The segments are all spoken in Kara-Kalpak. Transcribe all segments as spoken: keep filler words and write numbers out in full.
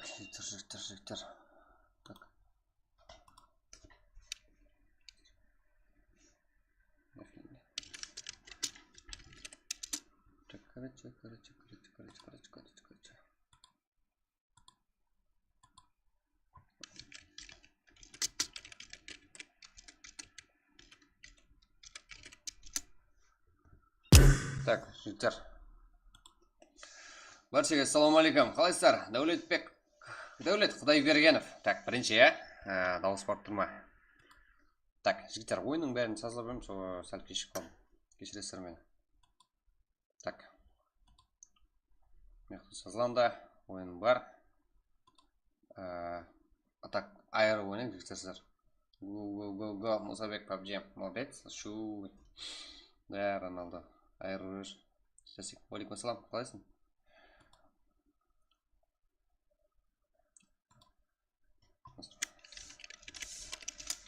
Jigitler, jigitler, jigitler. Tak. Так, короче, короче, короче, короче, короче, короче, короче. Так, jigitler. Bárshege assalawma áleykum. Qalaysızlar? Dáwletbek, Dáwlet Qudaybergenov. Tak, birinshi, ya? Á, dawıs barıp tur ma? Tak, jigitler, oyınnıń bárin sazlap edim, sol sál keshigip qaldım. Keshiresizler meni. Tak. Mıyaqta sazlandı, oyın bar. Á, atak ayırıp oynayıq, jigitler, sizler. Go, go, go, go, Musabek, pabji, молодец, shu. Da, Ronaldo, ayırıp ber. Jasik, waleykum assalam, qalaysıń?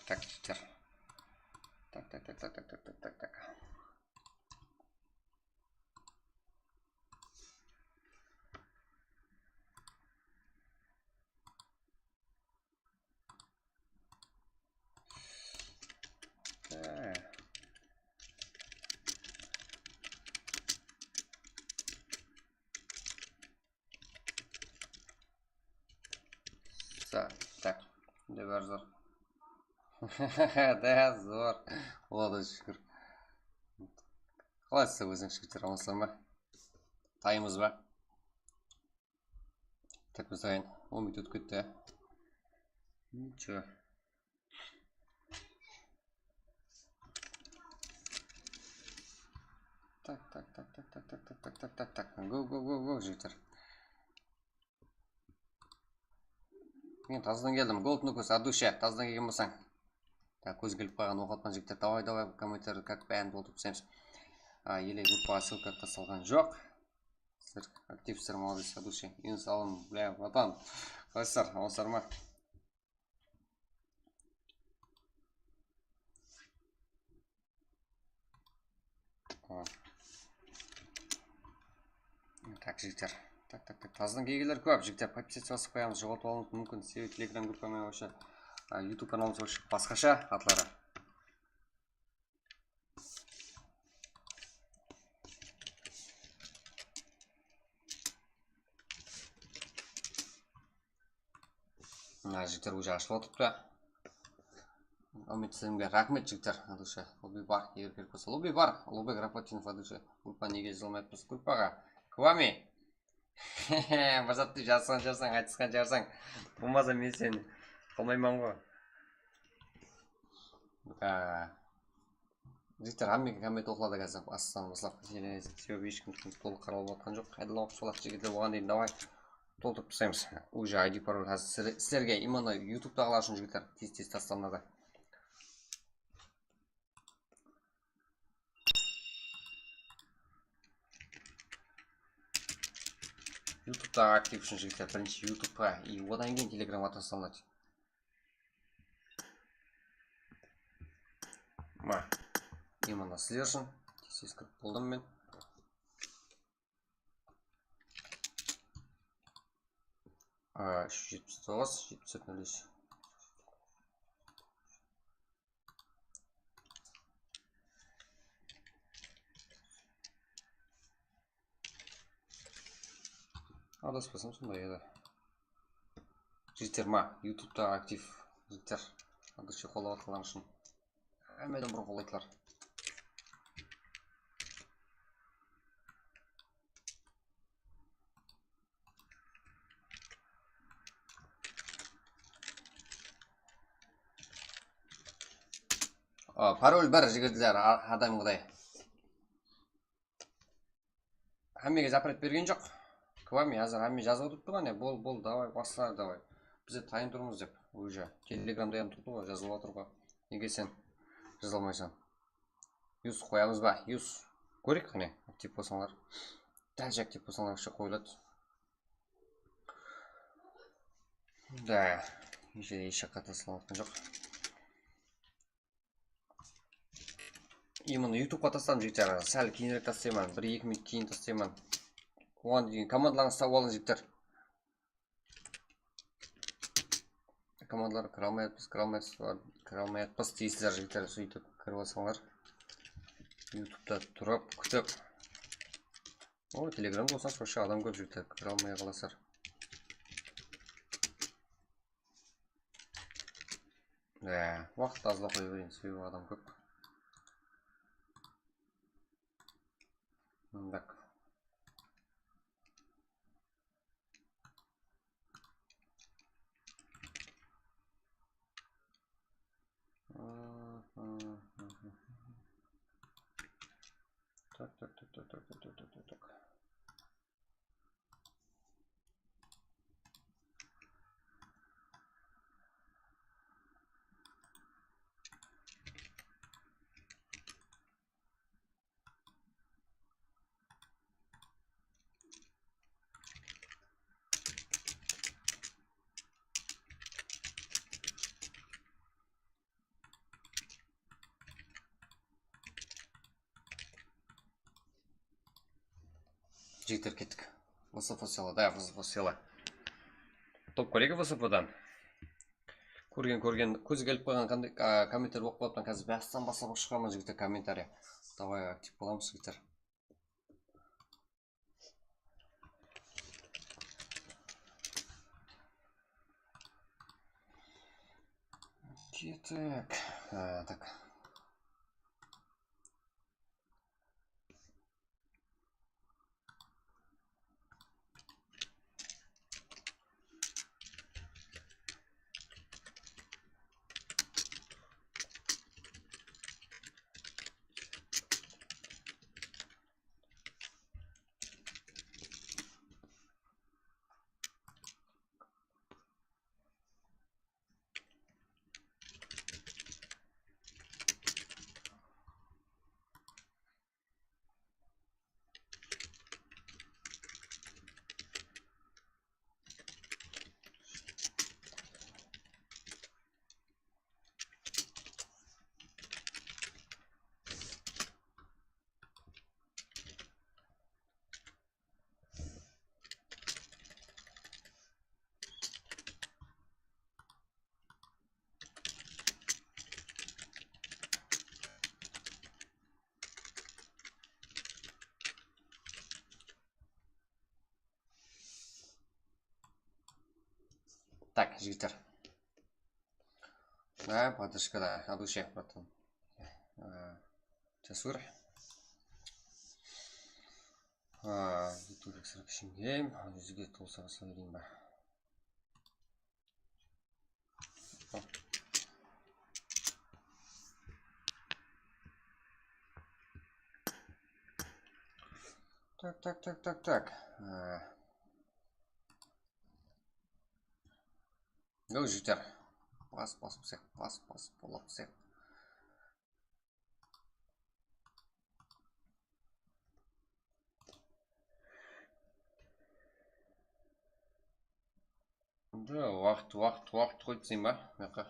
Tak, jigitler. Tak, tak, tak. Sa, tak. Mende bári zor. Da, zor. Allaǵa shúkir. Qalaysız, ózińiz jigitler, amansızlar ma? Tayınbız ba? Tak, biz tayın. On minut ótip ketti, ya. Ничего. Tak, tak, tak. Go, go, go, go, jigitler. Men tazadan keldim. Gold Nukus, от души, tazadan kelgen bolsań. Tak, kóz kelip qalǵan oqıp atpan jigitler. Davay, davay, kommentariydi как bárin toltırıp taslaymız. A, ele gruppaǵa ссылка taslanǵan joq. Sizler aktivsizler, молодец, от души. Yunus alım, бля, братан. Qalaysızlar, amansızlar ma? Tak, jigitler. Tak, tak, tak. Tazadan kelgenler kóp, jigitler. Подписаться basıp qoyamız, joǵaltıp alıwıńız múmkin. Sebebi Telegram gruppa menen вообще, a, YouTube kanalımız вообще basqasha atları. Mına jigitler уже ashılıp atırıptı. Umid, sizlerge raxmet, jigitler. От души. Lobby bar, eger kerek bolsa. Lobby bar. Ullıbek Rapatinov, от души. Gruppa nege jaza almay atırmız? Gruppaǵa. Kvami. Bir zattı jazǵan shıǵarsań, aytısqan shıǵarsań. Bolmasa men seni qılmayman ǵoy. Á, jigitler, hámmege komment oqıladı házir. Bastan baslap, sebebi hesh kim tolıq qarap atqan joq. Qayda oqıp soladı jigitler, oǵan deyin davay toltırıp taslaymız. Уже I D parol házir sizler-, sizlerge, именно YouTube'taǵılar ushın, jigitler, tez-tez taslanadı. YouTube'taǵı aktiv ushın, jigitler, birinshi YouTube'qa, и odan keyin Telegramǵa taslanadı. Ma, именно sizler ushın. Tez-tez kirip boldım men. A, úsh júz jetpis toǵız, jetpis tórt nol úsh. Adaspasam, sonday edi. Jigitler, ma, YouTube'ta aktiv jigitler. От души qollap atqanlar ushın. Hámmeden burın qollaydılar. O, parol bir, jigitler, a-, adam quday. Hámmege запрет bergen joq. Kvami házir hámme jazıp otırıptı ǵo, ne, bol, bol, davay, basla, davay. Biz de tayın turmız dep, уже. Telegramda ham turdı ǵo, jazılıp atır ǵo. Nege sen jaza almaysań? Yus qoyamız ba? Yus. Kóreyik qáne, aktiv bolsańlar. Dálshe aktiv bolsańlar, вообще qoyıladı. Da, hesh jaqqa taslanıp atqan joq. И mına YouTube'qa tasladım, jigitler. Sál keyinirek taslayman, bir-eki minut keyin taslayman. Oǵan deyin komandalarıńızdı tawıp alıń, jigitler. komandalar, kire almay atırmız, kire almay atırmız, kire almay atırmız deysizler, jigitler, sóytip kirip alsańlar. YouTube'da turıp, kútip. O, Telegramda bolsań, sosha adam kóp, jigitler, kire almay qalasızlar. Ee, waqıttı azlap qoya bereyin, sebebi adam kóp. Так. Так, так, так. Jigitler, kettik. V S P sıyla, da, V S P sıyla. Top kollegi V S P-dan. Kórgen, kórgen, kózge kelip qalǵan qanday, a, kommentler oqıp alıptan, házir bastan baslap oqıp shıǵaman, jigitler, kommentariya. Davay, aktiv bolamız, jigitler. Kettik. A, tak. Tak, jigitler. Ha, podrıjkada, от души, братан. Jasur. Ha, Viktor Викторович Шенгеев, júzge tolsa baslap bereyin ba? Tak, tak, tak, tak, tak. Ee, Yoq, jigitler. Bas, bas, psek, bas, bas, bola psek. Endi waqıt, waqıt, waqıt qoyıp taslayın ba? Mıyaqqa.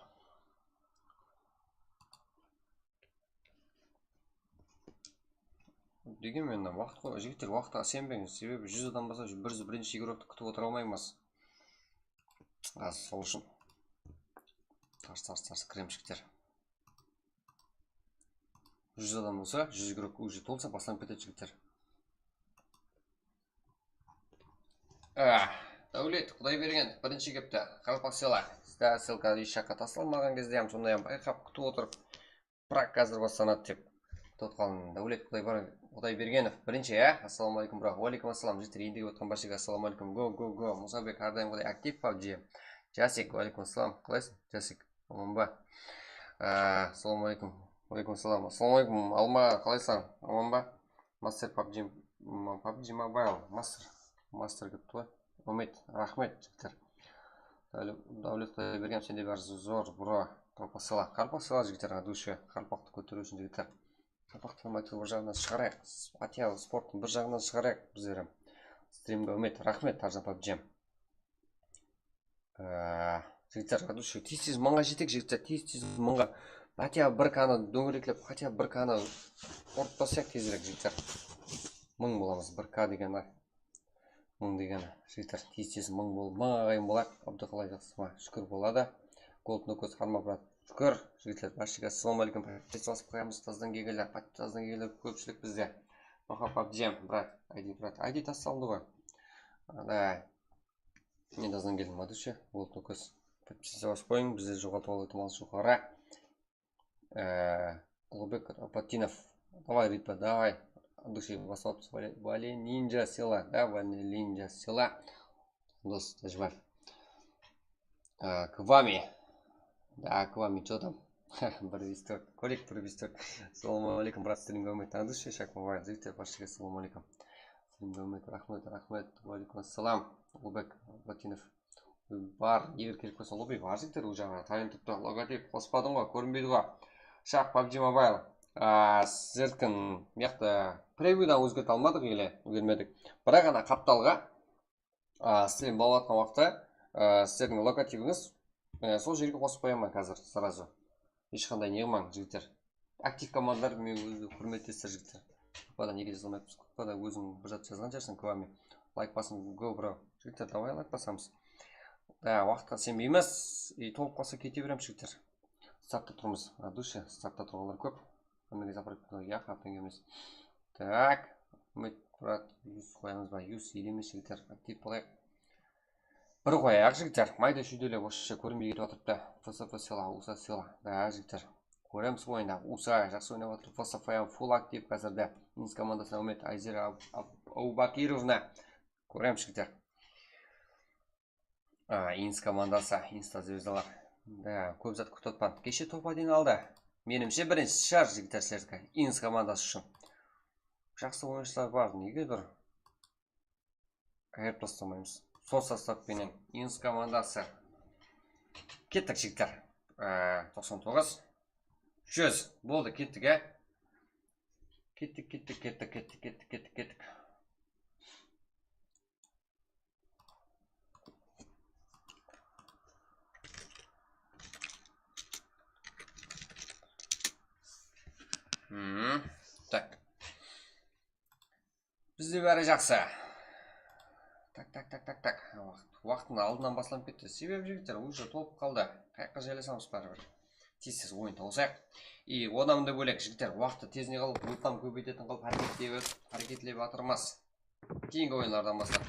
Degenmen, waqıt qoy, jigitler, waqıtqa isenbeńiz. Sebebi júz adam bolsa, bir júz birinshi igroktı kútip otıra almaymız. Az, sol ushın. Tars, tars, tars, kiremiz, jigitler. Júz adam bolsa, júz igrok уже tolsa, baslanıp ketedi, jigitler. Ah, Dáwlet Qudaybergenov birinshi kepti. Qaraqalpaq sıyla. Sizde ссылка eshjaqqa taslanbaǵan gezde hám sonday hám bayqap kútip otırıp, prak házir baslanadı dep kútip otqan Dáwlet Qudayber-, Qudaybergenov birinshi, ya? Assalamu aleykum, bro. Wa aleykum assalam, jigitler, endigi otqan bárshege assalamu aleykum. Go, go, go. Musabek, hár dayım qudayı, aktiv pabji. Jasik, wa aleykum assalam. Qalaysıń, Jasik? Aman ba? Á, assalamu aleykum. Wa aleykum assalam. Assalamu aleykum, Alma, qalaysań? Aman ba? Master pabji, m, pabji Mobile, Master. Master ketip qoy. Úmit, raxmet, jigitler. Dáwle-, Dáwlet Qudaybergenov, sende bári zor, bro. Qaraqalpaq sıyla, Qaraqalpaq sıyla, jigitler, от души. Qaraqalpaqtı kóteriw ushın, jigitler. Qaraqalpaqtı, aytıwdı, bir jaǵınan shıǵarayıq. Patiya sportın bir jaǵınan shıǵarayıq bizler hám. Strimge, Úmit, raxmet, Tarjan pabji. Ee, jigitler, от души, tez-tez mıńǵa jeteyik, jigitler, tez-tez mıńǵa. Хотя bir K-nı dóńgereklep, хотя bir K-nı urıp taslayıq tezirek, jigitler. Mıń bolamız, bir K degeni, mıń degeni, jigitler, tez-tez mıń bol-, mıń aǵayın bolayıq. Abdı, qalay, jaqsı ma? Shúkir, boladı. Boldı, Nókes, harma, brat. Shúkir, jigitler, bárshege assalamu aleykum. Podpisatsya basıp qoyamız, tazdan kelgenler, podpisatsya tazdan kelgenler kópshilik bizde. Baha pabjem, brat, I D, brat, I D tas salındı ǵoy. Alay. Men tazdan keldim, Adushe, Boldı, Nókes. Podpisatsya basıp qoyıń, bizde joǵaltıp alıw ehtimalı joqarı. Ee, Ulubek Apatinov. Davay, ritba, davay. Adushe, baslap, Vale-, Valeninja sila, da, Valeninja sila. Dos Tajbaev. Ee, Kvami. Da, Kvami, что там? Bir bes tórt. Kolik, bir bes tórt. Assalamu aleykum, brat, streamge úmit, Adushe, Shakmabay, jigitler, bárshege assalamu aleykum. Streamge úmit, raxmet, raxmet. Wa aleykum assalam. Ulubek Apatinov. Bar, eger kerek bolsa, lobby bar, jigitler, ol jaǵına tayın turıptı. Logotip qospadıń ǵoy, kórinbeydi ǵoy. Shaq, pabji Mobile. A, sizlerdikin, mıyaqta, previyudan ózgerte almadıq ele úlgermedik. Biraq ana qaptalǵa, a, stream bolıp atqan waqıtta, a, sizlerdiń logotipińiz, e, sol jerge qosıp qoyaman házir, сразу. Hesh qanday ne qılmań, jigitler. Aktiv komandalar, men ózi húrmetlesler, jigitler. Gruppada nege jaza almaypız? Gruppada óziń bir zat jazǵan shıǵarsań, kvami. Layk basıń, go, bro. Jigitler, davay layk basamız. Da, waqıtqa isenbeymiz. I tolıp qalsa kete beremiz, jigitler. Startta turmız. Adushe, startta turǵanlar kóp. Hámmege zapravka, ya, qaptan kelmez. Tak. Umid, brat, yus qoyamız ba? Yus ele emes, jigitler. Aktiv bolayıq. Bir qoyayıq, jigitler. Mayda shúydeler, вообще, kórinbey ketip atırıptı. F S F sıyla, usa sıyla. Da, jigitler. Kóremiz oyında. Usa jaqsı oynap atır. F S F full aktiv házirde. Ins komandasına úmit, Ayzera Ab-, Ab-, Abubakirovna. Kóremiz, jigitler. A, Ins komandası, Insta zvezdalar. Da, kóp zat kútip atpan. Keshe top один aldı. Menimshe, birinshi shıǵar, jigitler, sizlerdiki. Ins komandası ushın. Jaqsı oyınshılar bar, nege bir Ayırıp taslamaymız. Sol sostav penen Ins komandası. Kettik, jigitler. Ee, toqsan toǵız. Júz. Boldı, kettik, á. Kettik, kettik, kettik, kettik, kettik, kettik, kettik. Hmm. Tak. Bizde bári jaqsı. Tak, tak, tak, tak, tak. Waqıt, waqtın aldınan baslanıp ketti. Sebebi, jigitler, уже tolıp qaldı. Qayaqqa jaylasamız báribir. Tez-tez oyın tawısayıq. I odan da bólek, jigitler, waqıttı tezine qılıp, reklama kóbeytetin qılıp, háreketlep, háreketlep atırmız. Keyingi oyınlardan baslap.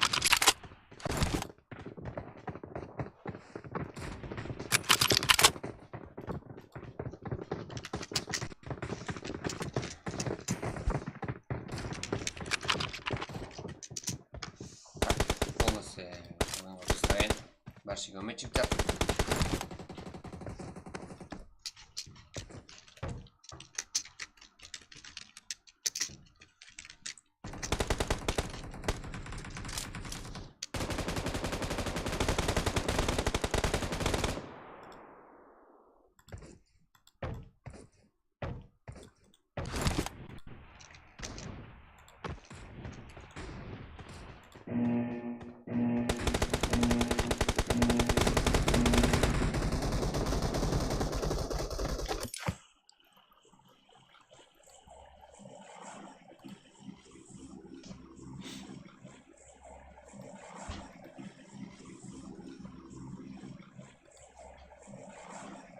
Полностью, э, выстроен. Bárshege úmit, jigitler.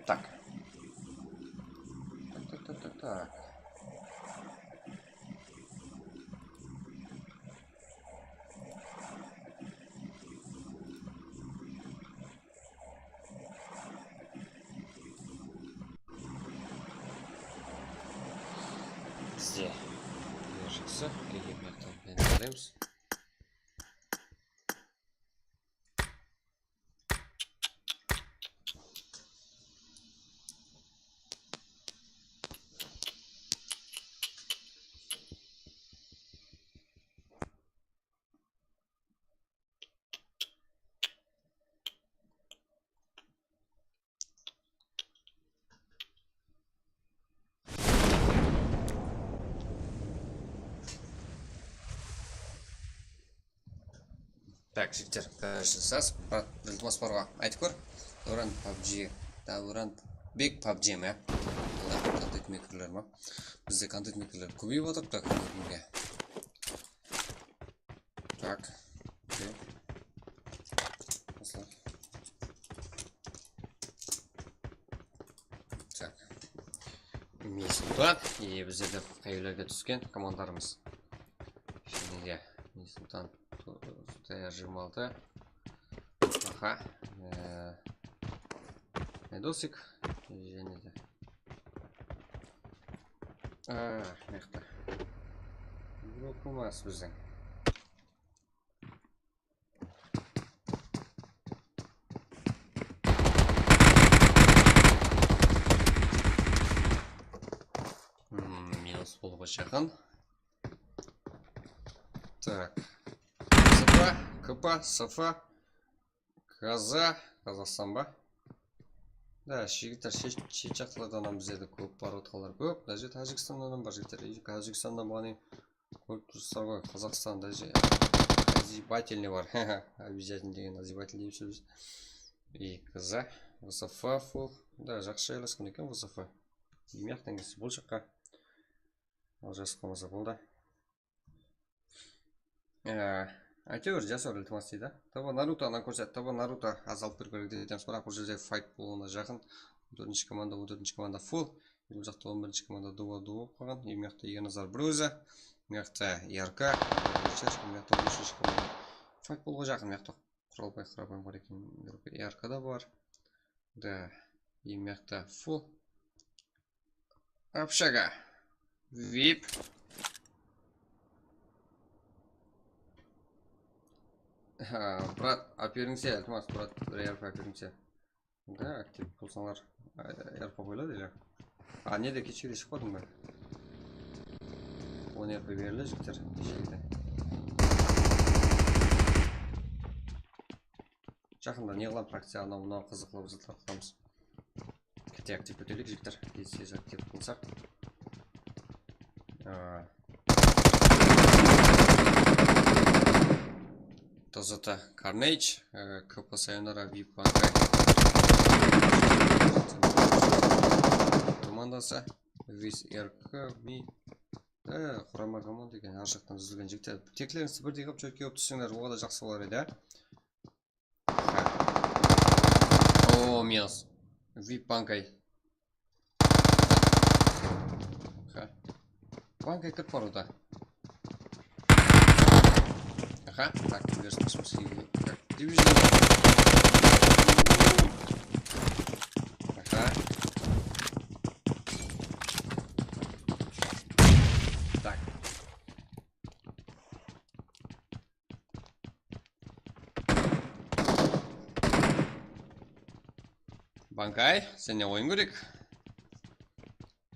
Так. Так, так, так, так, так. Bizde jaqsı, kelgen mıyaqtan endi qaraymız. Так, jigitler, qarasız, brat, iltimas bar ǵo, aytıp kór. Davran pabji, Davran bek pabji ma? Bular kontent mekerler ma? Bizde kontent mekerler kóbeyip atırıptı kúnge kúnge. Так. Okey. Basla. Tak. Misultan. E, bizde de qayerlerge túsken komandalarımız. Şimdi de Misultan, T R jigirma altı. Aha. E, Medosik. Jáne de. A, mıyaqta. Gruppamız bizden. Hmm, minus bolıwǵa jaqın. Tak. S F, K P, S F, Kaza, Qazaqstan ba? Da, jigitler, shet, shet jaqlardan hám bizlerdi kóp barıp atqanlar kóp. Даже Tájikstannan hám bar, jigitler. Tájikstannan buǵan Kórip tursızlar ǵoy, Qazaqstanda же-, назидательный bar. Обязательно degen назидательный deymiz biz. И K Z, V S F full. Da, jaqsı jaylasqan eken V S F. Mıyaqtan kelse bul jaqqa. Al, jasqamasa boldı. Ee, áytewir, jasawır iltimas deydi. Taba Naruto anan kórset, Taba Naruto az alıp berip kerek deymiz, biraq bul jerde fight bolıwına jaqın. On tórtinshi komanda, on tórtinshi komanda full. Bul jaqta on birinshi komanda duo, duo bolıp qalǵan. Mıyaqta Ernazar bir ózi. Mıyaqta R K. Mıyaqta on úshinshi komanda. Fight bolıwǵa jaqın mıyaqta. Quralbay Qarabay bar eken. R K da bar. Da, mıyaqta full. Общага. Vip. Ha, brat, aperińse, iltimas, brat, bir R P aperińse. Da, aktiv bolsańlar, R P qoyıladı ele. A, nede keshegide shıqpadıń ba? On R P berildi, jigitler, keshegide. Jaqında ne qılamız, frakciya, anaw, mınaw qızıqlı bir zatlar qılamız. Kete aktiv óteylik, jigitler. Tez-tez aktiv qılsaq. Aa. T Z T Carnage, e, K P Sayonara, Vip Bankai komandası, Vis R K, Mi, e, qurama komanda eken, ar jaqtan dúzilgen jigitler. Teklerińizdi birdey qılıp, chotki qılıp tússeńler, oǵada jaqsı bolar edi, á. O, minus. Vip Bankai. Aha. Bankai kirip barıwda. Aha, tak, division. Aha. Tak. Bankay, sen ne oyın kórek?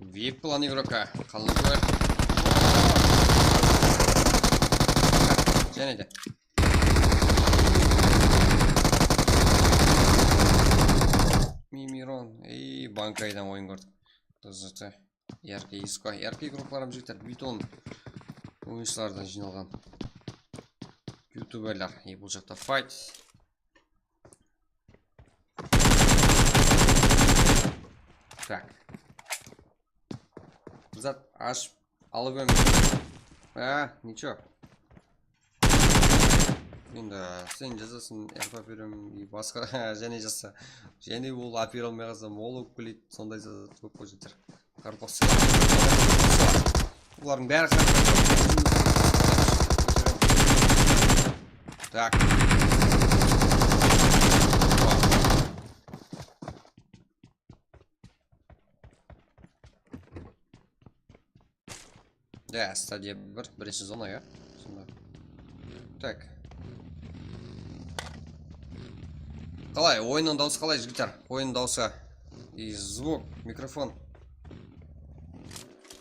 Vip plan игрока. Qalın kóre. Jáne de. Mimiron. Ey, Bankaydan oyın kórdik. T Z T. Yarkı Isko, yarkı gruppalarım jigitler, biyton oyınshılardan jıynalǵan youtuberler. E, bul jaqta fight. Tak. Bir zat ashıp alıp em. A, nicho. Endi sen jazasın, R P berem, e, basqa, jáne jazsa. Jáne ol apera almay qalsa, mol bolıp keledi, sonday zat kóp bolıp jatır. Qartloq. Bulardıń bári qartloq. Tak. Ya, stadiya bir, birinshi zona ya. Sonda. Tak. Qalay, oyınnıń dawısı qalay, jigitler? Oyın dawısı. И звук, mikrofon.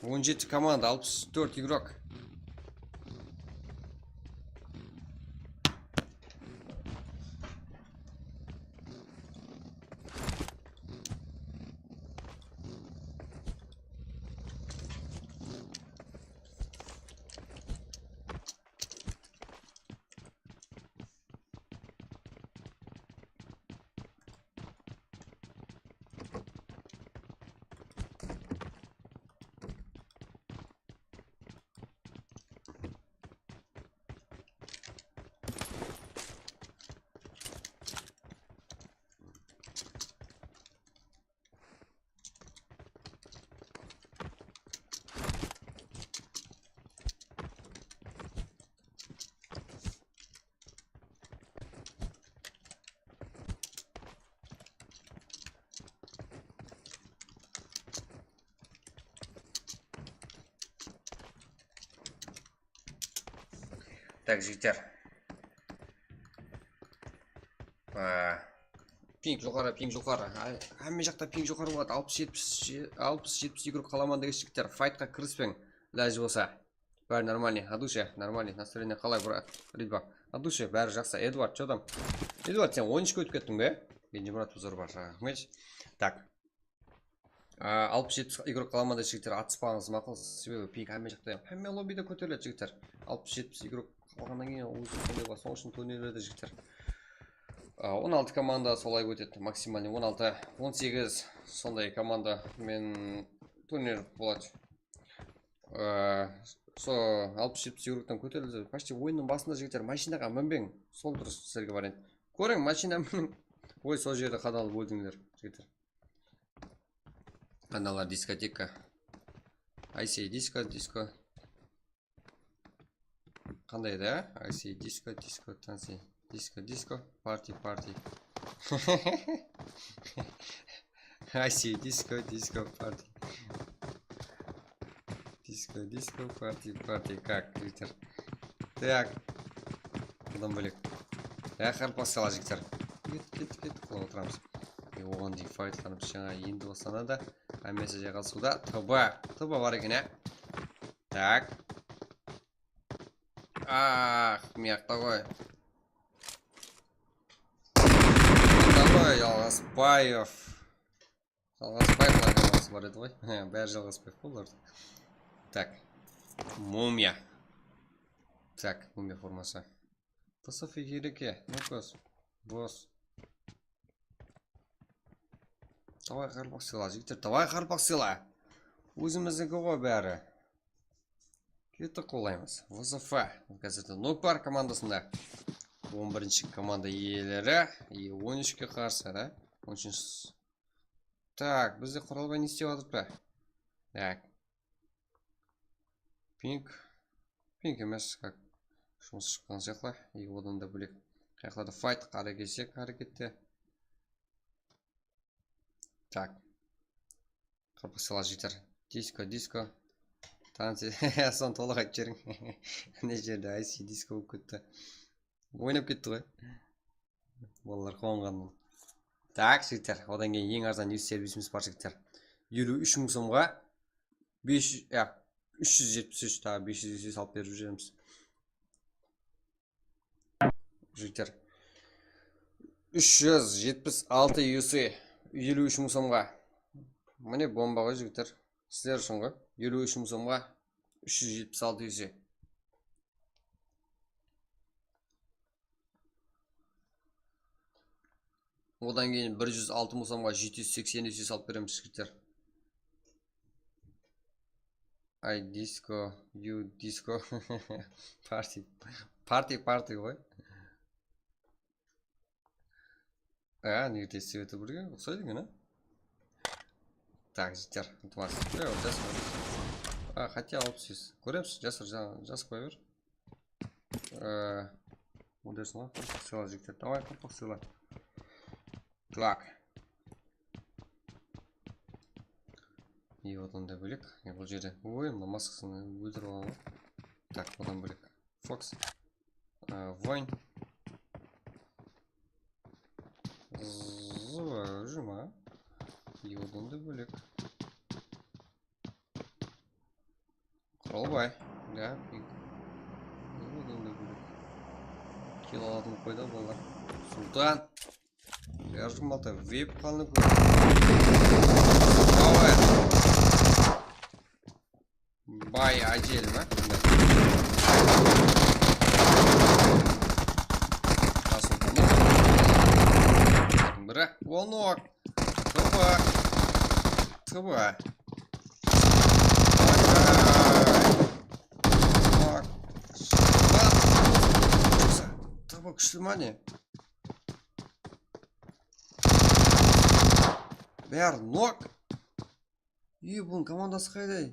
On jeti komanda, alpıs tórt игрок. Tak, jigitler. Aa, ping joqarı, ping joqarı. Ay, hámme jaqta ping joqarı boladı. Alpıs, jetpis, alpıs, jetpis igrok qalaman degen jigitler, faytqa kirispeń, ilajı bolsa. Bári normalnıy, Adusha, normalnıy, настроение qalay, brat? Ridva, Adusha, bári jaqsı. Eduard, что там? Eduard, sen on úshke ótip kettiń be? Genjemurat, uzr, barshangǵa raxmet. Tak. Aa, alpıs, jetpis igrok qalaman da, jigitler, atıspaǵanıńız maqul, sebebi ping hámme jaqta, hámme lobbide kóteriledi, jigitler. Alpıs, jetpis igrok qalǵannan keyin ózi sonday bar, sonıń ushın turnirlerde, jigitler, aa, on altı komanda solay ótedi, maksimalnıy on altı, on segiz sonday komanda menen turnir boladı. Aa, so alpıs, jetpis igroktan kóterildi. Почти oyınnıń basında, jigitler, mashinaǵa minbeń, sol durıs sizlerge variant. Kóriń, mashina miniń. Oy, sol jerde qadalıp óldińler, jigitler. Qanday diskoteka. I see disco, disco. Qanday edi, á? I see disco, disco, tanci. Disco, disco, party, party. I see disco, disco, party. Disco, disco, party, party. Kak, jigitler. Tak. Bunnan bólek. Ya, qarpaq sala, jigitler. Kettik, kettik, kettik, qulap otıramız. E, oǵan deyin faytlanıp, jańa endi baslanadı. Hámmesi jayǵasıwda. T B. T B bar eken, ya. Tak. Ah, mıyaqta ǵoy. Mıyaqta ǵoy, Jalǵasbaev. Jalǵasbaevlardıń jalǵası bar edi ǵoy. He, bári Jalǵasbaev bolardı. Tak. Mumiya. Tak, mumiya forması. Tasaf ekereke, ne kóz? Bos. Davay, qarpaq sıyla, jigitler, davay, qarpaq sıyla. Ózimizdiki ǵoy bári. Kettik, qolaymız. V Z F. Házirde nok bar komandasında. On birinshi komanda iyeleri. E, on úshke qarsı, da? On úshinshi. Tak, bizde Quralbay ne istep atırıptı? Tak. Pink. Pink emes, как, jumıs shıqqan sıyaqlı. E, odan da bólek. Qayaqlarda fayt, qara kesek hárekette. Tak. Qarpaq sıyla, jigitler. Disko, disko. Tanci. Sonı tolıq aytıp jiberiń. Ne jerde I C disko bolıp ketti. Oynap ketti ǵoy. Balalar quwanǵannan. Tak, jigitler, odan keyin eń arzan yuz servisimiz bar, jigitler. Eliw úsh mıń somǵa bes júz, ya, úsh júz jetpis úsh, taǵı bes júz U C salıp berip júremiz. Jigitler, úsh júz jetpis altı U C, eliw úsh mıń somǵa. Mine, bomba ǵoy, jigitler. Sizler ushın ǵoy. Eliw úsh mıń somǵa, úsh júz jetpis altı U C. Odan keyin bir júz altı mıń somǵa jeti júz seksen U C salıp beremiz, jigitler. Ay, disko, you disko. Party, party, party ǵoy. A, nege de sveti birge uqsaydı eken, a? Tak, jigitler, iltimas. Yoq, jasır. A, хотя alpıs segiz. Kóremiz, jasır, ja-, jazıp qoya ber. Ee, Bunday sıyla, jigitler. Davay, qarpaq sıyla. Tak. E, odan da bólek. E, bul jerde. Oy, mına maskasın óltirip alaman. Tak, odan bólek. Fox. Ee, Voyn. Zıwa, juma. E, odan da bólek. Quralbay. Ya, ping. Kill alatın qoydı balalar. Sultan. Yardım altı. Vip qalın. Davay. Bay acel ma? Biri. One knock. Tıba. Tıba. Bak. Bak. Tıba kúshli ma ne? Bári nok. Ey, bunıń komandası qayday?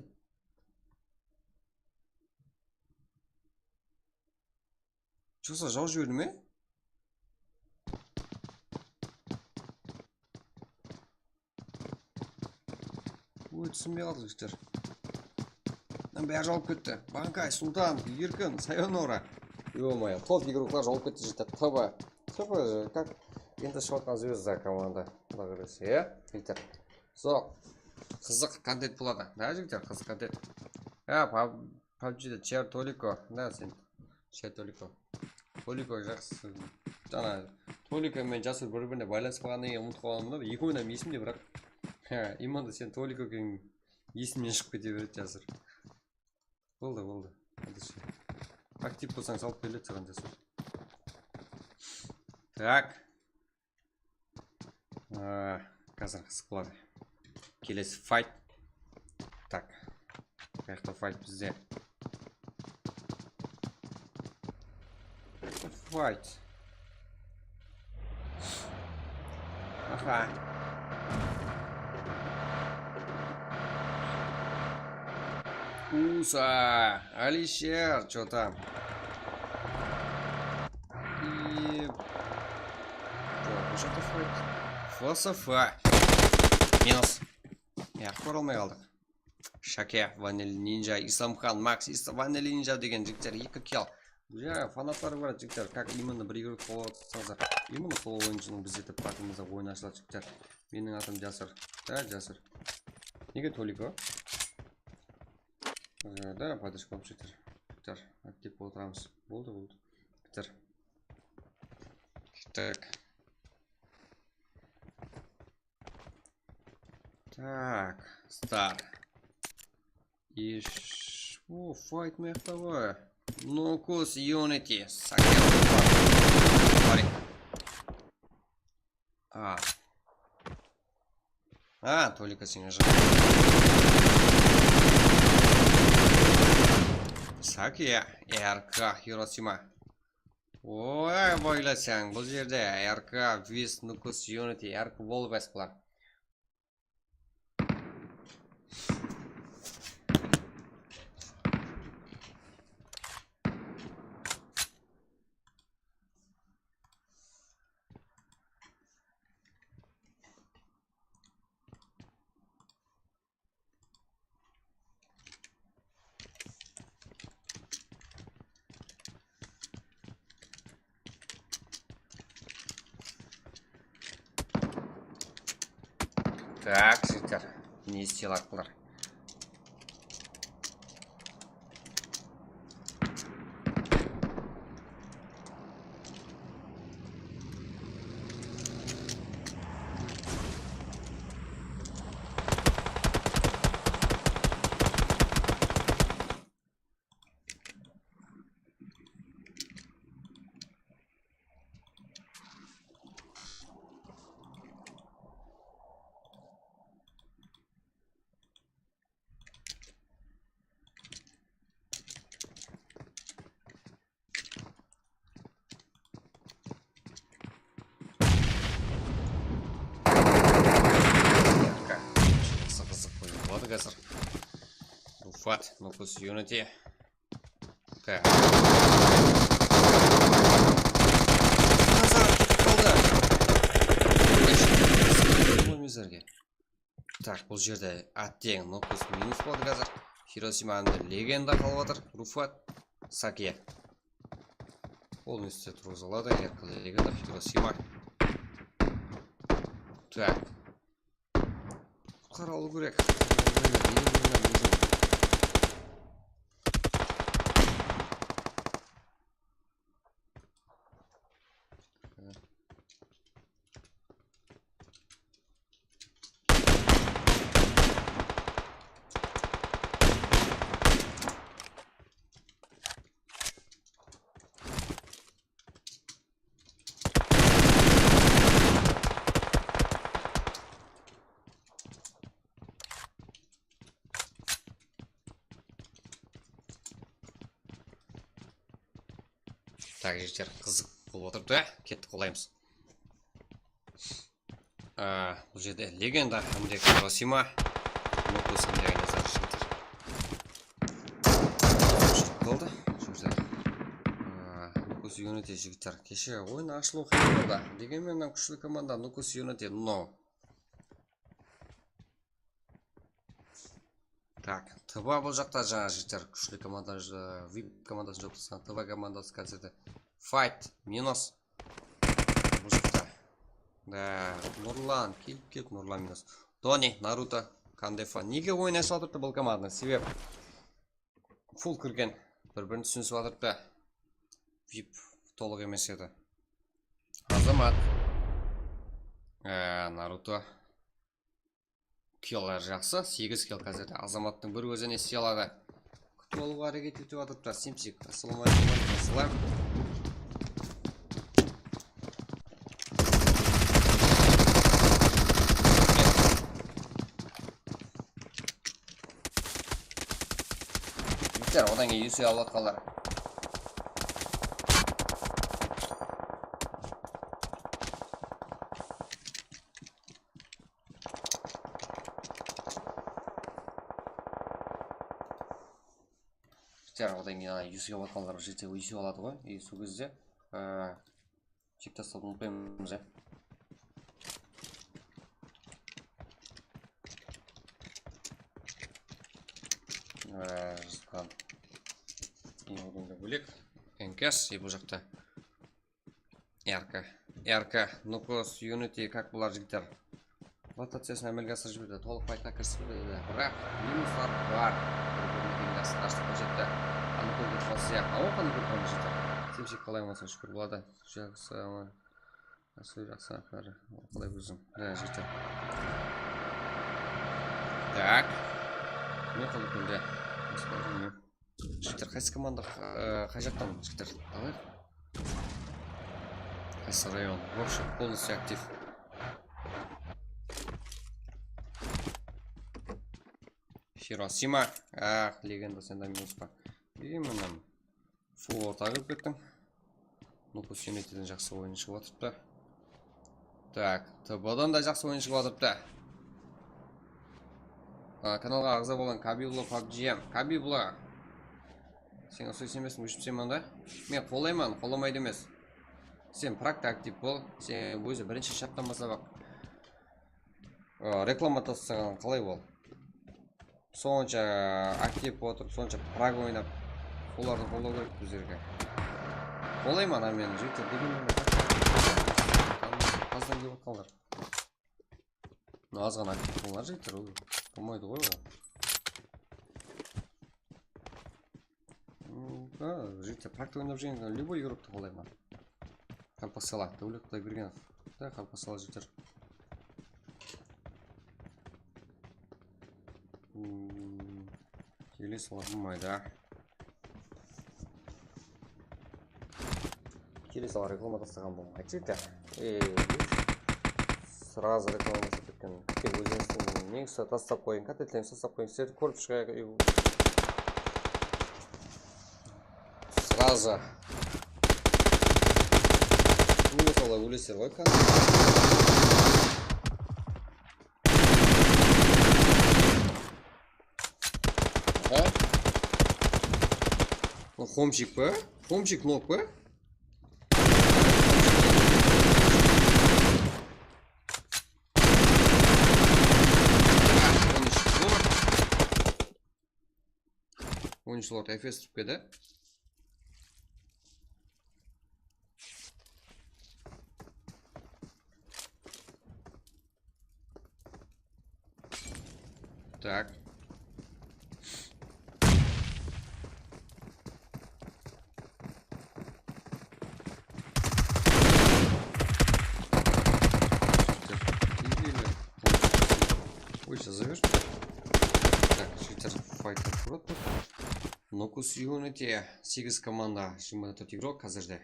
Joqsa, jaw jiberdi me? Oy, túsinbey qaldıq, jigitler. Mına bári jawıp ketti. Bankay, Sultan, Erkin, sayonara. Ё-моё, top игрoklar jolıp ketti, jigitler. T B, T B, как endi shıǵıp atqan zvezda komanda. Quday qálese, ya, jigitler. So, qızıq kontent boladı. Da, jigitler, qızıq kontent. Ya, pub-, pubgda Cher Toliko. Da, sen. Cher Toliko. Toliko jaqsı. Jana, Toliko menen Jasur bir-birine baylanıspay qalǵannan keyin umıtıp qaldım da. Ekewiniń hám esimde, biraq. Ha, imanda sen Toliko ekeniń esimnen shıǵıp kete beredi, Jasur. Boldı, boldı. Házir aktiv bolsań, salıp keledi saǵan, Jasur. Tak. Aa, házir qızıq boladı. Kelesi fight. Tak. Qayaqta fight bizde? Fight. Aha. Usa, Alisher, чё там? И... Joq, bu jaqta fight. F S F. Minus. Ya, kóre almay qaldıq. Shake, Vanilla Ninja, Islamxan, Max, Is-, Vanilla Ninja degen jigitler eki kill. Bul jerde fanatlar bar, jigitler, как именно bir игрок qılıp atsańızlar. Именно sol oyınshınıń bizde dep atımızda oyın ashıladı, jigitler. Meniń atım Jasur. Da, Jasur. Nege Toliko? Ee, da, поддержка alıp jigitler. Jigitler, aktiv bolıp otıramız. Boldı, boldı. Bitir. Tak. Так, стар. И ш-, о, файт mıyaqta ǵoy. Nukus Unity. Sakel. Парень. А. А, только сен же. Саке, R K, Хиросима. Oy, boylasań, bul jerde R K, Wis, Nukus, Unity, R K bolıp esiplar. Так, jigitler, ne isteler qılar? Qızıq, qızıq oyın boladı házir. Rufat, Nukus Unity. Tak. Nazar qaldı. Bizlerge. Tak, bul jerde átteń Nukus minus boldı házir. Hirosima endi legenda qalıp atır. Rufat, Sake. Ol úste turǵızıladı, R K legenda, Hirosima. Tak. Qutqarıw kerek. Tak, jigitler, qızıq bolıp atır. Da, kettik, qolaymız. Aa, bul jerde legenda, Hamdek Hirosima. Nukus Hamdek aylanasar, jigitler. Qaldı, jigitler. Aa, Nukus Unity, jigitler. Keshe oyın ashılıw qıyın boldı. Degenmen, mınaw kúshli komanda Nukus Unity, no. Tak, T B A bul jaqta jańa jigitler kúshli komanda, e, vip komandasın joq tasqan. T B A komandası házirde. Fight, minus. Bul jaqta. Da, Nurlan, kelip, kelip, Nurlan minus. Doni, Naruto, Kandefa. Nege oyın ashılıp atırıptı bul komanda? Sebep full kirgen. Bir-birin túsinisip atırıptı. Vip tolıq emes edi. Azamat. Ee, Naruto. Killlar jaqsı, segiz kill házirde. Azamattıń bir ózi ne isley aladı? Kútip alıwǵa háreket etip atırıptı. Simsik, assalamu aleykum, aleykum assalam. Jigitler, odan keyin Yusuf alıp atqanlar. Jigitler, odan keyin ana Yusuf alıp atqanlar jete Yusuf aladı ǵoy. E, sol gezde, e, Jek taslap umıtpaymız, ya. Ee, Ruslan. Endi bólek. N K S, e, bul jaqta. R K. R K, Nukos, Unity, как bular jigitler? Rotaciyasın ámelge asırıp jiberdi. Tolıq faytqa kirisip jiberdi. Biraq minuslar bar. Bir-birine kelgen jaqsı qarsılıq kórsetti. Anukul dep qalsa, ya, awa, Anukul qanday jigitler? Semsek qalay bolsa shúkir boladı. Jaqsı, awa. Jaqsı, jaqsı, aqırı. Qalay óziń? Mine, jigitler. Tak. Ne qıldı kúnde? Basqa bilmeymen. Jigitler, qaysı komanda, e, qay jaqtan, jigitler? Давай. Qaysı rayon? Вообще полностью aktiv. Hirosima. Ah, legenda, sende minus pa? Именно. Full orta kirip kettiń. Nukos Unityden jaqsı oyın shıǵıp atırıptı. Tak, T B dan da jaqsı oyın shıǵıp atırıptı. A, kanalǵa aǵza bolıń, Kabiblo pabjiyam. Kabiblo. Sen usaysa emesiń, óshipsen manda. Men qollayman, qollamaydı emes. Sen prakta aktiv bol. Sen ózi birinshi sharttan baslap-aq, a, reklama taslasań, qalay bol? Sonsha aktiv otırıp, sonsha prag oynap, olardı qollaw kerek bizlerge. Qollayman, a, men jigitler degen mende. Qasıdan kelip atqanlar. Mına azǵana aktiv bolıńlar, jigitler, ol bolmaydı ǵoy, ol. Hmm, a, jigitler, prakta oynap júrgen ljuboy igroktı qollayman. Qarpasqala, Dáwlet Qudaybergenov. Da, qarpasqala jigitler. Hmm, kelesi bolmaydı. Kelesi reklama taslaǵan bolma. Aytayıq ta. E, сразу reklama taslap ketken. Tek ózińizdiń neńizdi taslap qoyıń, kontentlerdi taslap qoyıń. Sizlerdi kórip shıǵayıq. Сразу. Mine, solay óleser ǵoy, kontent. Aha. Xomchik pa? Xomchik nok pa? On úsh lord. On úsh lord F S turıp kedi. Так. Ой, сейчас завершу. Так, jigitler, fayt turıp. Nukos Unity, segiz komanda, jigirma tórt igrok házirde.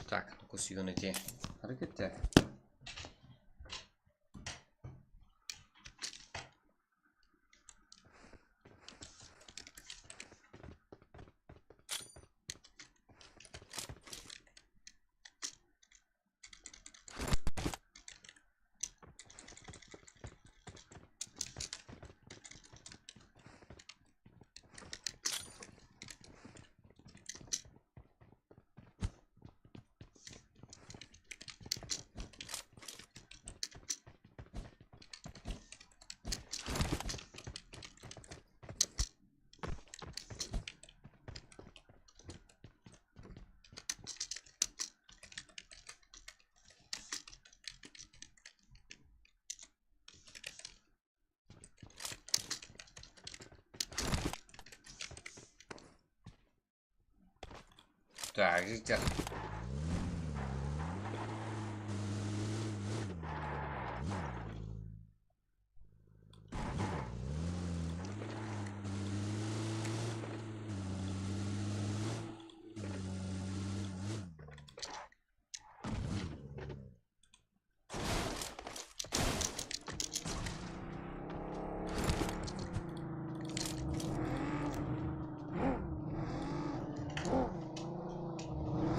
Так, Nukos Unity. Háreket et. Tak, jigitler.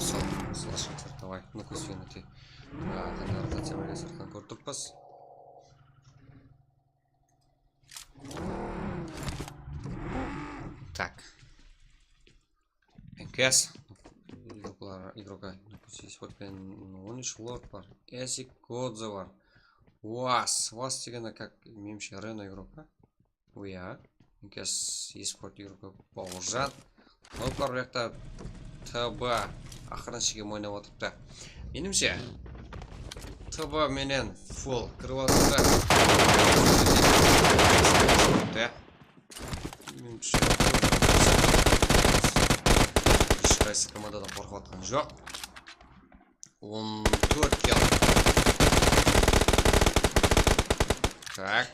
Sol, sol shıqtır, davay, ну-ка, seni te. Qanday rotaciyamız, sırttan kórip turıppız. Tak. N K S. Игрока, игрока. Sport penen on úsh lord bar. Esik Godze bar. Was. Was degeni, как, menimshe, Reno игрока. Oya. N K S esport игрока Bawırjan. Nopar, bu jaqta T B aqırın shekem oynap otırıptı. Menimshe, T B menen full kirip atırıptı. Menimshe, hesh qaysı komandadan qorqıp atqan joq. On tórt kill. Tak.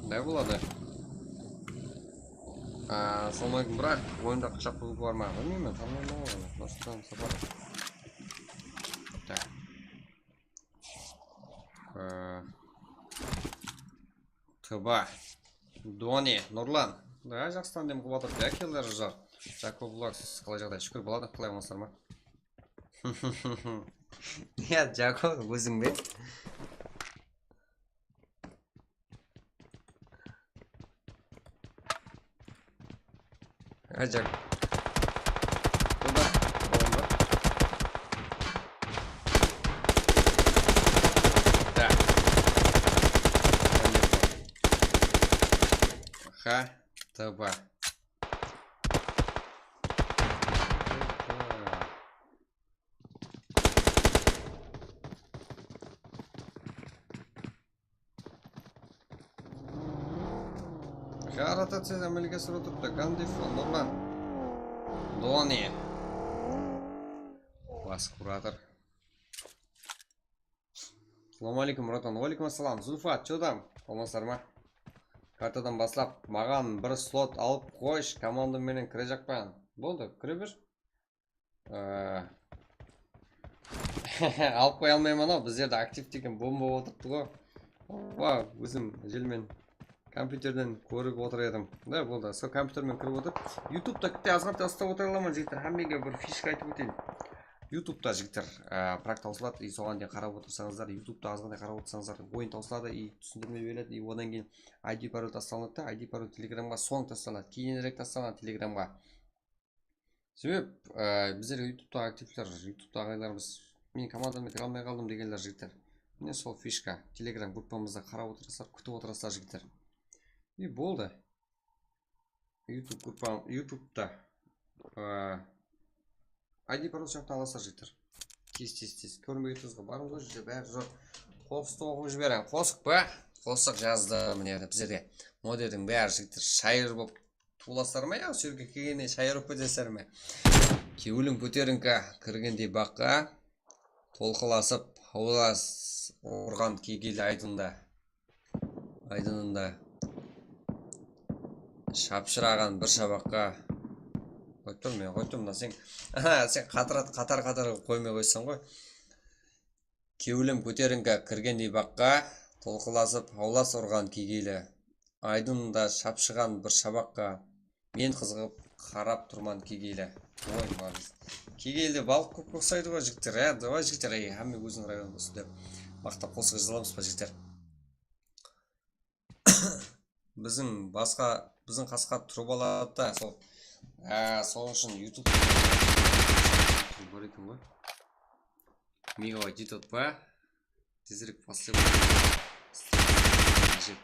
Ne boladı? Aa, solmaydı, biraq oyında qashap bul bar ma? Bilmeymen, tanımayman oǵan. Nursultan Saparov. Tak. Ee, T B. Doni, Nurlan. Da, jaqsıdan dem qılıp atır. Ya, keler jar. Jakob Vlogs, qalay jaǵday? Shúkir, boladı. Qalay, amansızlar ma? Ya, Jakob, óziń be? Ajab. Bunda, bunda. Tak. Ha, T B. Rotaciya ámelge asırıp turıptı. Gandif, Nurlan. Doni. Bas kurator. Assalamu aleykum, Muratan. Wa aleykum assalam. Zulfat, chё tam? Amansızlar ma? Kartadan baslap, maǵan bir slot alıp qoysh, komandam menen kirejaqpan. Boldı, kire ber. Ee, alıp qoya almayman-aw, bizlerde aktiv degen bomba otırıptı ǵo. Wa, ózim jelmen kompyuterden kórip otır edim. Da, boldı, sol kompyutermen kirip otırıp, YouTubeta kitte azǵantay uslap otıra alaman, jigitler. Hámmege bir fishka aytıp óteyin. YouTubeta, jigitler, ee, prak tawsıladı, i soǵan deyin qarap otırsańızlar, YouTubeta azǵantay qarap otırsańızlar, oyın tawsıladı, i túsindirme beriledi, i odan keyin I D parol taslanadı da, I D parol Telegramǵa soń taslanadı, keyinirek taslanadı Telegramǵa. Sebep, e, bizler YouTubeta aktivler, YouTubeta aǵaylarımız, men komandamda kire almay qaldım degenler, jigitler. Mine sol fishka. Telegram gruppamızda qarap otırasızlar, kútip otırasızlar, jigitler. I boldı. YouTube gruppam, YouTubeta, e, I D parol jaqtan alasızlar, jigitler. Tez, tez, tez. Kórinbey turıńız ǵo, barıń ǵo, jerde bári zor. Qosıqtı oqıp jiberiń. Qosıq pa? Qosıq jazdı, mine, bizlerge. Moderdiń bári, jigitler, shayır bolıp tuwılasızlar ma, ya, sol jerge kelgende shayır bolıp ketesizler me? Kewlim kóterińki, kirgendey baqqa, tolqılasıp, hawlas urǵan kegeyli aydında. Aydınında shapshıraǵan bir shabaqqa. Qoyıp tur, men qoyıp turman da, sen, aha, sen qatar, qatar, qatar qılıp qoymay qoysań ǵoy. Kewlim kóterińki, kirgendey baqqa, tolqılasıp, hawlas urǵan kegeyli. Aydınında shapshıǵan bir shabaqqa men qızıǵıp qarap turman kegeyli. Oy, молодец. Kegeylide balıq kóp uqsaydı ǵoy, jigitler, ya, davay, jigitler, ey, hámme óziniń rayonında usınday maqtap qosıq jaza alamız ba, jigitler? Biziń basqa, biziń qasqa turıp aladı da, sol, á, sonıń ushın YouTube bar eken ǵoy. Megabay detotpa? Tezirek baslay ber. Stream. Ájep.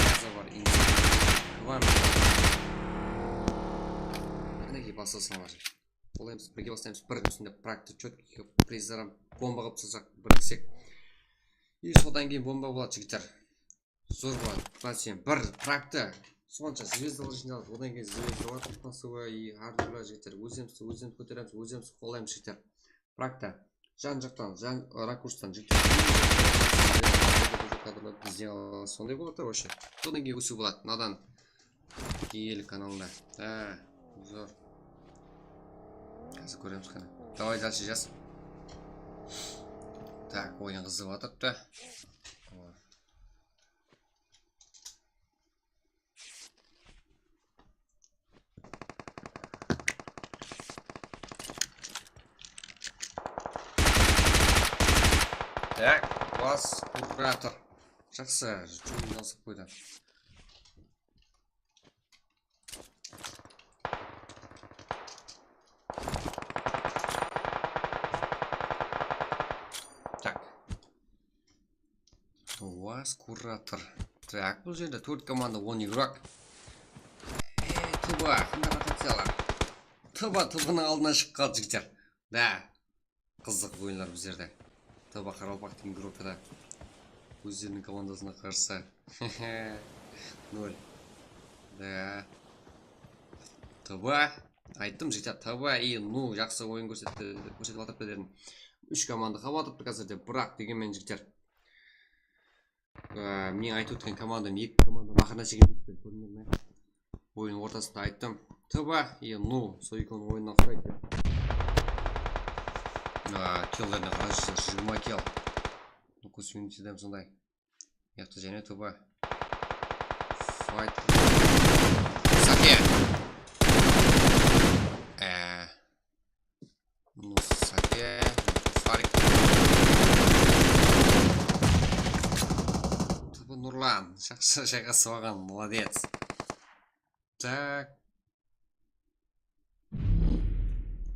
Taza bar, insan. Kvan. Qánekey, baslasańlar. Bolaymız, birge baslaymız. Bir ústinde prakta, chotki qılıp, prizlerden bomba qılıp salsaq, birikisek. I sodan keyin bomba boladı, jigitler. Zor boladı. Bas, sen bir prakta Sonsha zvezdalar jıynaldı, odan keyin zvezdalar toplasuı, и hár túrli jigitler, ózimizdi ózimiz kóteremiz, ózimiz qollaymız jigitler. Biraq ta, jan jaqtan, jan rakurstan jigitler. Kadrlar bizden alasız, sonday boladı вообще. Odan keyin ósiw boladı, mınadan Kiyel kanalında. Há, zor. Házir kóremiz qáne. Давай, дальше jaz. Так, oyın qızıp atırıptı. Так, бас kurator. Jaqsı, júrip qoydı. Так. Вас куратор. Так, bul jerde tórt komanda, on igrok. Ey, Tuba, qanday rotaciyalar. Tuba, Tubanıń aldına shıǵıp qaldı, jigitler. Da. Qızıq oyınlar bizlerde. Tuba Qaraqalpaq degen gruppada ózleriniń komandasına qarsı nol. Da. Tuba. Ayttım, jigitler, Tuba и Nu jaqsı oyın kórsetti, kórsetip atırıptı dedim. Úsh komanda qap atırıptı házirde, biraq degenmen, jigitler, Á, meniń aytıp ótken komandam, eki komandam aqırına shekem jetipti, kórdińiz be? Oyın ortasında ayttım. Tuba и Nu, sol ekewiniń oyınına uqsaydı dep. Á, killlerine qarasızlar, jigirma kill. Nukus Unity de sonday. Mıyaqta jáne Tuba. Fight. Sake. Á. Ну, Sake, Farik. Tuba Nurlan, jaqsı jayǵasıp alǵan, молодец. Так.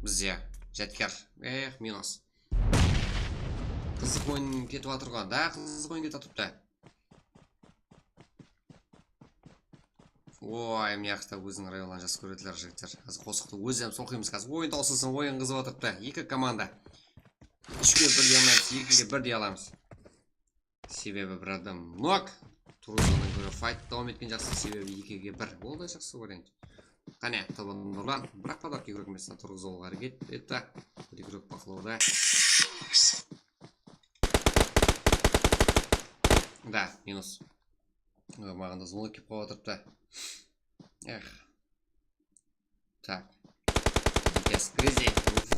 Bizde Jatker. Eh, minus. Qızıq oyın ketip atırǵan. Da, qızıq oyın ketip atırıptı. Oy, mıyaqta óziniń rayonlarına jaqsı kórediler, jigitler. Házir qosıqtı ózlerimiz oqıymız, házir oyın tawsılsın, oyın qızıp atırıptı. Eki komanda. Úshke bir dey almaymız, ekige bir dey alamız. Sebebi bir adam nok. Turǵızǵannan kóre fayt dawam etken jaqsı, sebebi ekige bir. Ol da jaqsı variant. Qáne, Tuba Nurlan, biraq подавка igrok mestına turǵızıwǵa háreket etti. Bir igrok baqlawda. Da, minus. Maǵan da zvonok kelip qalıp atırıptı. Eh. Так. Yes, Grizi.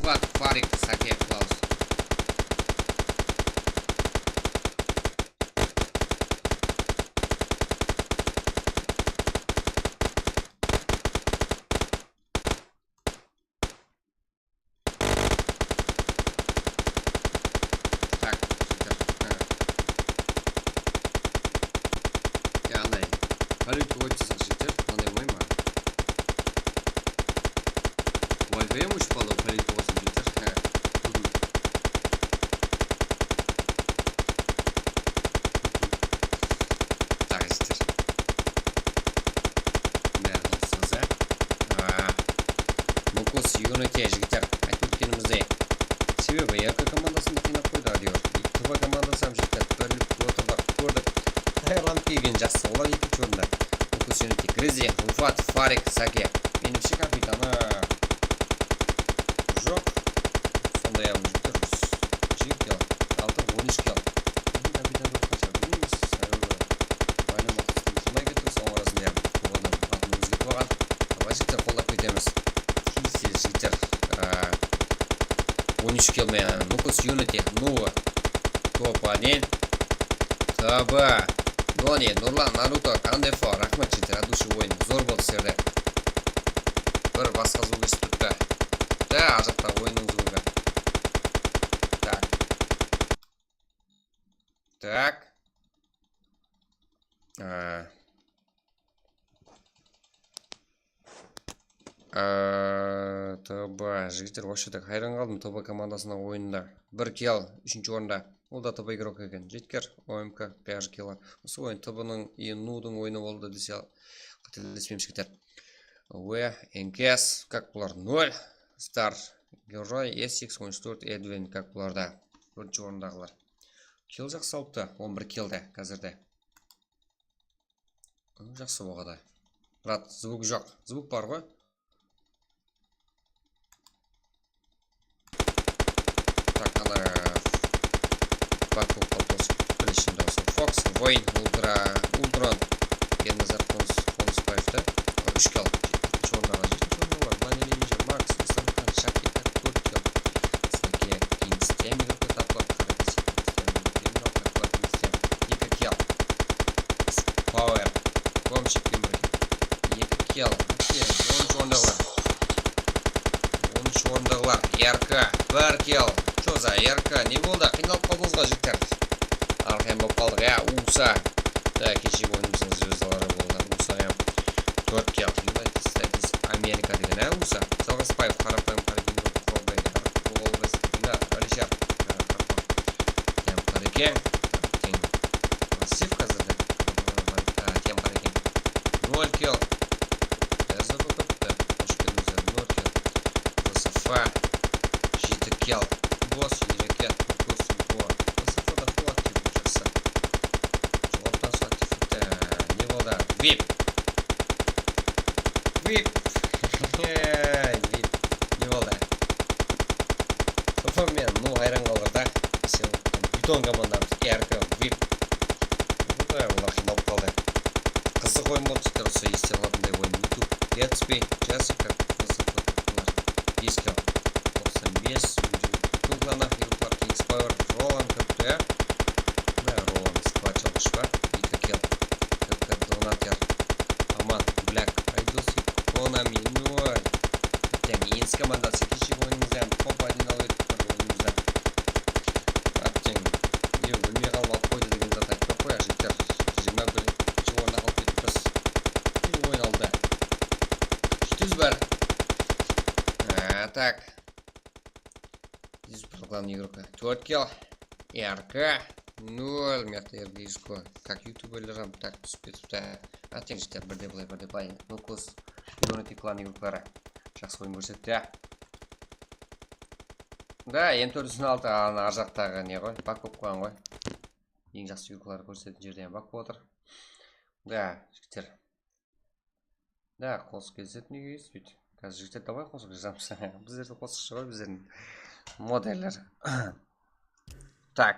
Vlad, Farik, Sake, Klaus. Так, jigitler. Ha. Ya, anday. Palyutkaǵa ótsek, jigitler, mınanday bolmay ma? Wi-Fi em ushıp qaldı, palyutka bolsın, jigitler. Ha. Mhm. Tak, jigitler. Bári dawıs taza. Aa, Nukus Unity, jigitler, aytıp ótkenimizdey. Sebebi, eki komandasın da qıynap qoydı, ádewir. Tuba komandası hám, jigitler, birlik otırdı, kórdik. Tayarlanıp kelgen jaqsı, olar ekinshi orında. Nukus Unity, Grizi, Rufat, Farik, Sake. Menimshe, kapitanı joq. Sonday-aq, jigitler, jigit kill. Altı, on úsh kill. Biziń kapitan joq, qanshaq bilmeymiz. Sebebi, bayramı qısqın qılmay ketti, soń arasında Tubanıń atın ózgertip alǵan. Давай, jigitler, qollap ketemiz. Tiyisli, jigitler. Á, on úsh kill menen. Nukus Unity, Nuwa. Top один. Tuba. Doni, Nurlan, Naruto, Kandefo, raxmet, jigitler, от души oyın. Zor boldı sizlerde. Bir basqa zvuk esitip turıptı. Da, ar jaqta oyınnıń zvugi. Так. Так. Á. Á, Tuba, jigitler, вообще так hayran qaldım Tuba komandasına oyında. Bir kill, úshinshi orında. Ol da Tuba igrok eken. Jetker, O M K, bári killlar. Usı oyın Tubanıń и Nudıń oyını boldı dese, qátelespeymiz, jigitler. Ve N K S, как bular, nol. Star, Geroi, S X on tórt, Edwin, как bularda. Birinshi orındaǵılar. Kill jaqsı alıptı, on bir kill de házirde. Jaqsı bolǵada. Murat, zvuk joq. Zvuk bar ǵoy. Tak, ana, bak bolıp qaldı dosı. Bilesizler dosı. Fox, Voin, Ultra, Ultron. Ernazar Qonıs-, Qonısbaevtı. Úsh kill. Jetinshi orındaǵı, jetinshi orında bar. Vladimir Ninja, Max, Islamxan, Shakir, tórt kill. Sizlerge Kingstem, Mirko Tatlov, Qara Kesek, Kingstem, Terminal Tatlov, Kingstem. Eki kill. Power, Komchik, Kimberli. Eki kill. Onınshı orındaǵılar. Onınshı orındaǵılar. R K, bir kill. Choza, R K, ne boldı? Qıynalıp qaldıńız ǵoy, jigitler. Arqayın bolıp qaldıq, ya, usa. Da, keshegi oyınımızdıń zvezdaları boldı. Usa, ya. Tórt kill. United States America degen, ya, usa. Salǵasbaev, Qarapayım, Qaragin, Quralbay, Quralbay, Alisher, Qarapay. Tem Qareken. Tem. Massiv házirde. Tem Qareken. Nol kill. Házir utıptı. Xosh keldińizler. Nol kill. V S F. Jeti kill. Bos, ereket, Nukus, Bo. V S F da full aktiv, jaqsı. Juwaptan sol aktiv. Ne boldı? Vip. Vip. Vip. Ne boldı? Topam men, ну, hayran qalır da. Sen Beton komandamız, R K, Vip. Olar qıynalıp qaldı. Qızıq oyın boldı, sizler usı este qalatunday oyın. YouTube, Gatsby, Jessica, qızıq oyınlar. Bes kill, toqsan bes, Kunglanah, Yuklar, Kings Power, Roland, K P T. Mına Roland, squad jalǵısh bar, eki kill. K P T Donater, Aman, Black, Aydos, Konami, nol. Teń, Enis komandası, keshegi oyınımızda hám top один al etip bir oyınımızda. Atteń, ew, bilmey qalıp alıp qoydı degen zat aytpay-aq qoyayıq, jigitler. Jigirma birinshi orında qalıp kettimiz. Ey, oyın aldı. Jeti júz bar. A, tak. Júz bir главный игрока. Tórt kill. R K. Nol. Mıyaqta R K Isko. Как ютуберлер hám tak túsip ketipti. Atteń, jigitler, birde bılay, birde bılay. Nukus. Unity klan игроклары. Jaqsı oyın kórsetti. Da, M tórt júz on altı, ana, ar jaqtaǵı ne ǵoy, bak bolıp qoyǵan ǵoy. Eń jaqsı игроклар kórsetetin jerde bak bolıp atır. Da, jigitler. Da, qosıq kelisetin úyge, sóyt. Házir jigitler, давай qosıq jazamız. Bizlerde qosıqshı ǵoy, bizlerdiń modeller. Tak.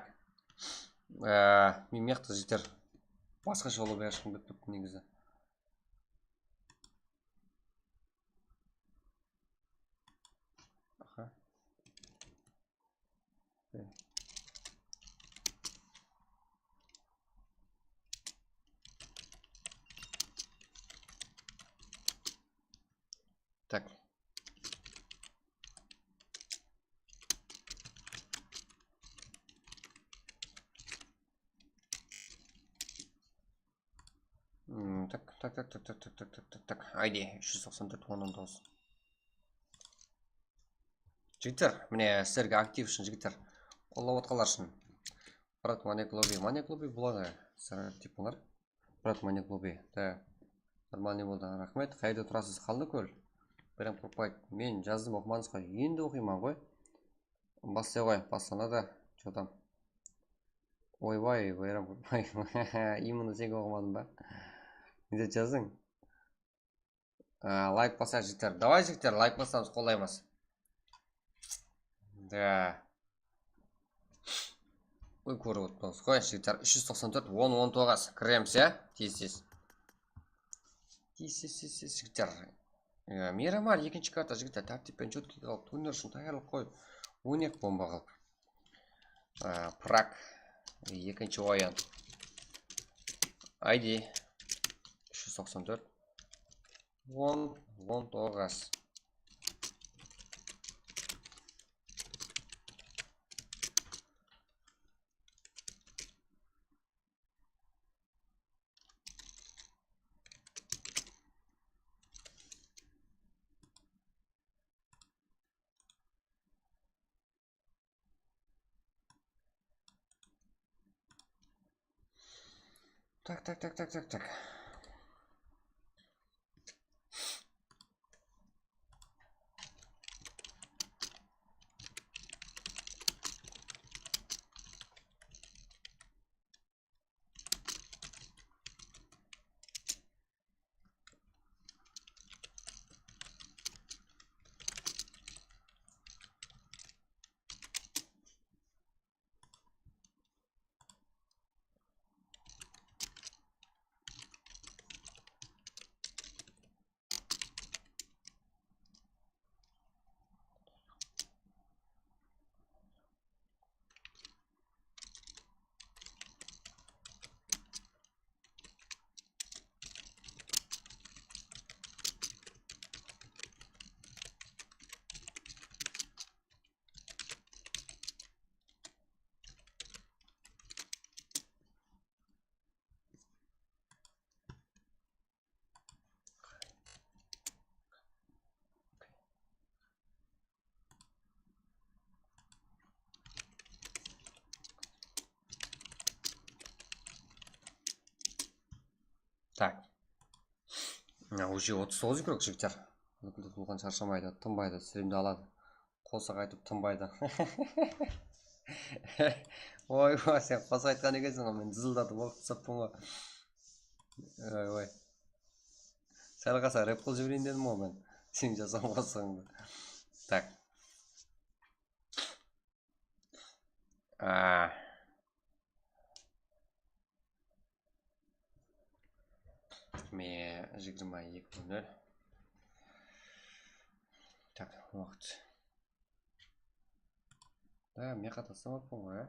Ee, men mıyaqta jigitler basqasha ulıwma ashqım kelip turıptı negizi. Aha. Tak. Hmm, tak, tak, tak. Ayde, úsh júz toqsan tórt, on, on toǵız. Jigitler, mine, sizlerge aktiv ushın, jigitler. Qollap atqanlar ushın. Brat, Manek Lobby. Manek Lobby buladı. Sizler aktiv bolıńlar. Brat, Manek Lobby. Da. Нормальный boldı. Raxmet. Qayerde turasız? Qanlıkól. Berem Qurpay. Men jazdım, oqımadıńız ǵoy. Endi oqıyman ǵoy. Baslay ǵoy, baslanadı. Чё там? Oybay, Bayram Qurpay. Именно sen oqımadıń ba? Ne dep jazdıń? Aa, layk basar jigitler. Davay jigitler, layk basamız, qollaymız. Da. Oy, kórip otırmız. Qoyıńız jigitler, úsh júz toqsan tórt, on, on toǵız. Kiremiz, ya? Tez-tez. Tez, tez, tez, tez, jigitler. Ya, Miramar, ekinshi karta, jigitler, tártip penen chetke alıp, turniir ushın tayarlıq qoyıp, oynayıq bomba qılıp. Aa, Prag, ekinshi oyın. I D úsh júz toqsan tórt, on, on toǵız. Так, так, так, так, так, так. Tak. Mına, уже otız toǵız igrok, jigitler. Qanday qıldı, Tulqan sharshamaydı, tınbaydı, strimdi aladı. Qosıq aytıp tınbaydı. Oy, oy, sen qosıq aytqan ekenseń ǵoy, men dızıldatıp oqıp tasappan ǵoy. Oy, oy. Sál qalsa rep qılıp jibereyin dedim ǵoy men. Sen jasaǵan qosıǵıńdı. Tak. A. Mine, jigirma eki nol nol. Tak, waqıt. Da, men qata taslamappan ǵoy, a?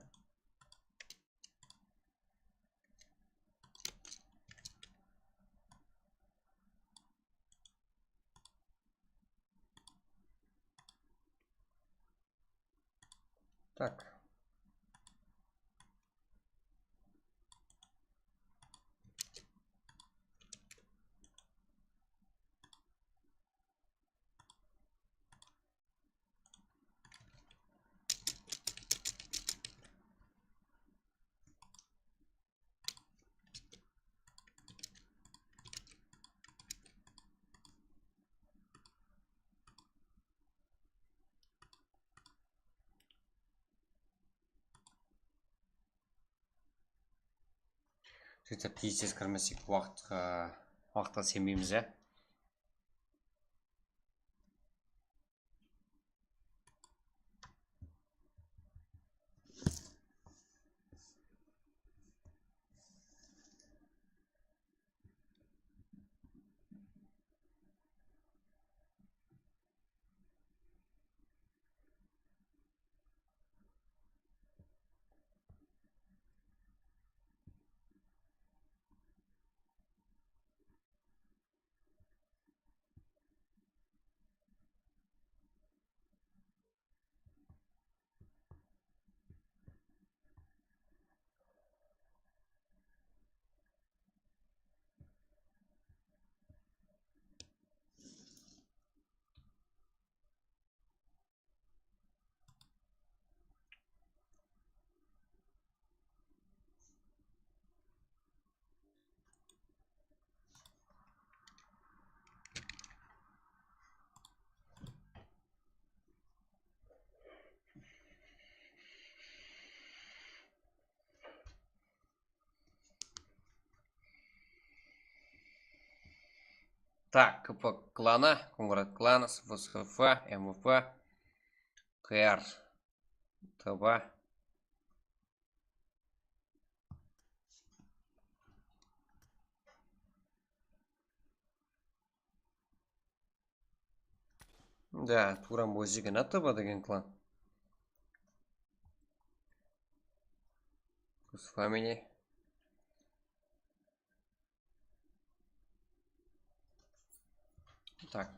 Так. Jigitler, tez-tez kirmesek, waqıtqa, waqıtqa senbeymiz, ya. Так, К П кланы, Конград кланы, С Ф С Х Ф, М В П, К Р, Т Б. Да, tuwram boyzegen, T B degen klan. С вами. Так.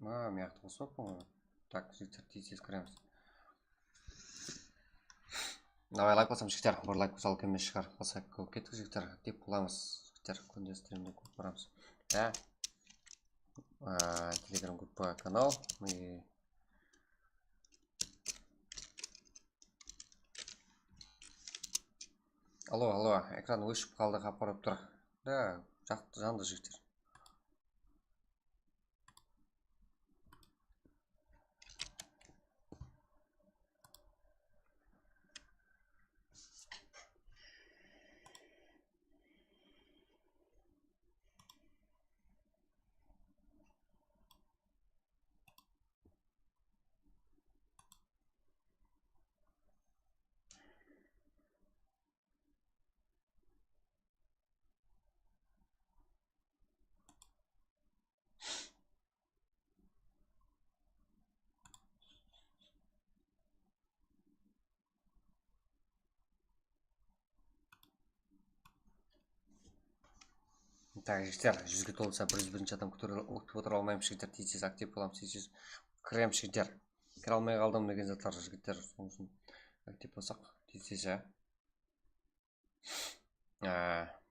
A, mıyaqtı qosıp atırman ǵoy. Tak, jigitler, tez-tez kiremiz. Davay, layk basam, jigitler, bir layk basal kelmey shıǵar. Basayıq, kóp kettik, jigitler, dep bolamız. Jigitler, kúnde strimde kóp baramız. Ya. A, Telegram gruppa, kanal. E, Alo, alo, ekran óship qaldı, xabar berip tur. Da, jaqtı, jandı, jigitler. Tak, jigitler, júzge tolsa bir júz birinshi adam kútip otıra almaymız, jigitler, tez-tez aktiv bolamız, tez-tez kiremiz, jigitler. Kire almay qaldım degen zatlar, jigitler, sonıń ushın aktiv bolsaq, tez-tez, ya. Á.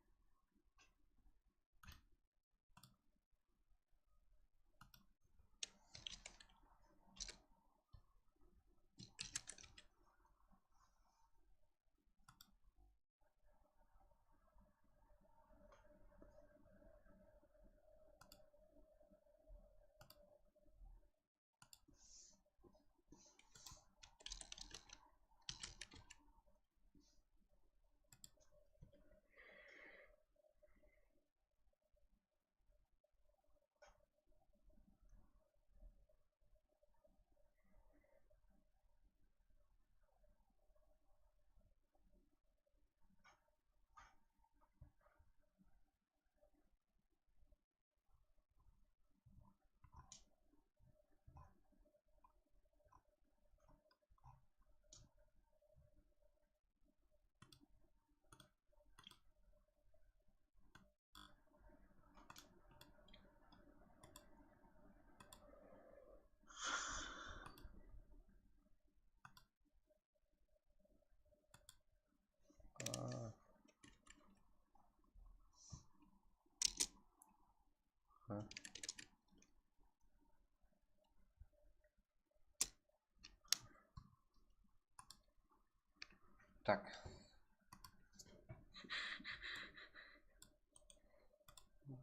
Tak.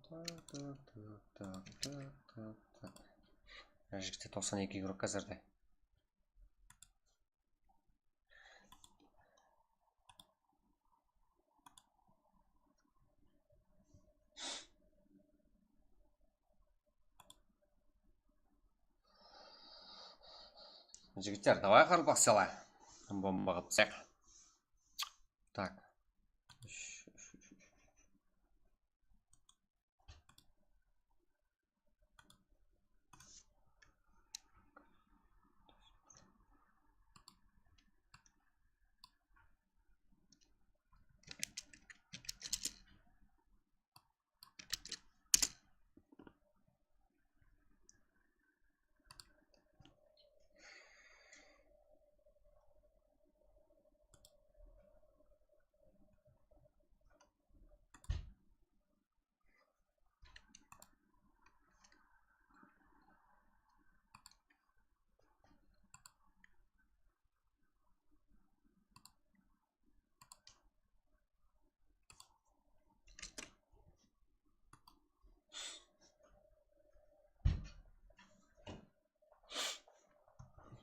Tak, tak, tak, tak, tak, tak, tak. Mına jigitler toqsan eki igrok házirde. Jigitler, davay qaraqalpaqshalar. Bomba qılıp taslayıq. Tak.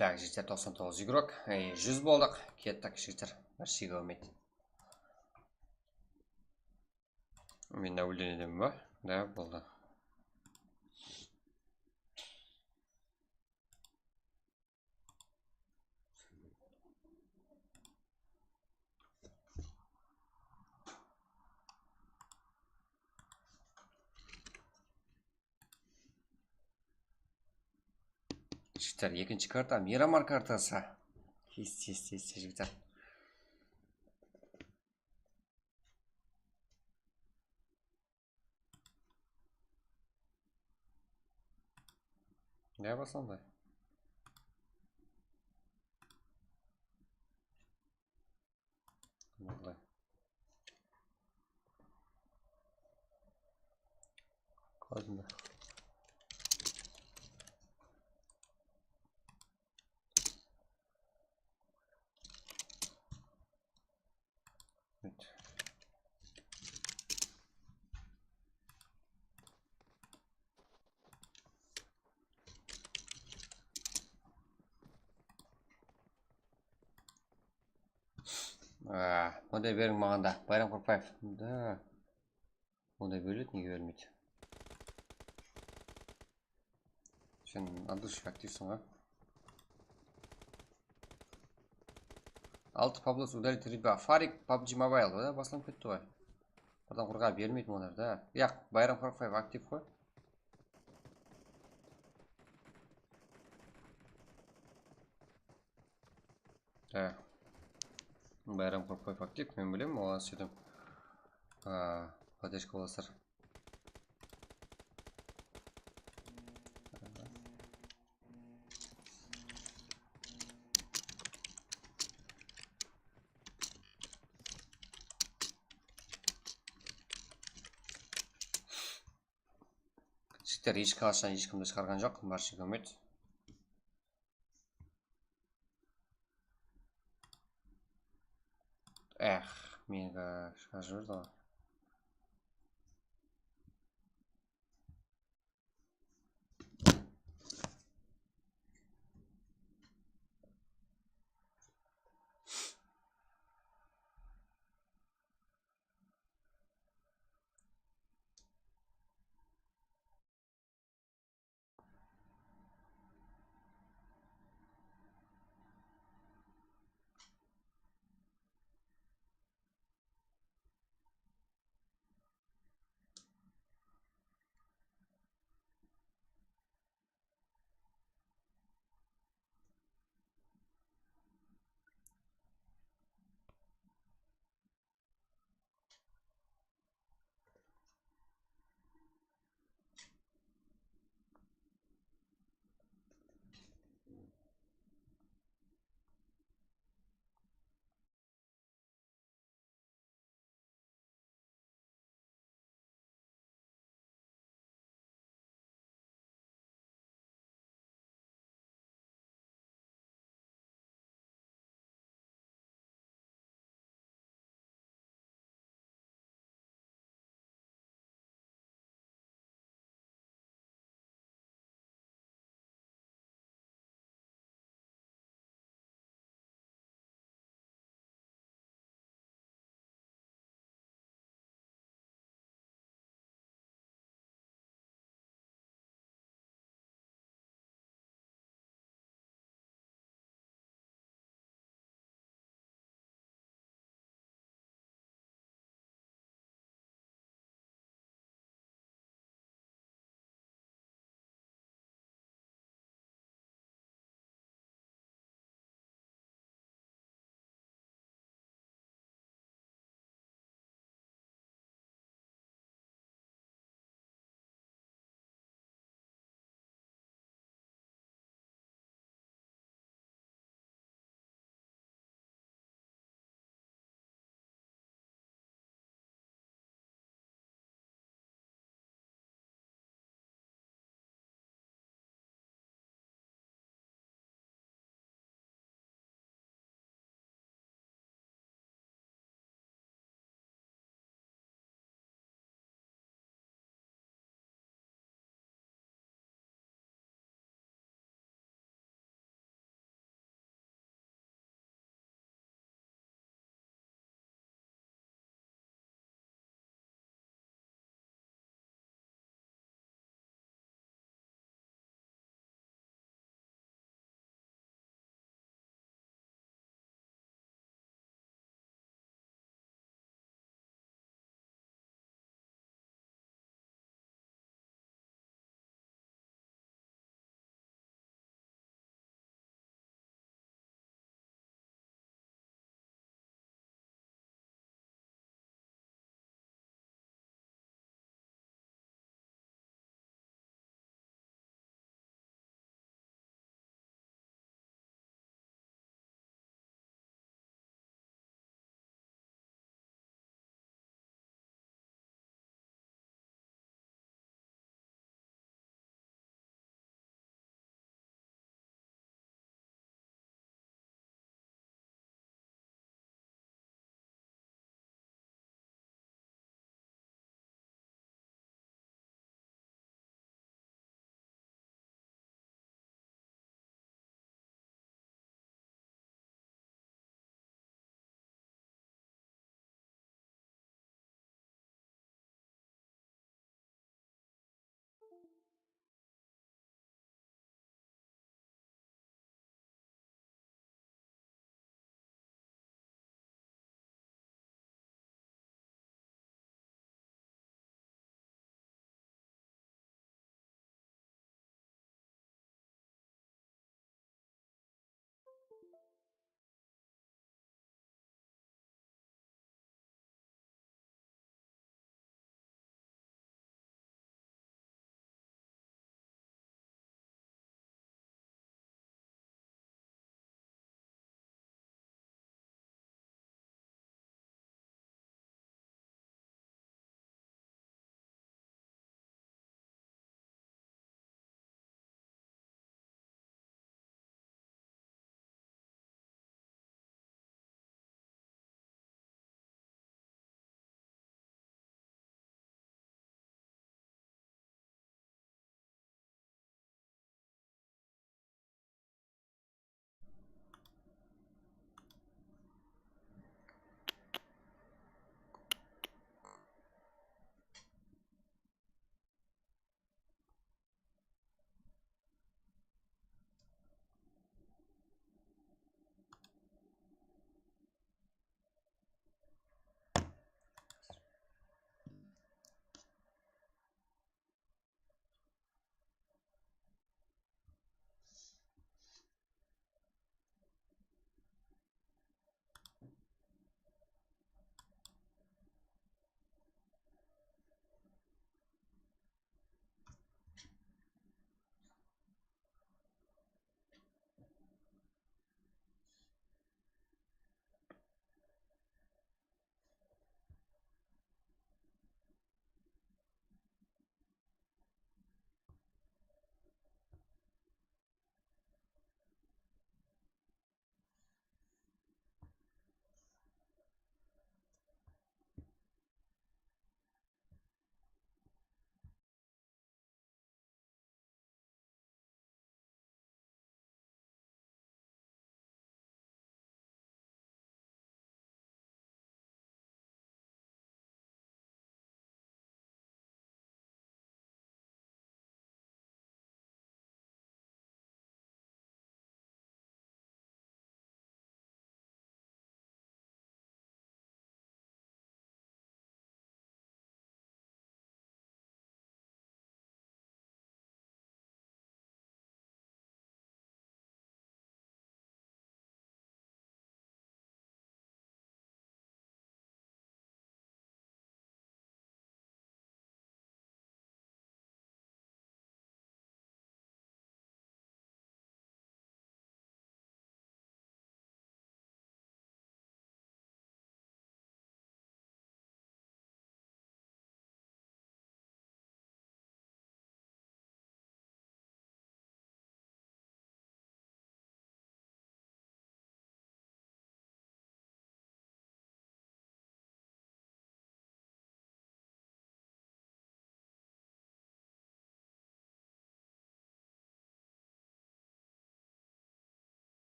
Tak, jigitler, toqsan toǵız igrok. Ey, júz boldıq. Kettik, jigitler. Bir shege úmit. Men de úlden edemen ba? Da, boldı. Jigitler, ekinshi karta, Miramar kartası. Kes, kes, kes, jigitler. Ne baslandı? Boldı. Qaldı. Aa, bunday beriń maǵan da, Bayram Qurtbaev. Da. Onday beriledi, nege berilmeydi? Sen Andush aktivseń ǵoy. Altı Pablos ударить рыба. Farik, PUBG Mobile, da, baslanıp ketti ǵoy. Birden qurǵa bermeydi olar da. Yaq, Bayram qırq besh aktiv ǵoy. Há. Bayram Qurıqbaev aktiv, men bilem, oǵan sóytip, a, podderjka bolasızlar. Jigitler, hesh qashan hesh kimdi shıǵarǵan joq, barshege úmit. Ex, meni shıǵarıp jiberdi ǵoy.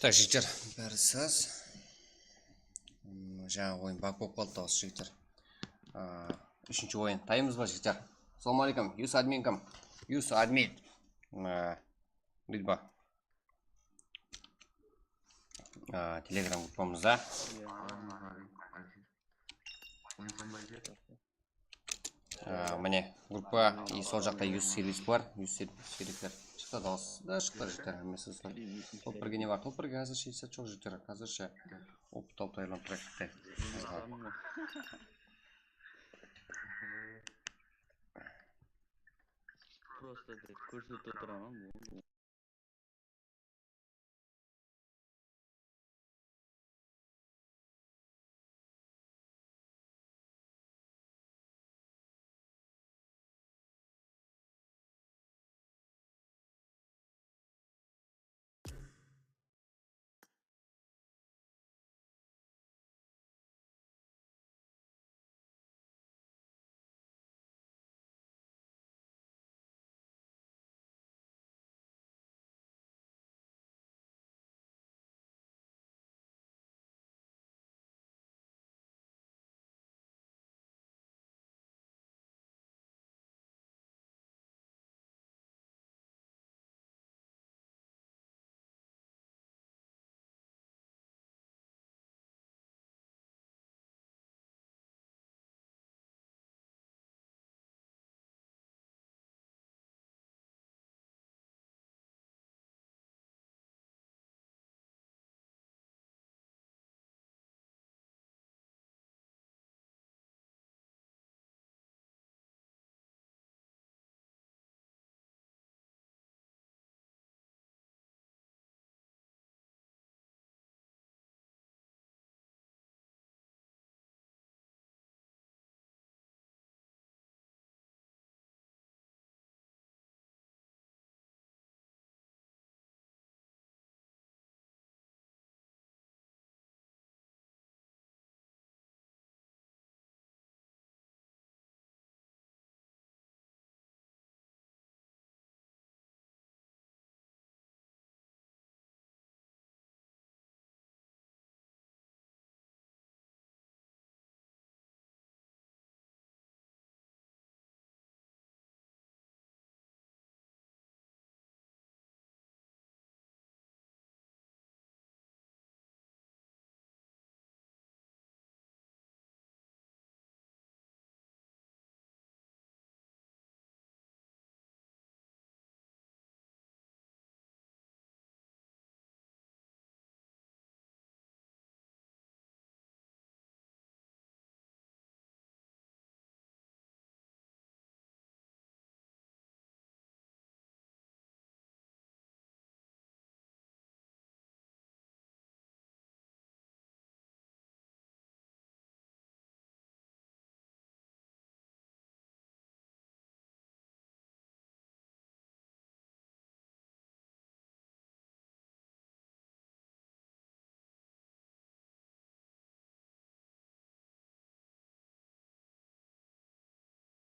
Tak, jigitler, bári saz. Hmm, jańa oyın bak bolıp qaldı, dawıs, jigitler. A, úshinshi oyın. Tayımız ba, jigitler? Assalawma aleykum, Yus adminkam. Yus admin. A, Lidba. A, Telegram gruppamızda. A, mine, gruppa, i sol jaqta Yus servis bar, Yus ser-, servisler. Shıqtı, dawıs da shıqtı, jigitler, hámmesi sol. Top birge ne bar? Top birge házirshe esap joq, jigitler, házirshe. Opıt alıp tayarlanıp turayıq. Prosta tek kórsetip otırman.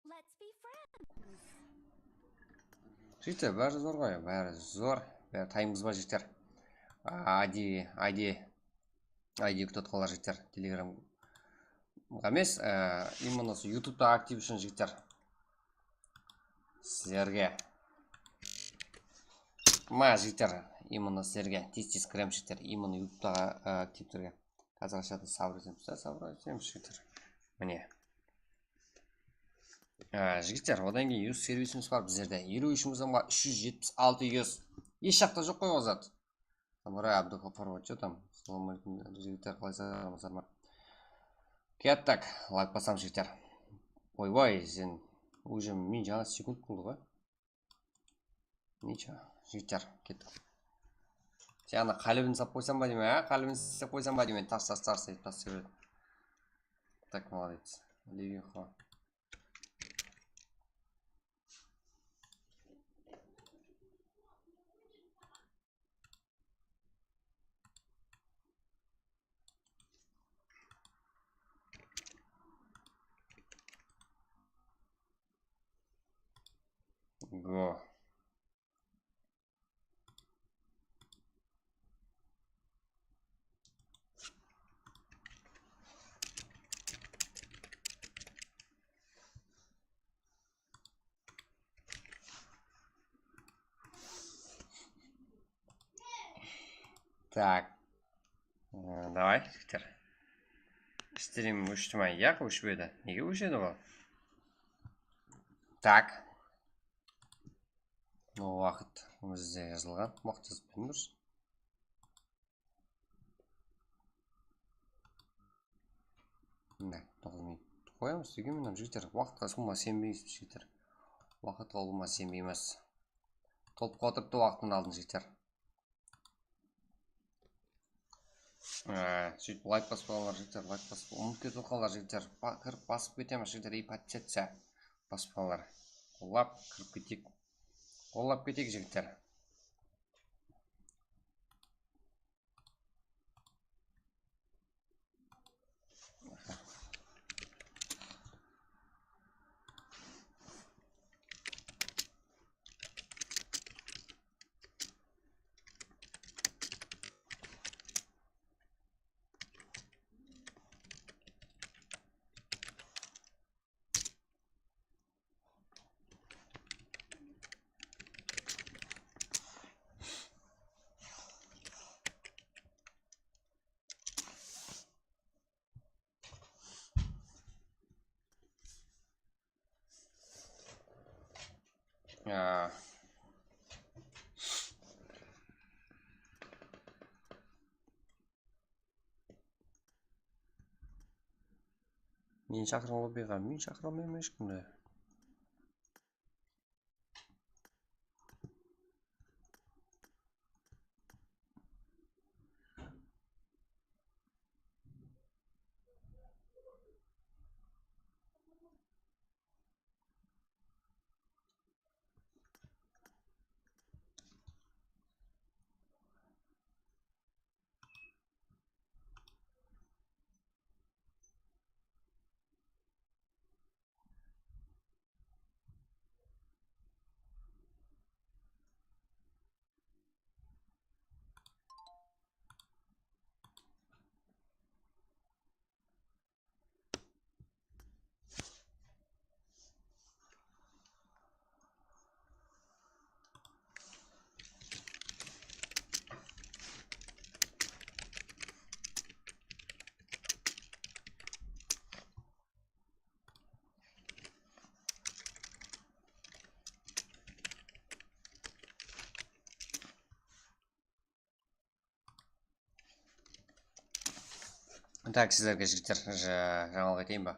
Let's be friends. Jigitler, bári zor ǵoy, bári zor. Bári tayımız bar, jigitler. Aydi, aydi, aydi kútip atqanlar, jigitler. Telegram emes, e, именно usı YouTube-ta aktiv ushın, jigitler. Sizlerge. Ma, jigitler, именно sizlerge tez-tez kiremiz, jigitler. Именно YouTube-ta, e, aktivlerge. Házir ashada sabır etemiz, da, sabır etemiz, jigitler. Mine. Á, jigitler, odan keyin Yus servisimiz bar bizlerde. Eliw úsh mıń bar, úsh júz jetpis altı Yus. Hesh jaqta joq qoy ol zat. Samuray Abduxaparova, что там? Assalawma aleykum, jigitler, qalaysızlar, amasızlar ma? Kettik, layk basamız, jigitler. Oybay, sen, уже men jańa sekund qıldı ǵoy. Ничего, jigitler, kettik. Sen ana qálibin sap qoysań ba deymen, á? Qálibin islep qoysań ba deymen, tas, tas, tas, tas, tas. Tak, молодец. Levinxo. Go. Так. Ee, davay, jigitler. Strim óshti ma? Yaq, óshpedi. Nege óshedi ol? Tak. Waqıt bizde jazılǵan. Waqıt jazıp beremiz. Mine, toǵız minut. Qoyamız, túgin mine, jigitler. Waqıtqa ulıwma isenbeymiz, jigitler. Waqıtqa ulıwma isenbeymiz. Tolıp qotırıptı waqıtın aldın, jigitler. Ee, sóytip layk basıp alınlar, jigitler, layk basıp, umıtıp ketip qalınlar, jigitler. Ba-, kirip basıp ketemiz, jigitler, и подписаться basıp alınlar. Qollap kirip keteyik. Qollap keteyik, jigitler. Ya. Meni shaqırıń, lobbiǵa. Meni shaqıra almayman eshkimdi. Tak, sizlerge, jigitler, ja-, jańalıq aytayın ba?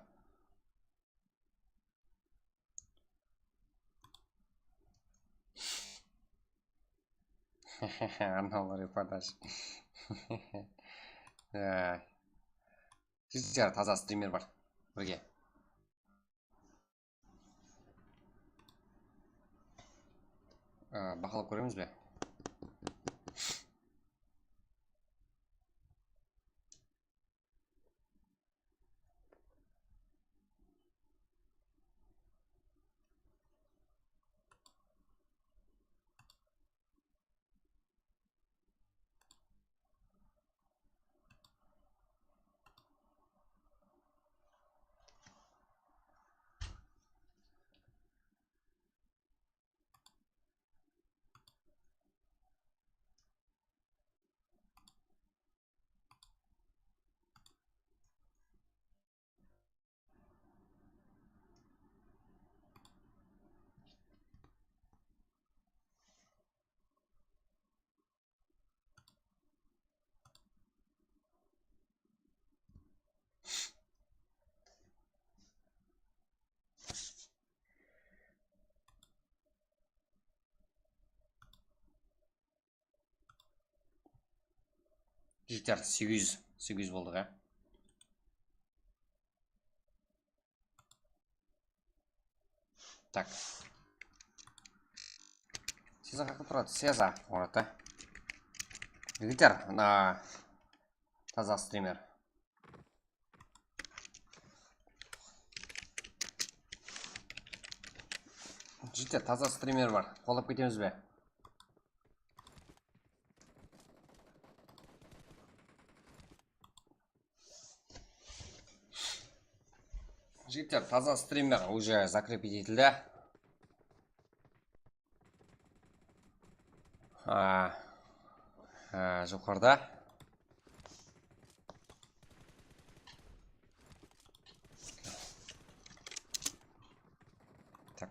Annalar reportaj. Ee, jigitler, taza strimer bar. Birge. Ee, bahalap kóremiz be? Jigitler, segiz júz, segiz júz boldıq, á. Tak. Seza qaqıp turadı, Seza, orada. Jigitler, mına taza strimer. Jigitler, taza strimer bar. Qollap ketemiz be? Jigitler, taza strimer уже закрепить etildi. A, Á, joqarıda. Tak.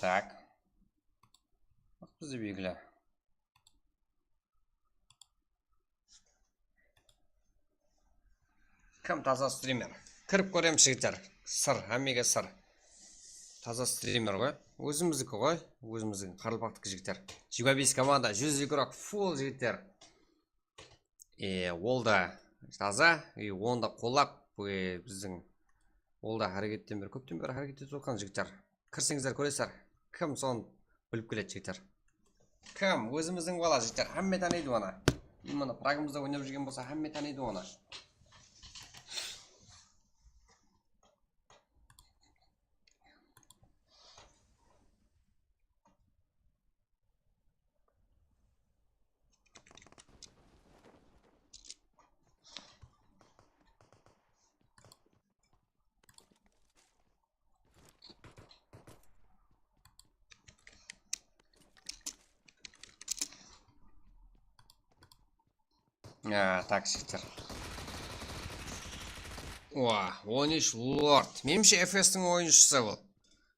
Tak. Baq, bizde belgili. Kim taza strimer? Kirip kóremiz, jigitler. Sır, hámmege sır. Taza strimer ǵoy. Ózimizdiki ǵoy. Ózimizdiń qaraqalpaqtiki, jigitler. Jigirma bes komanda, júz igrok, full, jigitler. E, ol da taza, e, onı da qollap, e, bizdiń ol da háreketten beri, kópten beri háreket etip otırǵan jigitler. Kirseńizler, kóresizler. Kim sonı bilip keledi, jigitler. Kim? Ózimizdiń bala, jigitler. Hámme tanıydı onı. Именно Pragımızda oynap júrgen bolsa, hámme tanıydı onı. A, tak, jigitler. Oa, on úsh Lord. Menimshe, F S tiń oyınshısı bul.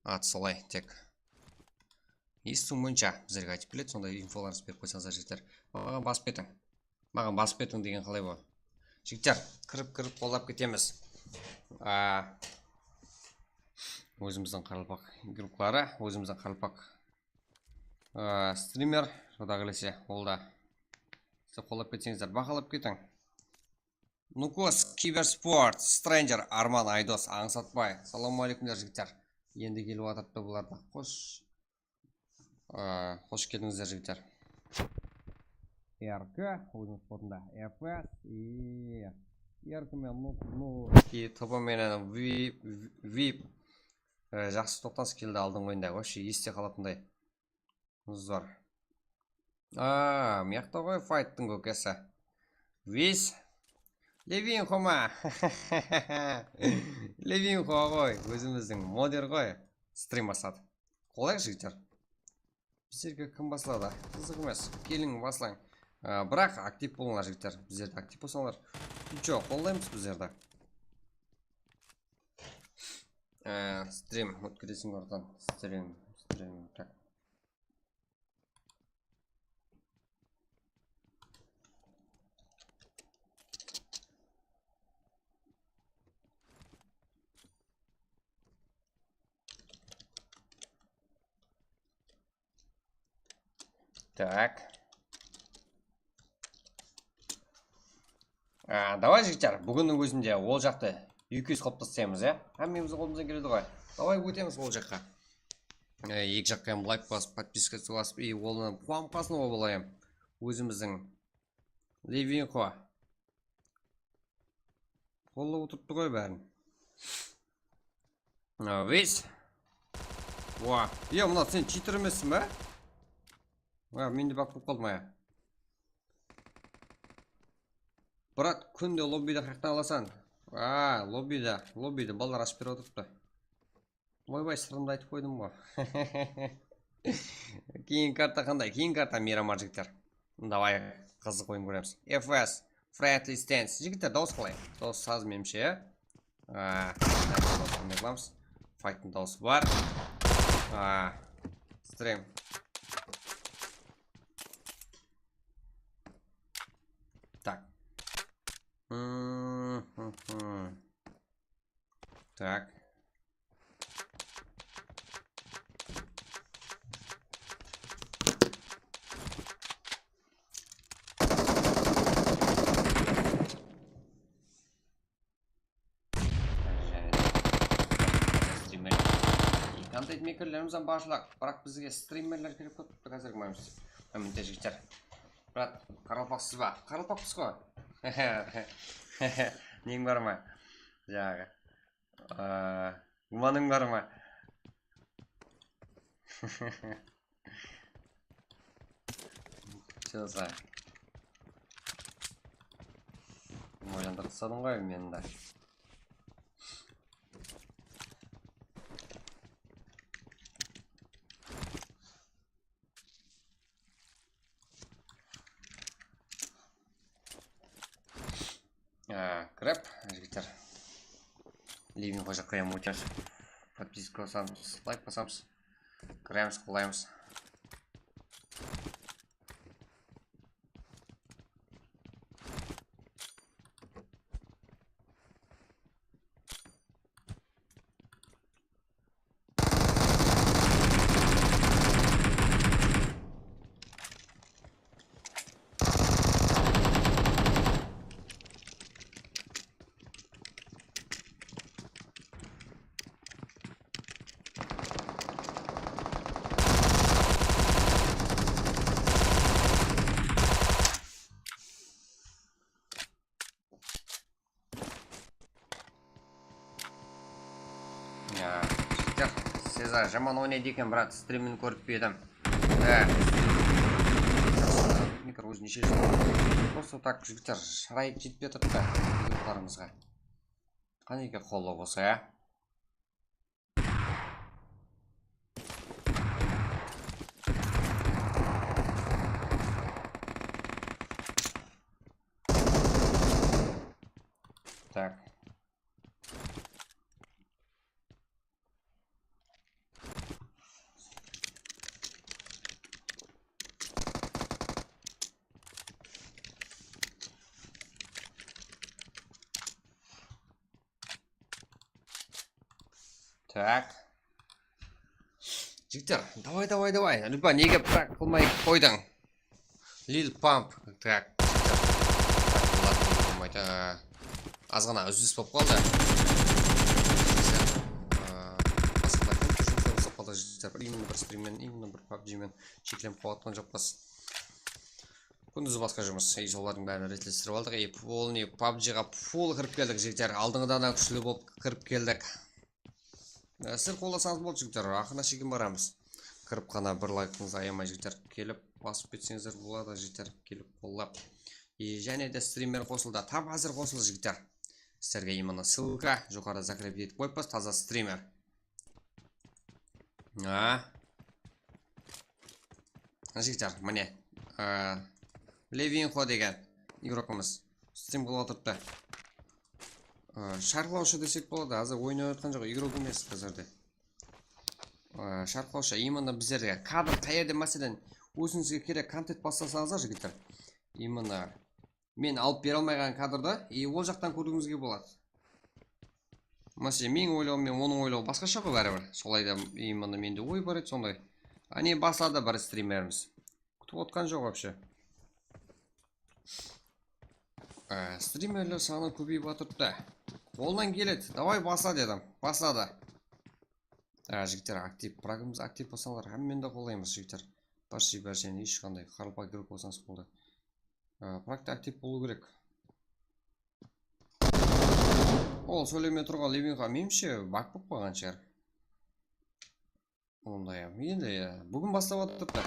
At solay, tek. Esitiwim boyınsha, bizlerge aytıp keledi, sonday infolarıńızdı berip qoysańızlar, jigitler. Maǵan basıp ketiń. Maǵan basıp ketiń degen qalay bul? Jigitler, kirip, kirip qollap ketemiz. A, ózimizdiń qaraqalpaq igrokları, ózimizdiń qaraqalpaq, a, strimer, Quda qálese, ol da. Siz qollap ketseńizler, baqalap ketiń. Nukos, Kibersport, Stranger, Arman, Aydos, Ańsatbay. Salawma áleykumler, jigitler. Endi kelip atırıptı bular da. Xosh. A, xosh keldińizler, jigitler. R K, óziniń spotında F S, e, R K men, nu, nu, ki, T B menen vip, vip. E, jaqsı toqtanıs keldi aldınǵı oyında. Вообще, este qalatınday. Zor. A, mıyaqta ǵoy, fayttıń kókesi. Vis. Levinxo ma? Levinxo ǵoy, ózimizdiń moder ǵoy. Strim basladı. Qolayıq, jigitler. Bizlerge kim basladı? Qızıq emes. Keliń, baslań. A, biraq aktiv bolıńlar, jigitler. Bizlerdi aktiv bolsańlar. Ncho, qollaymız bizlerdi. A, strim ótkeresiń oradan. Strim, strim, tak. Tak. A, davay, jigitler, búginniń ózinde ol jaqtı eki júz qılıp taslaymız, ya? Hámmemizdiń qolımızdan keledi ǵoy. Davay, ótemiz ol jaqqa. E, eki jaqqa hám layk basıp, podpiska basıp, e, ol quwanıp qalsın, o, bala hám. Ózimizdiń Levinxo. Qollap otırıptı ǵoy bárin. A, ves. Wa, e, mına sen cheater emessiń be? A, men de bak bolıp qaldım, aya. Brat, kúnde lobbiydi qayaqtan alasań? A, lobbiydi, lobbiydi balalar ashıp berip otırıptı. Oybay, sırımdı aytıp qoydım ǵoy. Keyin karta qanday? Keyin karta Miramar, jigitler. Davay, qızıq oyın kóremiz. F S, Friendly Stance. Jigitler, dawıs qalay? Dawıs saz menimshe, ya. A, dawıs qılamız. Fayttıń dawısı bar. A, strim. Tak. Hmm, hmm, hmm. Tak. Beatmakerlerimiz hám barshılıq. Biraq bizge strimerler kerek bolıp turıptı házirgi momenti, jigitler. Brat, qaraqalpaqsız ba? Qaraqalpaqpız ǵoy. Neń bar ma? Jańaǵı. Aa, gumanıń bar ma? Chılsa. Oylandırıp tasladıń ǵoy meni de. Aa, kirip, jigitler. Living qoysa qoyamız, ótemiz. Podpiska basamız, layk basamız. Kiremiz, qolaymız. Ya, jigitler, Sezar jaman oynaydı eken, brat, strimin kórip pe edim. Há. Mikro ózi neshe jıl? Просто так, jigitler, sharayıt jetpey atırıptı videolarımızǵa. Qáneke qollap bolsa, ya? Так. Так. Jigitler, давай, давай, давай. Любой, nege пранк qılmay qoydıń? Lil Pump. Так. Aa, azǵana úzilis bolıp qaldı. Aa, basqada kim jumısqa uqsap qaldı, jigitler. Bir именно bir strimmen, именно bir PUBG men sheklenip qalıp atqan joqpız. Kúndiz basqa jumıs. И solardıń bárin retlestirip aldıq. И полный PUBG ǵa full kirip keldik, jigitler. Aldınǵıdan da kúshli bolıp kirip keldik. Á, sizler qollasańız boldı, jigitler. Aqırına shekem baramız. Kirip ǵana bir layqıńızdı ayamay, jigitler. Kelip basıp ketseńizler boladı, jigitler. Kelip qollap. И jáne de strimer qosıldı. Tap házir qosıldı, jigitler. Sizlerge именно ссылка joqarıda закрепить etip qoyıppız, taza strimer. A. Jigitler, mine, a, Levinxo degen igrokımız strim qılıp atırıptı. A, sharqlawshı desek boladı, házir oynap atırǵan joq, igrok emes házirde. A, sharqlawshı, именно bizlerge kadr qayerde, máselen, ózińizge kerek kontent baslasańızlar, jigitler. Именно Men alıp bere almayǵan kadrdı, e, ol jaqtan kóriwińizge boladı. Máselen, meniń oylawım menen onıń oylawı basqasha ǵoy báribir. Solay da, e, mında mende oy bar edi sonday. Áne, basladı bir strimerimiz. Kútip otqan joq вообще. Á, strimerler sanı kóbeyip atırıptı. Qoldan keledi. Davay, basla, dedim. Basladı. Á, jigitler, aktiv, pragımız aktiv bolsańlar, hámmeni de qollaymız, jigitler. Barshi, barsheni hesh qanday qaraqalpaq igrok bolsańız boldı. Á, pragta aktiv bolıw kerek. Ol sóylemey turǵan Levinxo, menimshe, bak bolıp qalǵan shıǵar. Onday, endi, búgin baslap atırıptı.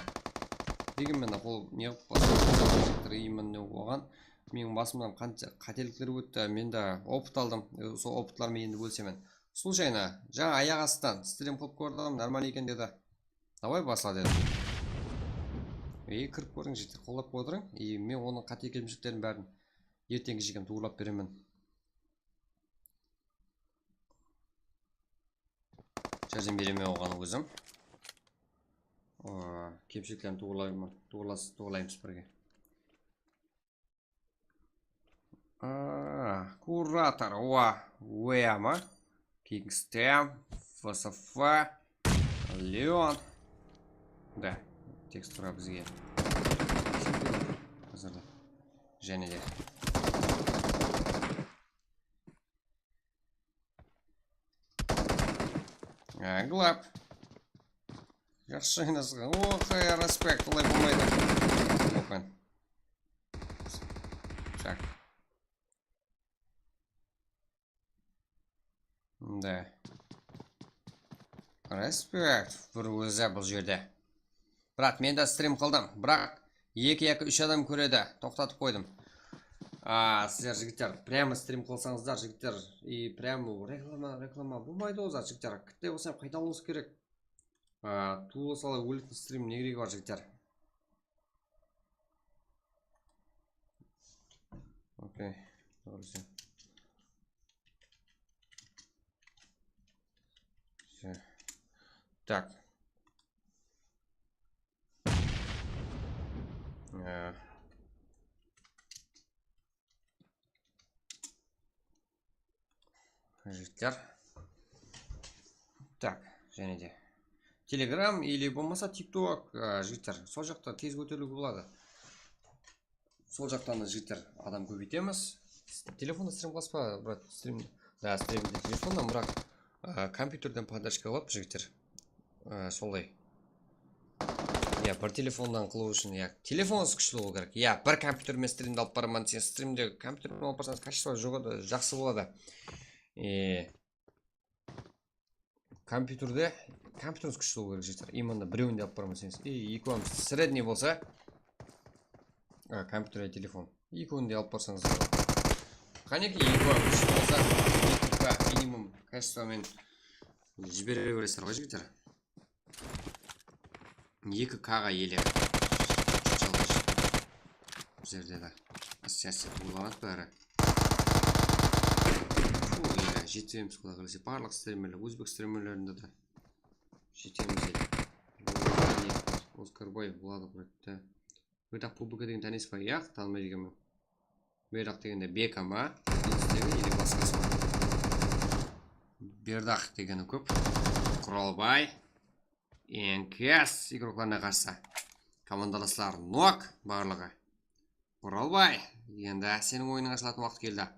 Degenmen de, ol ne qılıp baslap atırıptı, именно oǵan. Meniń basımnan qancha qátelikler ótti, men de opıt aldım. E, sol opıtlarım menen endi bólisemen. Случайно, jańa ayaq astıdan strim qılıp kórdim, нормально eken dedi. Davay, basla, dedim. E, kirip kórdiń, jigitler, qollap kórdiń. E, men onıń qáte kemshiliklerin bárin erteńgi jekem tuwrılap beremen. Járdem beremen oǵan ózim. Aa, kemshiliklerin tuwrılayman, tuwrılas-, tuwrılaymız birge. Aa, kurator, owa, oya ma? Kingston, F S F, Leon. Da, tekstura bizge. Házirde. Jáne de. Á, glap. Jaqsı oynasın. Oqay, respekt, olay bolmaydı. Oqan. Tak. Da. Respekt, bir ózi bul jerde. Brat, men de strim qıldım. Biraq eki yaki úsh adam kóredi. Toqtatıp qoydım. A, sizler, jigitler, прямо strim qılsańızlar, jigitler. И прямо reklama, reklama bolmaydı ol zat, jigitler. Kitte bolsa ham qaytalıwıńız kerek. A, tuwıla sala óletin strim ne keregi bar, jigitler? Okey, dúrıs. Всё. Так. Э. Jigitler. Tak, jáne de. Telegram ili bolmasa TikTok, a, jigitler. Sol jaqta tez kóteriliwge boladı. Sol jaqtan da, jigitler, adam kóbeytemiz. Telefonda strim qılasız ba, brat? Strim, da, strimde telefondan, biraq, a, kompyuterden podderjka qılıp, jigitler. A, solay. Ya, bir telefonnan qılıw ushın, ya, telefonıńız kúshli bolıwı kerek. Ya, bir kompyuter menen strimdi alıp baraman deseń, strimde kompyuter menen alıp barsańız, качество joǵarı, jaqsı boladı. E, kompyuterde, kompyuterińiz kúshli bolıwı kerek, jigitler. Именно birewinde alıp baraman deseń. E, ekewimiz средний bolsa, a, kompyuter ya telefon. Ekewinde alıp barsańız boladı. Qáneki, ekewimiz kúshli bolsa, minimum качество menen jibere beresizler ǵoy, jigitler. Eki K-ǵa ele. Jalǵız. Bizlerde de. Áste-áste tuwıladı bári. Oy, ya, jetemiz, Quday qálese. Barlıq strimerler, ózbek strimerlerinde de jetemiz ele. Oy, Oskarbaev boladı, brat. Buyıraq P B K degen tániysız ba? Yaq, tanımay ekenmen. Buyıraq degende Beka ma? Bizlerdegi ele basqası ma? Berdaq degeni kóp. Quralbay. Enkes igroklarına qarsı. Komandalaslar nok barlıǵı. Quralbay, endi seniń oyınıńa ashılatın waqıt keldi.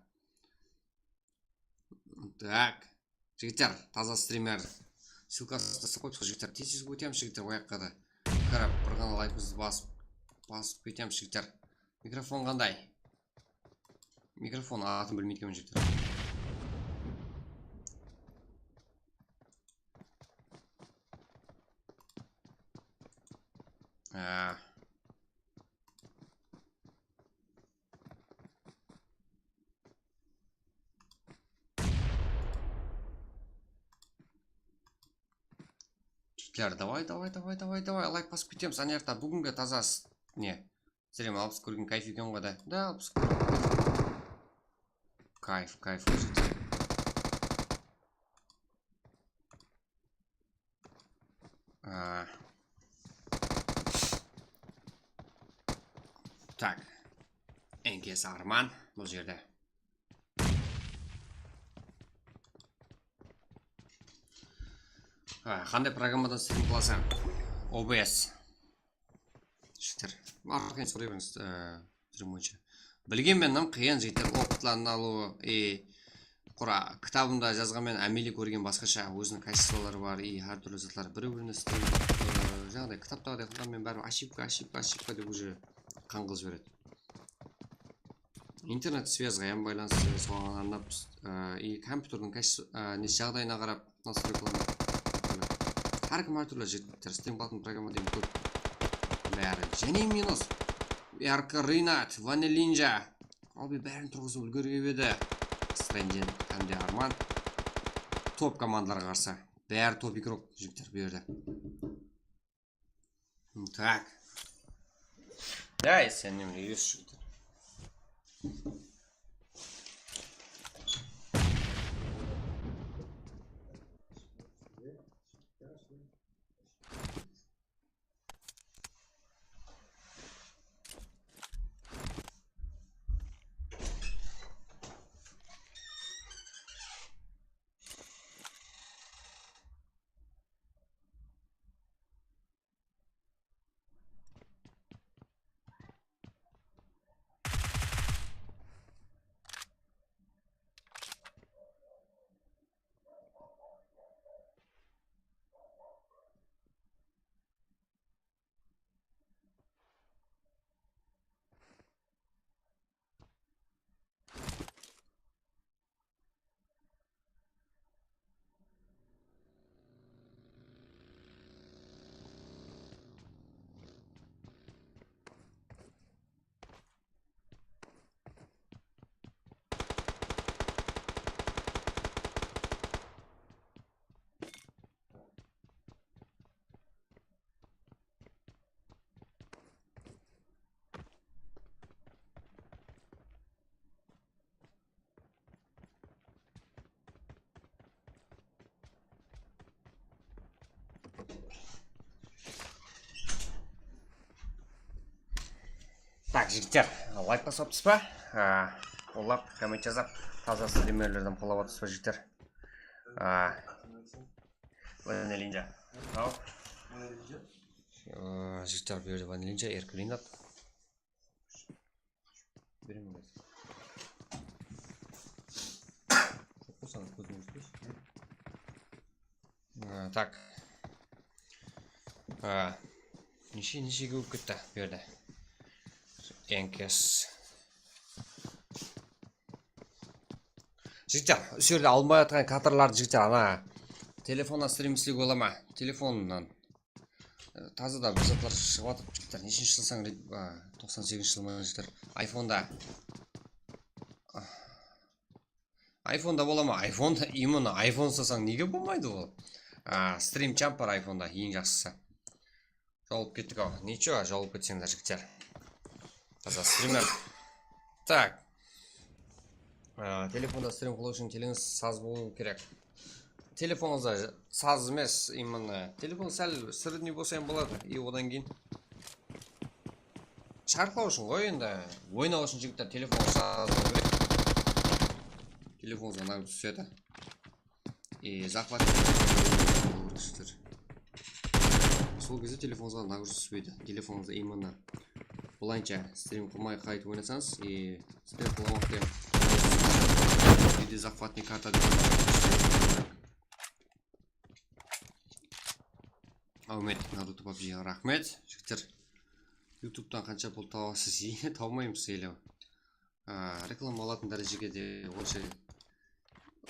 Tak. Jigitler, taza strimer. Ssılkasın taslap qoyıpsız, jigitler. Tez-tez ótemiz, jigitler, oyaqqa da. Kirip, bir ǵana laykımızdı basıp, basıp ketemiz, jigitler. Mikrofon qanday? Mikrofon atın bilmeydi ekenmen, jigitler. Á. Jigitler, davay, davay, davay, davay, davay, layk basıp ketemiz. Ana jaqta búgingi taza s-, ne? Sizler alpıs kórgen kayf eken ǵoy da. Da, alpıs kórgen. Kayf, kayf, jigitler. Á. Tak. Enkes Arman bul jerde. Á, qanday programmadan strim qılasań? O B S. Jigitler, barlıq endi soray berińiz, e, strim boyınsha. Bilgen menen qıyın, jigitler, opıtlardıń alıwı, e, qura, kitabında jazǵan menen ámeliy kórgen basqasha, óziniń качествоları bar, e, hár túrli zatlar. Birew-birine strim, e, jańaǵıday, kitaptaǵıday qılǵan menen báribir ошибка, ошибка, ошибка dep уже qańǵıl jiberedi. Internet svyazǵa hám baylanıslı, soǵan arnap, e, i kompyuterdiń каче-, e, ne, jaǵdayına qarap, настройкаларına. Hár kim hár túrli jigitler, strim qılatuǵın programma degen kóp. Bári. Jáne minus. Yarkı Rinat, Vanillinja. Abi bárin turǵızıp úlgergen edi. Stranger hám de Arman. Top komandalarǵa qarsı. Bári top igrok jigitler bu jerde. Так. Dáy, sen neme, yúz jigit. Tak, jigitler, layk basıp atırmız ba? A, qollap, komment jazıp, taza strimerlerden qollap atırmız ba, jigitler? A, Vanilinja. Al. Jigitler, bu jerde Vanilinja, Erkilinja. Beremen, guys. Joq bolsa, kózim kórseteshi. Aa, tak. Aa, neshe, neshege bolıp ketti bu jerde? Enkes. Jigitler, usı jerde alınbay atırǵan kadrlardı, jigitler, ana telefonnan strim islewge bola ma? Telefonnan. E, taza da bir zatlar shıǵıp atır, jigitler. Neshinshi jılsań, re-, a, toqsan segizinshi jıl ma, jigitler? Ayfonda. Ah. Ayfonda bola ma? Ayfonda, именно iPhone uslasań, nege bolmaydı ol? A, strim champ bar iPhonda, eń jaqsısı. Jawılıp kettik-aw. Nicho, jawılıp ketseńler, jigitler. Taza strimer. Tak. A, telefonda strim qılıw ushın teleńiz saz bolıwı kerek. Telefonıńızda saz emes, именно. Telefon sál sredniy bolsa ham boladı. И odan keyin sharqlaw ushın ǵoy endi. Oynaw ushın, jigitler, telefonıńız saz bolıwı kerek. Telefonıńızǵa nagruz túsedi. E, захват. Sol gezde telefonıńızǵa nagruz túspeydi. Telefonıńızda именно bılayınsha strim qılmay qaytıp oynasańız, e, strim qılǵan waqıtta uyde захватный карта dep. Áwmet, Naruto, PUBG, raxmet, jigitler. YouTube'tan qansha pul tabasız? Tawmaymız ele. A, reklama alatın dárejege de onsha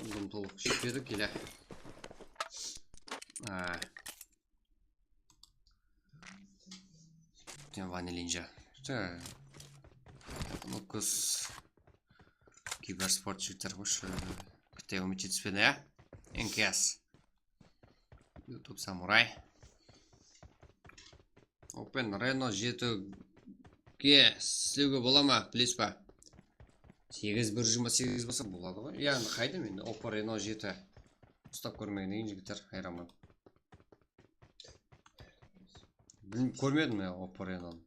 uldım tolıq jetpedik ele. A. Vanilinja. Nokus. Kibersport, jigitler, xosh, e, bitta úmit jetispedi, ya? N K S. YouTube Samuray. Oppo Reno jetige islewge bola ma, bilesiz ba? Segiz bir júz jigirma segiz bolsa boladı ǵoy. Ya, endi qayda mende Oppo Reno jeti? Uslap kórmegen ekenin, jigitler, hayranman. Bilmeymen, kórmedim ya Oppo Renonı.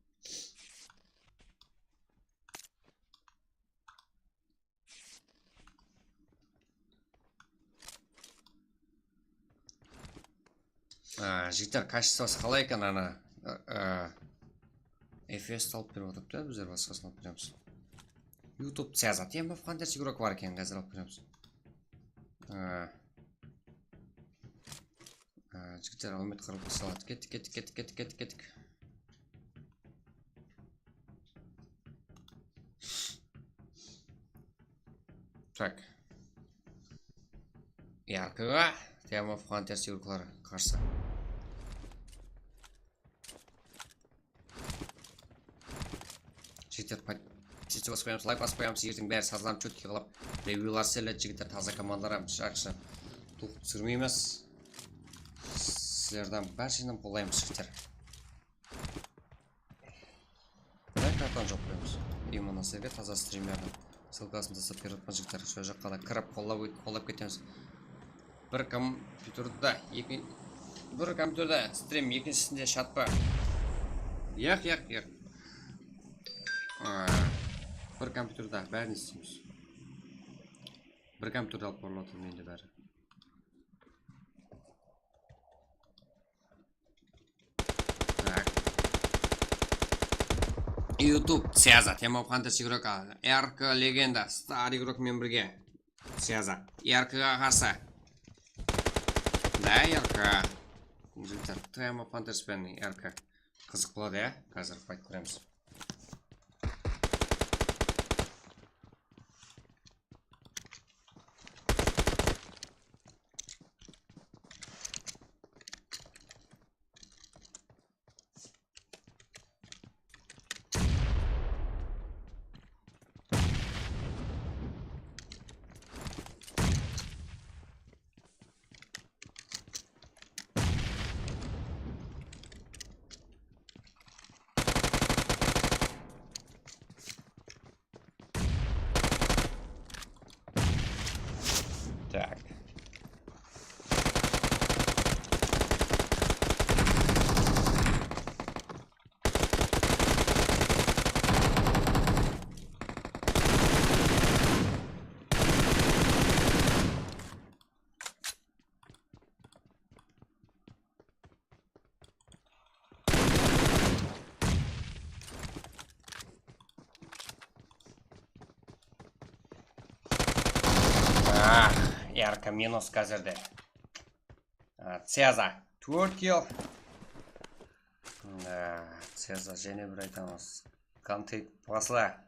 A, jigitler, kachestvosı qalay eken ana? A, a, F P S alıp berip atırıptı, bizler basqasın alıp beremiz. YouTube Ceza, Team of Hunters igrok bar eken, házir alıp beremiz. A. A, jigitler, áwmet qırılıp saladı. Kettik, kettik, kettik, kettik, kettik, kettik. Tak. Yarkıǵa Team of Hunters igrokları qarsı. Jigitler, podpischik basıp qoyamız, layk basıp qoyamız, erteń bári sazlardı chotkiy qılıp, reviewlar isleledi, jigitler, taza komandalar hám jaqsı tuwıp túsirmeymiz. Sizlerden bársheńizdi qollaymız, jigitler. Layk kartanı jawıp qoyamız. Именно sizlerge taza strimerdiń ссылкасын taslap berip atırman, jigitler. Sol jaqqa da kirip qollap, qollap ketemiz. Bir kompyuterde, eki, bir kompyuterde strim, ekinshisinde chat pa? Yaq, yaq, yaq. A, bir kompyuterde bárin isleymiz. Bir kompyuterde alıp barılıp atır mende bári. Tak. YouTube, Ceza, Team of Hunters igrok, Erka Legenda, Star igrok menen birge. Ceza, Erkaǵa qarsı. Da, Erka. Jigitler, Team of Hunters penen Erka. Qızıq boladı, ya? Házir fight kóremiz. R K minus házirde. A, Ceza tórt kill. A, Ceza, jáne bir aytamız. Kontent basla.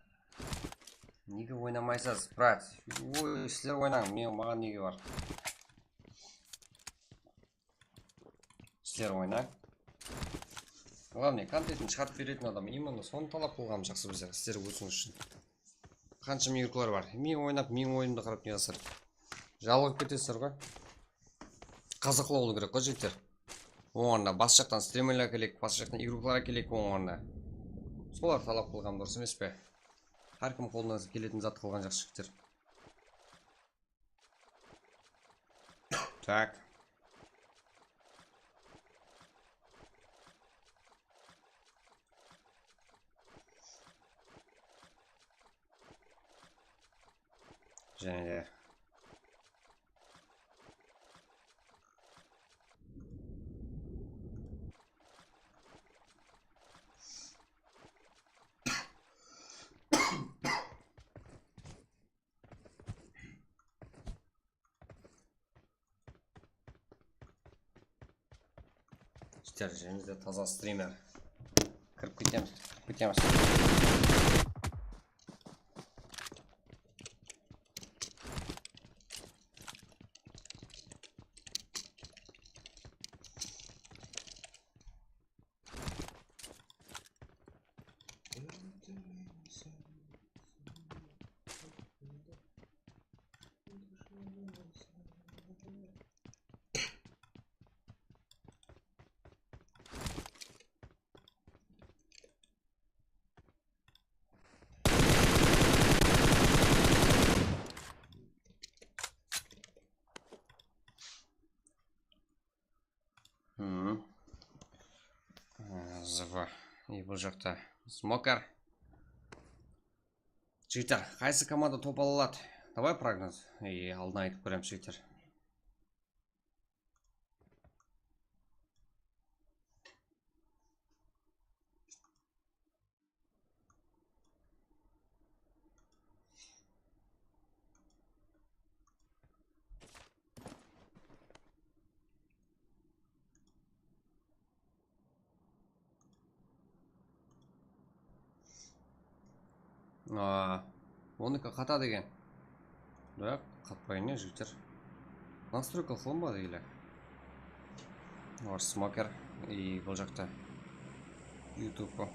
Nege oynamaysız, brat? Oy, sizler oynań, men, maǵan nege bar? Sizler oynań. Главное, kontentin shıǵarıp beretin adam. Именно sonı talap qılǵanım jaqsı bizler, sizler ózińiz ushın. Qansha miyurklar bar. Men oynap, men oyınımdı qarap ne asır. Jalıǵıp ketesizler ǵoy. Qızıqlı bolıw kerek ǵoy, jigitler. Oń ornına bas jaqtan strimerler kelek, bas jaqtan igroklar kelek, oń ornına. Solar talap qılǵan durıs emes pe? Hár kim qolına keletin zat qılǵan jaqsı, jigitler. Так. Jáne de. Jigitler, jáne de taza strimer. Kirip ketemiz, kirip ketemiz. Hı. Zıvı. E, bul jaqta smoker. Jigitler, qaysı komanda top ala aladı? Davay prognoz. E, aldın aytıp kóremiz, jigitler. Aa, oniki qatadı eken. Biraq qatpayın ne, jigitler. Nastroyka qılınbadı ele. Or smoker и bul jaqta YouTube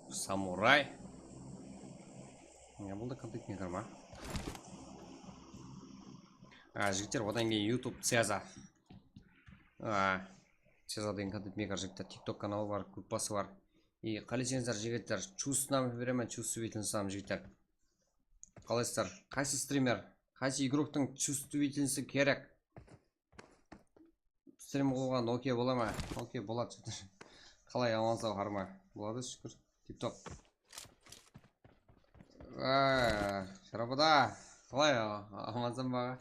samuray. Ya, bul da kontent meyker ma? A, jigitler, odan keyin YouTube Ceza. A, Ceza degen kontent meyker jigitler, TikTok kanalı bar, gruppası bar. И qáleseńizler, jigitler, чувствовать beremen, чувствительностям, jigitler. Qalaysızlar? Qaysı strimer, qaysı igroktıń чувствительностьı kerek? Strim qılıwǵa Nokia bola ma? Nokia boladı, jigitler. Qalay, aman-saw, harma? Boladı, shúkir. Aa, Sharabada, qalay, awa? Amansań ba,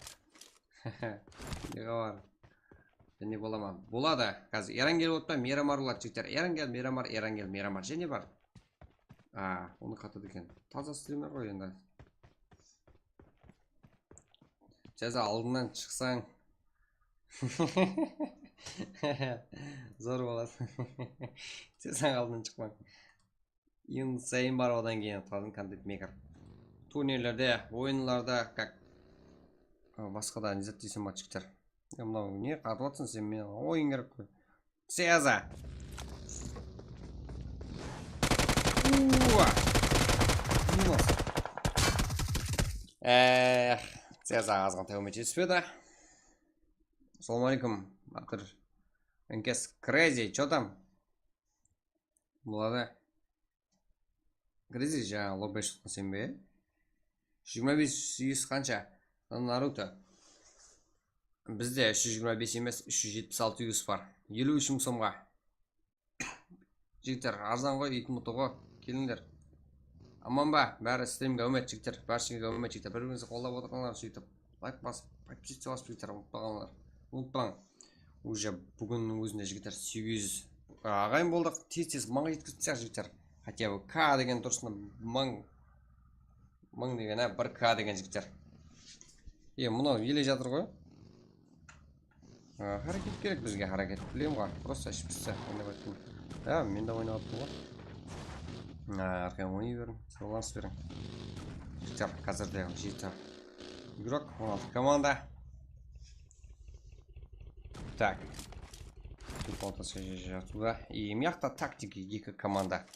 aǵa? Ne xabar? Jáne bola ma? Boladı. Házir Erangel otpa, Miramar boladı, jigitler. Erangel, Miramar, Erangel, Miramar. Jáne bar. Aa, onı qatadı eken. Taza strimer ǵoy endi. Jaza, aldınan shıqsań. Zor boladı. Jaza, aldınan shıqpań. Insane bar, odan keyin qutqardım, kontent meyker. Turnirlerde, oyınlarda, как, a, basqa da ne zat deyseń ba, jigitler? Ya, mınaw ne, qatıp atırsań sen, men oyın kerek ǵoy. Ceza. Ua! Minus. Eh, Ceza azǵantay ómir jetispedi. Assalawma aleykum, Bahtır. N K S Crazy, чё там? Buladı. Crazy, jańa lobby shıqtı sen be? Jigirma bes, júz qansha? Naruto. Bizde úsh júz jigirma bes emes, úsh júz jetpis altı yus bar. Eliw úsh mıń somǵa. Jigitler, arzan ǵoy, iyt mutıǵo. Kelińler. Aman ba? Bári strimge áwmet, jigitler. Bárshege áwmet, jigitler. Bir-birińizdi qollap otırǵanlar, sóytip layk basıp, podpisatsiya basıp, jigitler, umıtpaǵanlar. Umıtpań. Уже búginniń ózinde, jigitler, segiz júz aǵayin boldıq. Tez-tez mıńǵa jetkizip taslayıq, jigitler. Хотя бы K degen durısın, mıń, mıń degen, á, bir K degen, jigitler. E, mınaw ele jatır ǵoy. A, háreket kerek bizge, háreket. Bilem ǵoy, prosto iship tassa, oynap atırman. Ya, men de oynap attım ǵoy. A, arqayın oynay beriń, solanıs beriń. Jigitler, házirde jeti игрок, on altı komanda. Так. Тут полтора jatırdı. И mıyaqta taktika eki komanda.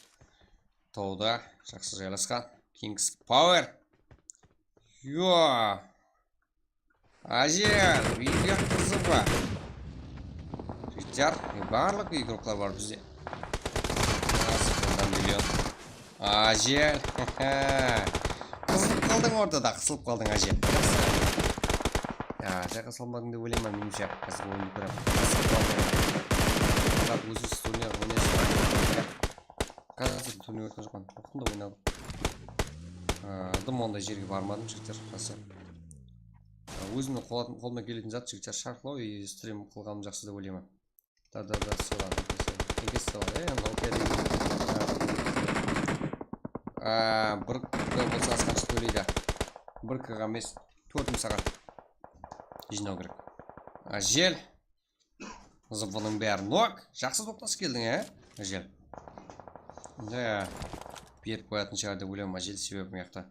Tawda, jaqsı jaylasqan. Kings Power. Yo! Ájel, úyde qızı bar. Jigitler, barlıq igroklar bar bizde. Qızıqlanǵan million. Ájel. Qısılıp qaldıń ortada, qısılıp qaldıń, Ájel. Ya, jaqqa salmadıń dep oylayman, menimshe. Qızıq oyındı kórem. Qısılıp qaldıń. Biraq ózińiz turniya oynaysiz ba? Házir turniya ótken joqpan. Waqtında oynadım. Aa, dım onday jerge barmadım, jigitler, rası. Aa, ózimniń qolatın-, qolıma keletin zat, jigitler, sharhlaw, e, strim qılǵanım jaqsı dep oylayman. Da, da, da, ссылаǵa, ссылаǵа. Nege ссылаǵa? E, endi okey deydi. Aa, bir K bolsa asqancha tóleydi. Bir K ǵa emes, tórt mıń saǵat jıynaw kerek. Ájel. Zıvınıń bári nok. Jaqsı toqtasıp keldiń, á, Ájel? Da, berip qoyatın shıǵar dep oylayman, Ájel, sebebi mıyaqta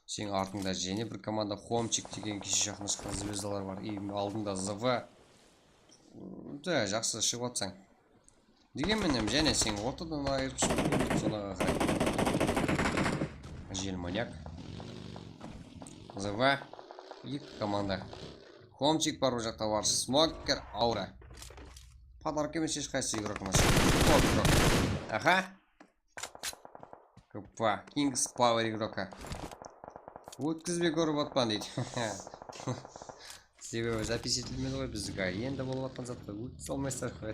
seniń artıńda jáne bir komanda Homchik degen keshe jaqında shıqqan zvezdalar bar. I aldıńda Zıvı. Da, jaqsı shıǵıp atsań. Degen menen jáne seń ortadan ayırıp shıǵıp, zonaǵa qaray. Ájel, manyak. Zıvı. Eki komanda. Homchik bar, ol jaqta bar. Smoker, Aura. Podarka emes hesh qaysı igrok emas. Top igrok. Aha. Kpa, Kings Power igroka. Ótkizbey kórip atpan deydi. Sebebi zapis etilmedi ǵoy bizdiki. Endi bolıp atqan zatqa ótkize almaysızlar ǵoy.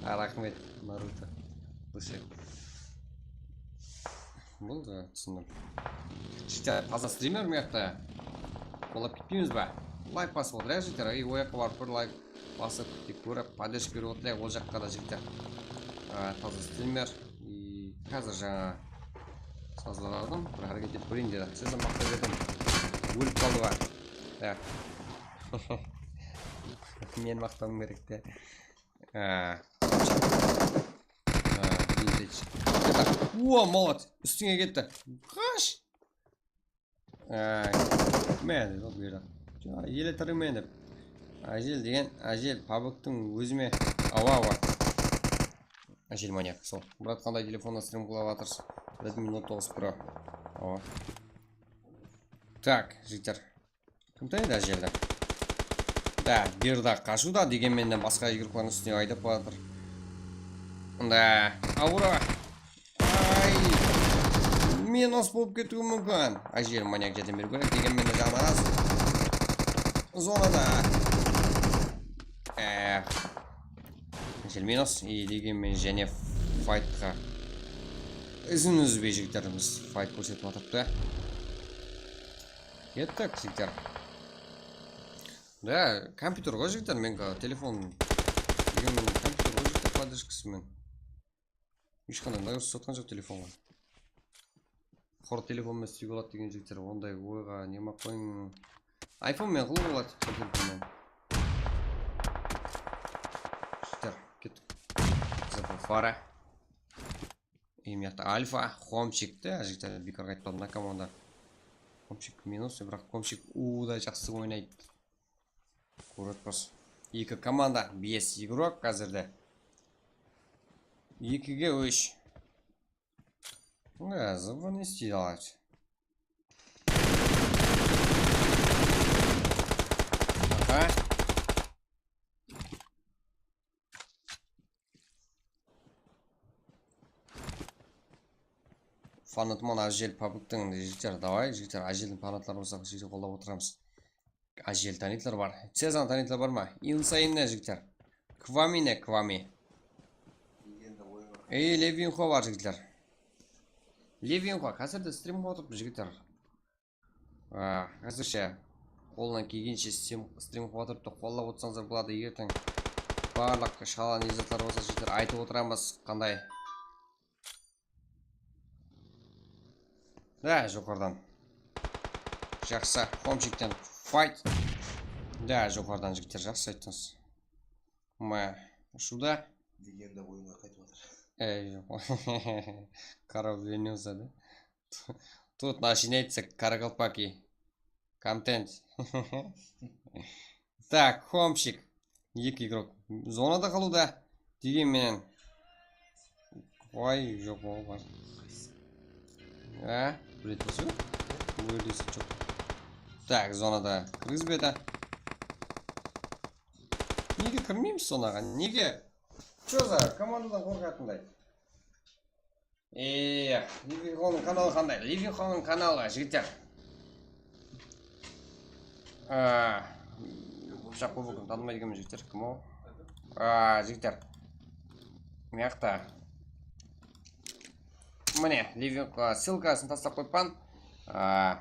A, raxmet, Naruto. Dushe. Boldı, túsindim. Jigitler, taza strimer mıyaqta. Qolap ketpeymiz ba? Layk basıp otırayıq, jigitler. Ey, oyaqqa barıp bir layk basıp, kórip, podderjka berip otırayıq, ol jaqqa da, jigitler. A, taza strimer. I házir jańa sazladım, bir háreket etip kóreyin dedi. Sizni maqtap edim. Ólip qaldı ba? Ya. Men maqtawım kerek te. Á. Á, vintage. Uwa, молодец. Ústińe ketti. Qash. Á, men, buyda. Ele tarımayın dep. Ájel degen, Ájel, pabıktıń ózime. Awa, awa. Ájel manyak, sol. Brat, qanday telefonnan strim qılıp atırsız? Redmi Note toǵız Pro. Awa. Tak, jigitler. Kim tanıydı Ájeldi? Da, bir de qashıw da, degen menen basqa igroklardıń ústine aydap baratır. Da, Aura. Ay! Minus bolıp ketiwi múmkin. Ájel, manyak járdem beriw kerek, degen menen jaǵına az. Zonada. Eh. Ájel minus, i degen menen jáne faytqa. Izin úzbey jigitlerimiz fayt kórsetip atırıptı. Kettik, jigitler. Da, kompyuter ǵoy, jigitler, meniki telefon. Degen menen kompyuter ǵoy, jigitler, podderjkası menen. Hesh qanday nagruzka satqan joq telefonǵa. Qurı telefon menen islewge boladı degen jigitler, onday oyǵa neme qoyıń. Iphone menen qılıwǵa boladı, qurı telefon menen. Jigitler, kettik. Fara. Em, mıyaqta Alfa, Homchik te, jigitler, biykar qaytpadı mına komanda. Homchik minus, biraq Homchik uda jaqsı oynaydı. Kórip atırmız. Eki komanda, bes igrok házirde. Ekige úsh. Házir bunı istey alayıq. Aha. Fanatım Ájel pabıktıń jigitler, davay, jigitler, Ájeldiń fanatları bolsaq, jigitler, qollap otıramız. Ájel tanıydılar bar. Cezanı tanıydılar bar ma? Insane, jigitler. Kvami ne, Kvami. Ey, Levinxo bar, jigitler. Levinxo, házirde strim qılıp atırıptı, jigitler. A, házirshe qolınan kelgenshe strim, strim qılıp atırıptı, qollap otsańızlar boladı, erteń barlıq shala ne zatlar bolsa, jigitler, aytıp otıramız, qanday. Da, joqarıdan. Jaqsı, Homchikten Fight. Da, joqarıdan jigitler, jaqsı ayttıńız. Ma, ushıwda. Legenda oyınǵa qaytıp atır. Ey, joq. Короавленёза da. Тут начинается каракалпаки. Контент. Так, Хомщик. Eki igrok zonada qalıwda. Degen menen. Oy, joq, ol bar. A, bilet bolsa joq. Óldi joq. Tak, zonada kirgizbedi. Nege kirmeymiz zonaǵa? Nege? Чё за komandadan qorqatınday? E, Living Hall'ın kanalı qanday? Living Hall'ın kanalı, jigitler. A, qıpshaq kóp eken, tanımaydı ekenmen, jigitler. Kim ol? A, jigitler. Mıyaqta. Mine, Living, a, ssılkasın taslap qoyıppan. A,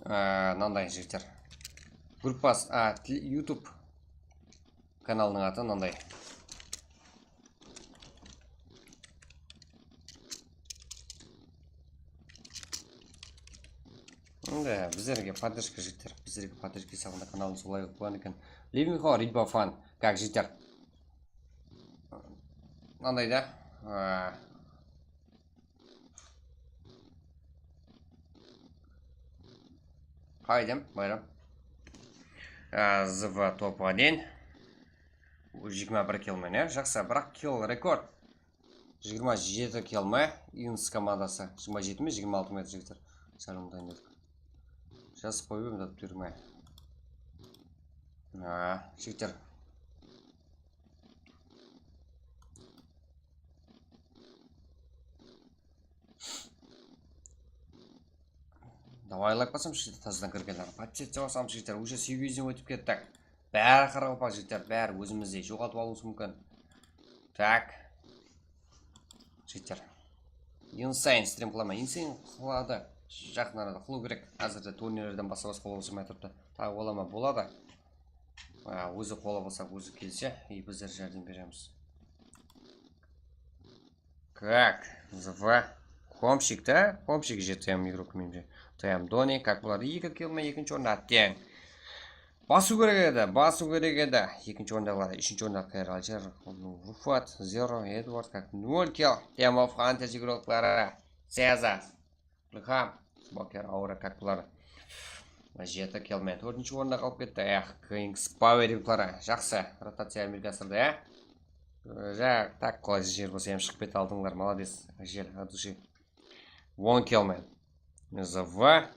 Á, mınanday, jigitler. Gruppası, á, YouTube kanalınıń atı mınanday. Endi bizlerge podderjka, jigitler. Bizlerge podderjka esabında kanalın solay qılıp qoyǵan eken. Living Hall Ridba Fan. Как, jigitler? Mınanday da. Á, Qaydım, bayram. Á, Z V top один. Jigirma bir kill menen, jaqsı, biraq kill rekord. Jigirma jeti kill me? Yunus komandası. Jigirma jeti me, jigirma altı me edi, jigitler? Sál umıtayın dedik. Jazıp qoyıp edim, tap bermey. Á, jigitler. Давай, lak basam, jigitler, tazadan kirgenler. Podpisatsiya basam, jigitler, уже segiz júzden ótip kettik. Bári qaraqalpaq jigitler, bári ózimizdey joǵaltıp alıwımız múmkin. Tak. Jigitler. Insane strim qılaman, insane qıladı. Jaqın arada qılıw kerek. Házirde turnirlerden basqa-basqa bolıp atırıptı. Taǵı ola ma? Boladı. A, ózi qola bolsa, ózi kelse, и bizler járdem beremiz. Как? Z V. Komshik ta? Komshik же T M igrok, menimshe. T M Doni, как boladı? Eki kill me, ekinshi orında Atteń. Basıw kerek edi, basıw kerek edi. Ekinshi orındaǵılar, úshinshi orındaǵı K R Aljer, Rufat, zero, Edward, как nol kill. T M of Hunters igrokları. Cezar. Ilham, Smoker, Aura, как boladı? Jeti kill menen tórtinshi orında qalıp ketti. Eh, Kings Power igrokları. Jaqsı, rotaciya ámelge asırdı, ya. Ja, tak, qolaysız jer bolsa, em shıǵıp kete aldıńlar, молодец, jel, от души. On kill menen. Z V.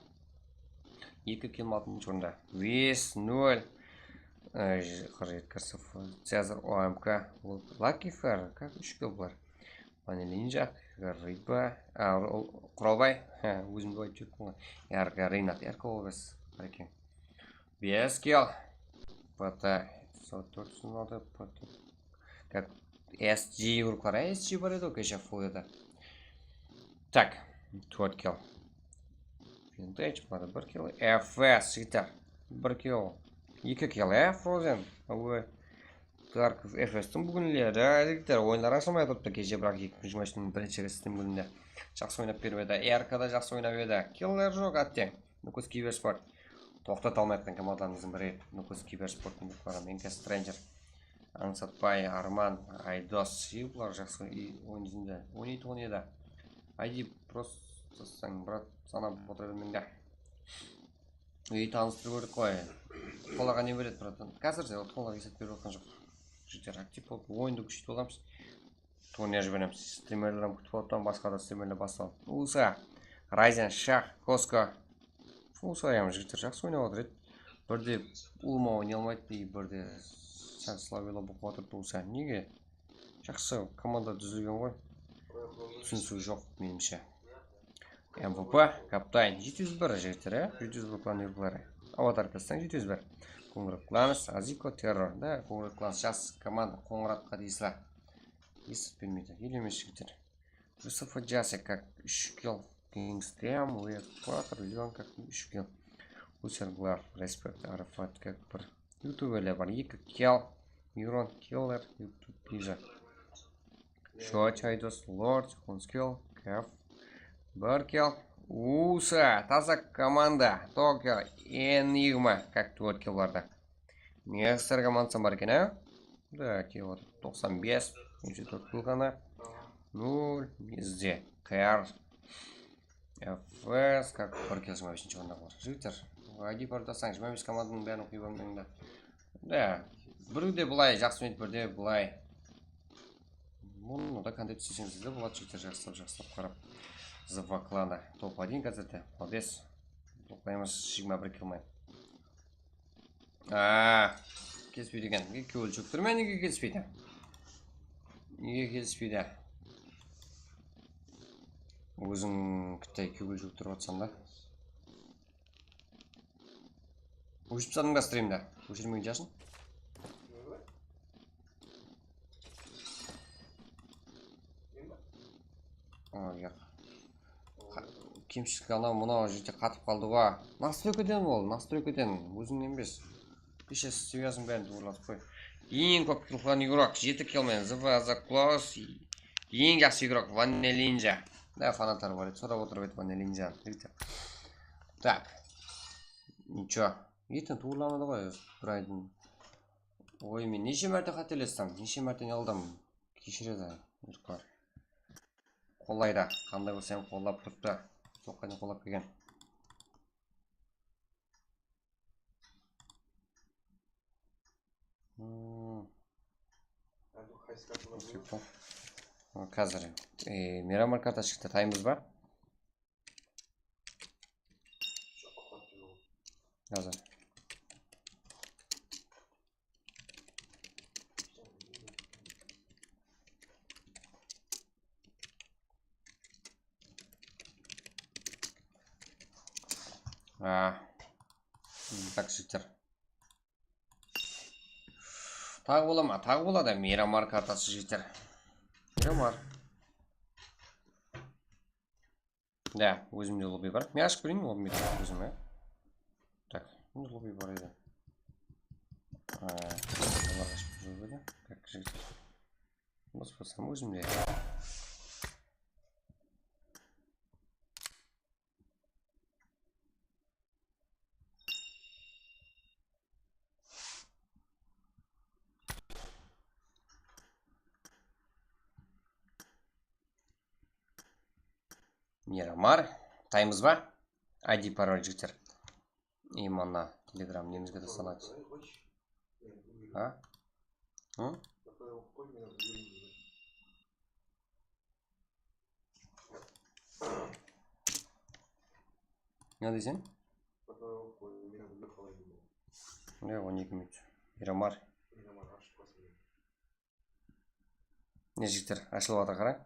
Eki kill menen altınshı orında. Ves, nol. Qırq jeti kill, Cezar, O M K, Lucky Fer, как úsh kill bular. Mane Ninja, Riba, a, ol Quralbay, há, ózimdi aytıp júriptin ǵoy. R K, Reynat, R K ol emes, Qarekeń. Bes kill. P T, sol tórt júz on altı, P T. Как S G urıp qara, S G bar edi, ol keshe full edi. Tak, tórt kill. Vintage, mına bir kill. F S, jigitler, bir kill. Eki kill, e, Frozen. Awa. Tarkov F S tiń búginleri, jigitler, oyınlar ashılmay turıptı. Keshe, biraq eki mıń jigirma úshtiń birinshi resti búginde jaqsı oynap berip edi. R K da jaqsı oynap edi. Killer joq, átteń. Nukus Kibersport. Toqtata almay atqan komandalarımızdıń biri. Nukus Kibersport, Nukus Kibersport, Stranger. Ańsatbay, Arman, Aydos. Ey, bular jaqsı oy-, oyın izinde. Oynaytuǵın edi. I D просто sań, brat, sanap otıra bermeń de. Ey, tanıstırıp kórdik ǵoy. Utqalarǵa ne beredi, bratan? Házir de utqalarǵa esap berip atqan joq. Jigitler, aktiv bolıp, oyındı kúsheytip alamız. Turnir jiberemiz. Strimerler hám kútip alıptan, basqa da strimerler baslanıp. Usa, Ryzen, Shah, Kosko. Usa, ya, jigitler jaqsı oynap atır edi. Birde ulıwma oynay almaydı, birde sál slabilo bolıp atırdı Usa. Nege? Jaqsı komanda dúzilgen ǵoy. Túsinisiw joq, menimshe. M V P, Kaptayn, jeti júz bir, jigitler, e? Jeti júz bir klan yurıqları. Avatar Kastang, jeti júz bir. Końırat Klans, Aziko, Terror. Da, Końırat Klans jaqsı komanda, Qońıratqa tiyisli. Esitip bermeydi. Ele emes, jigitler. Yusuf Jasek, как úsh kill. Kingstream, Wave Quattro, Leon, как úsh kill. User Glove, Respect, Arafat, как bir. Youtuberler bar, eki kill. Neuron Killer, YouTube Pizza. Shoch, Aydos, Lord, Hunskill, Kef, Bir kill. Usa, taza komanda. Tokio N yigirma, как tórt kill bardı. Nexter komandası bar eken, á? Да, kill bardı. Toqsan bes, úsh júz tórt kill ǵana. Nol, bizde. K R. F S, как bir kill, jigirma besinshi orında bar. Jigitler, I D paroltasań, jigirma bes komandanıń bárin oqıy bermeń da. Da, birde bılay jaqsı oynaydı, birde bılay. Bunı da kontent isteseńiz de boladı, jigitler, jaqsılap, jaqsılap qarap. Zıvaklanı. Top один házirde. Молодец. Toqtaymız, jigirma bir kill men. Aa, kelispeydi eken. Nege kewil shóktirme, nege kelispeydi? Nege kelispeydi? Óziń kittay kewil shóktirip atsań da. Óshirip tasladıń ba strimdi? Óshirmegen jasın. Oy, yaq. Qa-, kemshilik anaw mınaw jerde qatıp qaldı ǵo. Nastroykadan ol, nastroykadan, ózińnen emes. Keshe svyaziń bárin tuwrılatıp qoy. Eń kóp kill qılǵan igrók, jeti kill menen, Z V Z Claus. Eń jaqsı igrók, Vannelinja. Da, fanatar bar edi, sorap otırıp edi Vannelinjanı. Tak. Nicho. Erteń tuwrılanadı ǵoy, bir aydıń. Oy, men neshe márte qátelestim, neshe márte ne qıldım. Keshiredi, jurtlar. Qollaydı, qanday bolsa hám qollap turıptı. Soqqan qollap kelgen. Hmm. Házir, e, Miramar karta shıqtı, taymız ba? Házir. A, tak, jigitler. Taǵı bola ma? Taǵı boladı. Miramar kartası, jigitler. Miramar. Da, ózimde lobby bar. Men ashıp bereyin lobbydi ózim, á. Tak, endi lobby bar edi. Aa, olar ashıp júredi. Tak, jigitler. Bos bolsam ózimde. Miramar, taymız ba? I D, parol, jigitler. Именно Telegram nemizge taslanadı. Ha? Hı? Ne deyseń? Ne, on eki minut. Miramar. Ne, jigitler, ashılıp atır, qarań.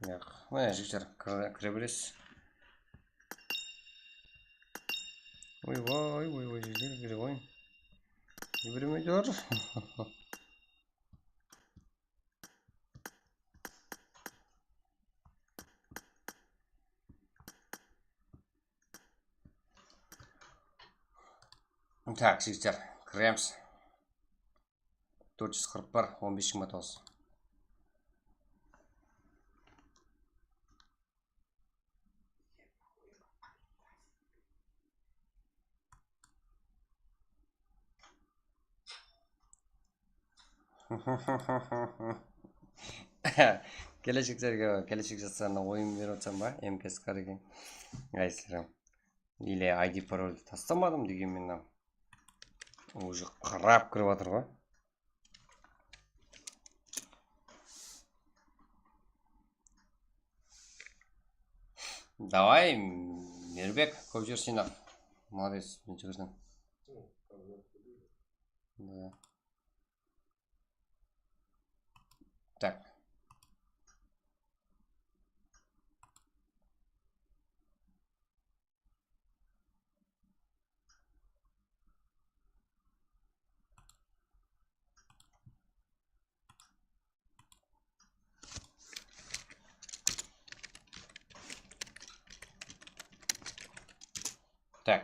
Yaq, mine, jigitler, kire, kire beresiz. Oy, oy, oy, oy, jigitler, kire qoyıń. Jibermey tur. Tak, jigitler, kiremiz. Tórt júz qırq bir, on bes jigirma toǵız. Kelesheklerge, keleshek jaslarına oyın berip atsań ba? M K S qarageń. Aysirim. Или I D paroldi taslamadım degen menen. Уже qarap kirip atır ǵoy. Давай, Mirbek, kóp júrsiń-aq. Молодец, men júgirdim. Да. Так. Так.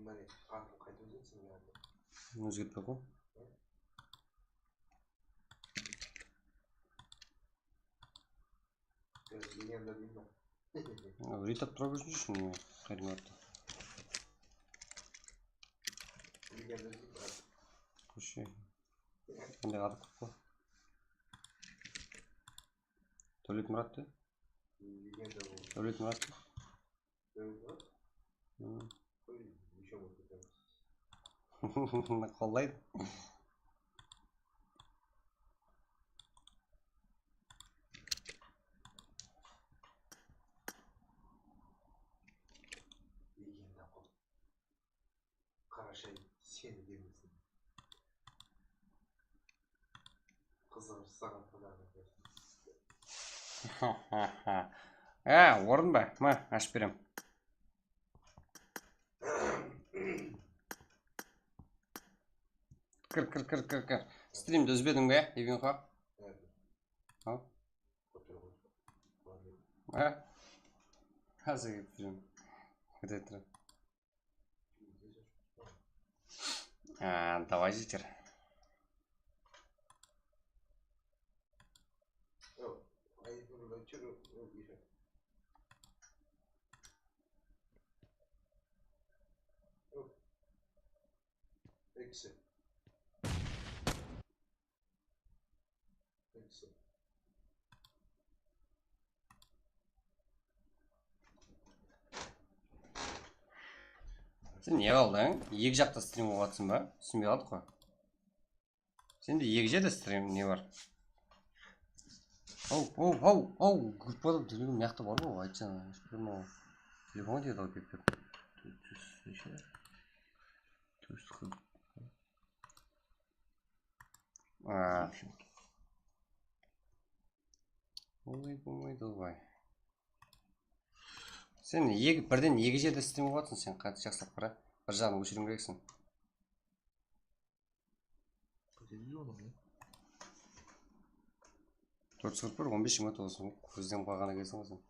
Mine, atın qayta ózgertseń, báribir. Ózgertpey-aq qoy. Legenda deymen. Retap tura bersin, ne, qaydan attı. Legenda deymen. Qoyshı. Qanday atı qoyıptı? Dáwletmurat ta? Legenda boldı. Dáwletmurat ta? Dáwletmurat? Hı. Qoy, neshe boldı? Qollaydı. Legenda qol. Qarashay seni bermesin. Qızıǵıp saǵan tadarına bersin. Á, orın ba? Ma, ashıp berem. Kir, kir, kir, kir, kir. Strimdi úzbediń be, Levinxo? Evet. Al. Á? Házir kelip turman. Kete tur. Á, davay, jigitler. Eksi. Sen ne qaldıń? Eki jaqta strim qılıp atırsań ba? Túsinbey qaldıq ǵoy. Sende eki jerde strim ne bar? Aw, aw, aw, aw, gruppada telefon mıyaqta bar ǵoy, aytsana. Telefon degi alıp kelip. Tórt júz neshe? Tórt júz qırq. Aa. Olay bolmaydı ǵoy. Sen eki, birden eki jerde strim qılıp atırsań, sen qátte jaqsılap qara. Bir jaǵın óshiriń kerekseń. Tórt júz qırq bir, on bes, jigirma toǵız. Kózden qalǵan ekenseń ǵoy sen.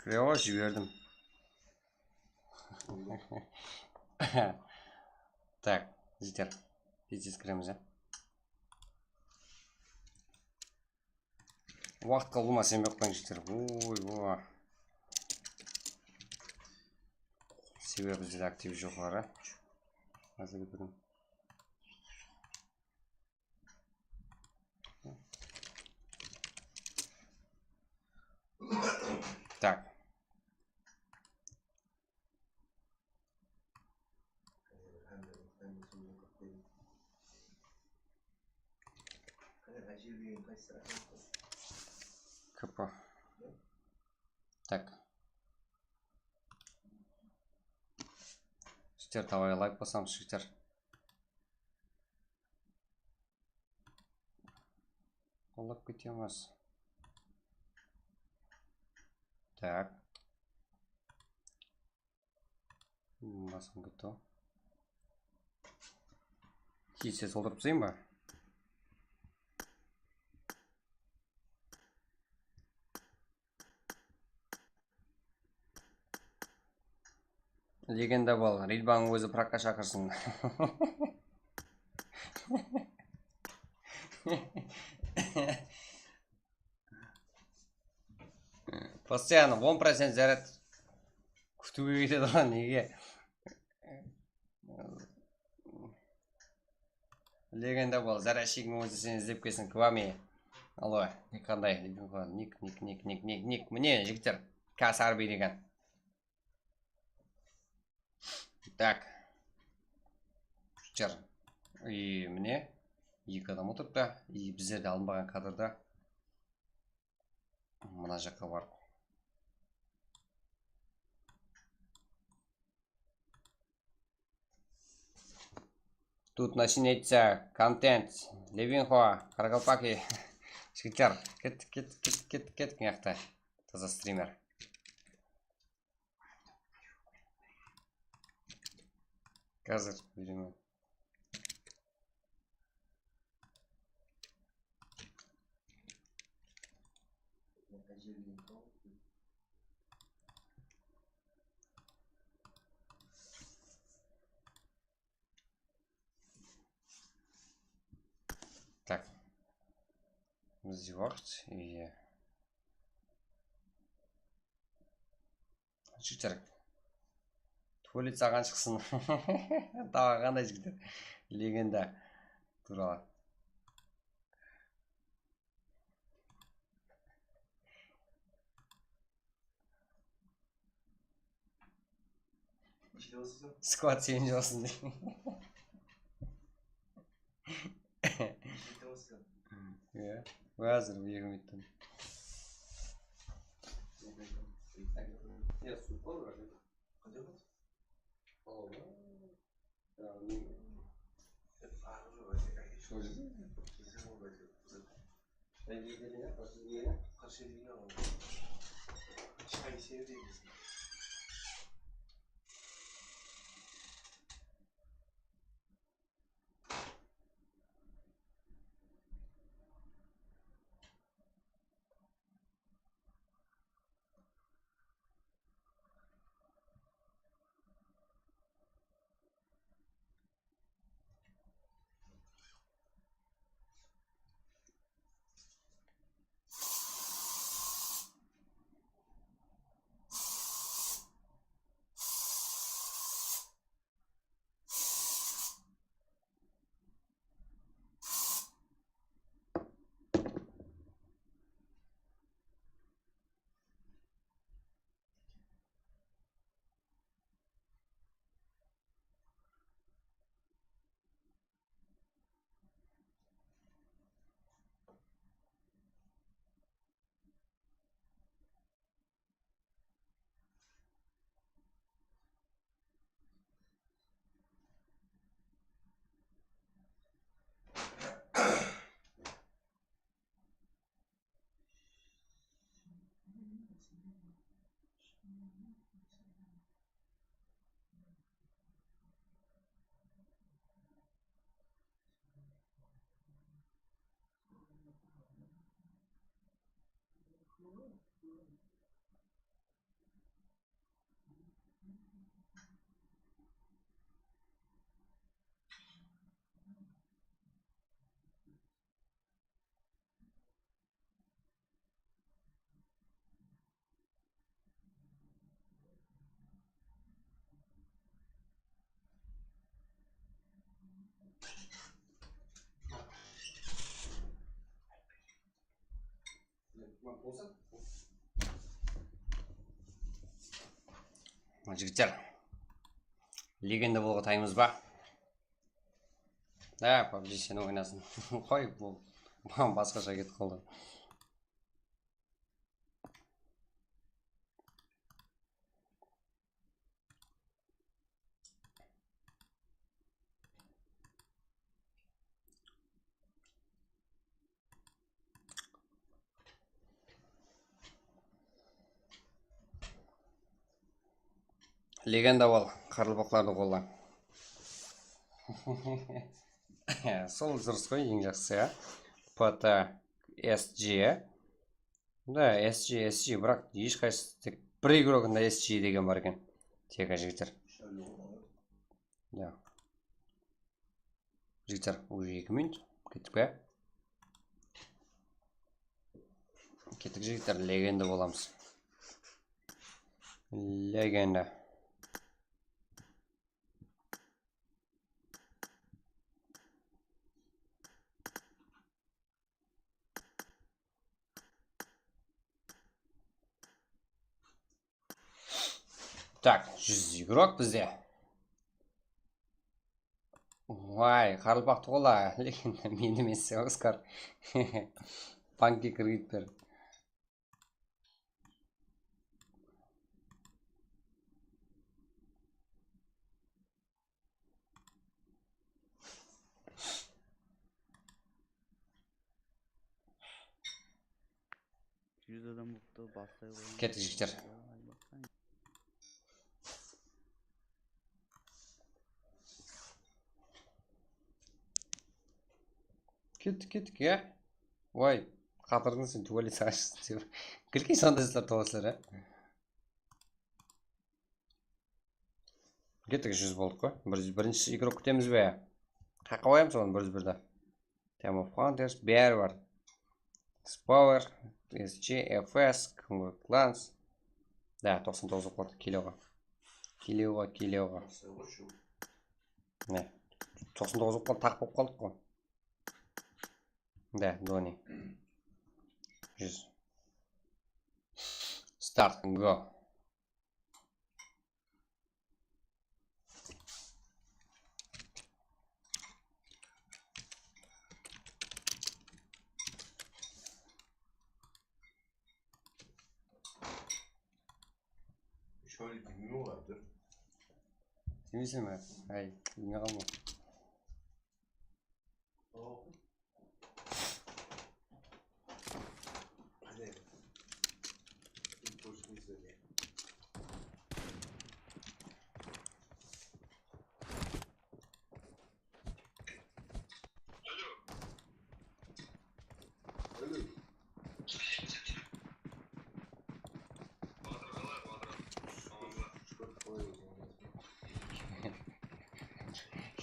Kire ǵoy, jiberdim. Tak, jigitler. Tez-tez kiremiz, ya. Waqıtqa ulıwma senbey aq qoyıń, jigitler. Oy, oy. Sebebi bizde aktiv joqları. Házirgi kúni. Tak. K P. Tak. Jigitler, давай лайк basamız, jigitler. Qollap ketemiz. Tak. Hmm, basqım ketti ǵoy. Kiyse soldırıp taslayın ba? Legenda bol, Rilbanıń ózi prakka shaqırsın. Постоянно on procent zarad kútiwge ketedi ǵoy, nege? Legenda bol, Zarashigim ózi seni izlep kelsin, kvami. Alo, nik qanday? Nik, nik, nik, nik, nik, nik. Mine, jigitler, Kasar biydigan. Tak. Jigitler. I, mine, eki adam otırıptı. I, bizler de alınbaǵan kadrda. Mına jaqqa barıp. Тут начинается контент. Levinxo, Qaraqalpaqi. Jigitler, kettik, kettik, kettik, kettik, kettik mıyaqta. Taza strimer. Házir úyrenemen. Tak. Bizde waqıt, iya. Jigitler. Tualet saǵan shıqsın. Taǵı qanday jigitler? Legenda tuwralı. Skvad seniń jawsıń dey. Iya. Házir eki minuttan. Jigitler, legenda bolıwǵa taymız ba? Há, PUBG seni oynasın. Qoy, bul basqasha ketip qaldı. Legenda bol, qaraqalpaqlardı qolla. Sol durıs qoy, eń jaqsısı, ya. P T S G. Da, S G, S G, biraq hesh qaysı, tek bir igrogında S G degen bar eken. Tek jigitler. Ya. Jigitler, уже eki minut. Kettik pe? Kettik, jigitler, legenda bolamız. Legenda. Tak, júz igrok bizde. Vay, qaraqalpaq tuwralı, lekin men emes, Oskar. Bankke kirgizip ber. Júz adam bolıptı, baslay qoyayın. Kettik, jigitler. Ay, bassayın. Kettik, kettik, ya. Oy, qatırdıń sen, tualet saǵash. Gilkey sonday zátler tabasızlar, ya. Kettik, júz boldıq ǵoy. Bir júz birinshi igrok kútemiz be? Qayaqqa qoyamız onı bir júz birdi? Time of Hunters, bári bar. Spower, S G, F S, Clans. Da, toqsan toǵız bolıp qaldı, Kilioǵa. Kilioǵa, Kilioǵa. Ne? Toqsan toǵız bolıp qaldı, taq bolıp qaldıq ǵoy. Da, Doni. Júz. Start, go. Sholi, kimniń olar, tur? Kimseń be? Ay, ne qalma.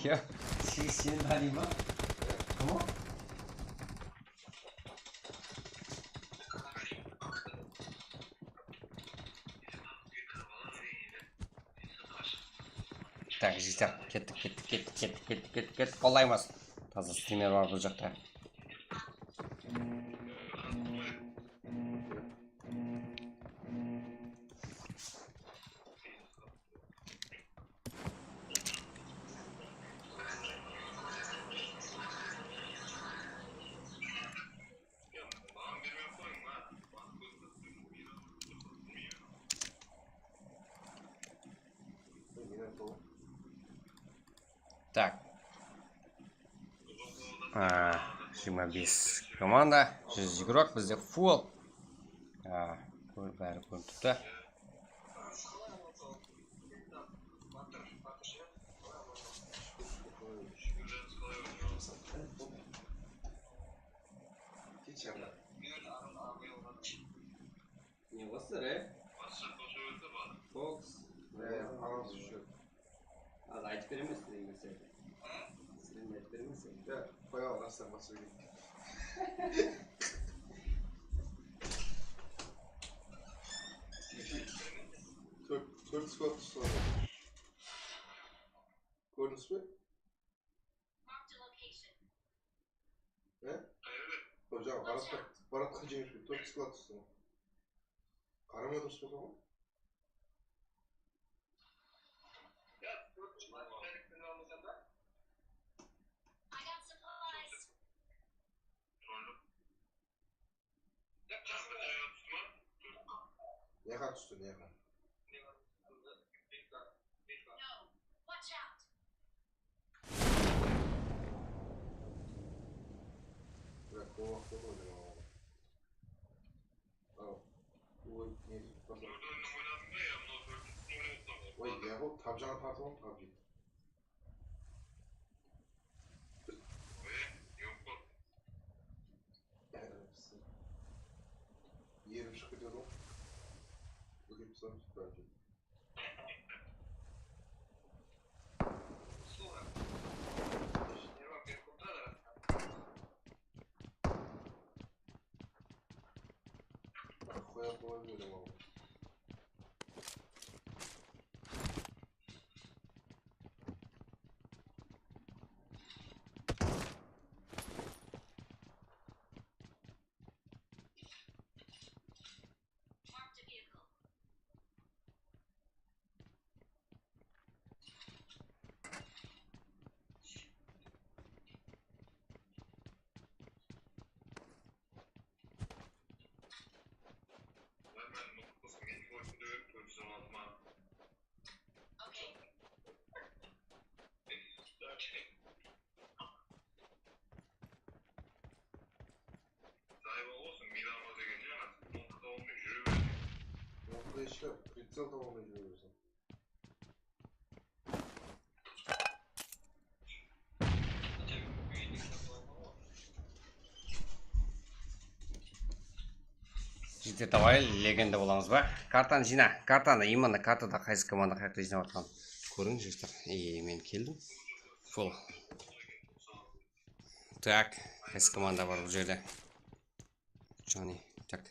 Ya, se-, sen Dani ma? Kim o? Tak, jigitler, kettik, kettik, kettik, kettik, kettik, kettik, kettik, qollaymız. Taza strimer bar bul jaqta. Tak. A, jigirma bes komanda, júz igrok, bizde full. A, bári kórinip turıptı. Ne baslar, e? Fox. Ya, ya, alamız ushı. Az aytıp beremez, siz endi. Siz endi aytıp beremez. Ya, qoya al, rastan basıp kettik. Tórt, tórt squad tuttı. Kórdińiz be? E? Sol jaǵı Baratqa, Baratqa jeniw ushın tórt sklad ushın. Qarama durıs bolsa ǵoy. Mıyaqqa tústi, mıyaqqa. Brat, kóp waqıt boldı ǵoy, mına. Aw, oy, ne, basla. Oy, ya, bul tabjaǵa tartıp alıp, tabjı. Erim shıǵıp ketedi ǵoy. Búgip tutıp, tabjı. Qoya qoyıp edim al. Zayıp olsın, miydi alma degen ne, ońqıda olmay júre bersin. Ońqıda ishki pricel tawa almay júre bersin. Давай, legenda bolamız ba? Kartanı jıyna, kartanı, именно kartada qaysı komanda qayaqta jıynap atqanın kóriń, jigitler. E, men keldim. Full. Так, qaysı komanda bar bul jerde? Johnny, так.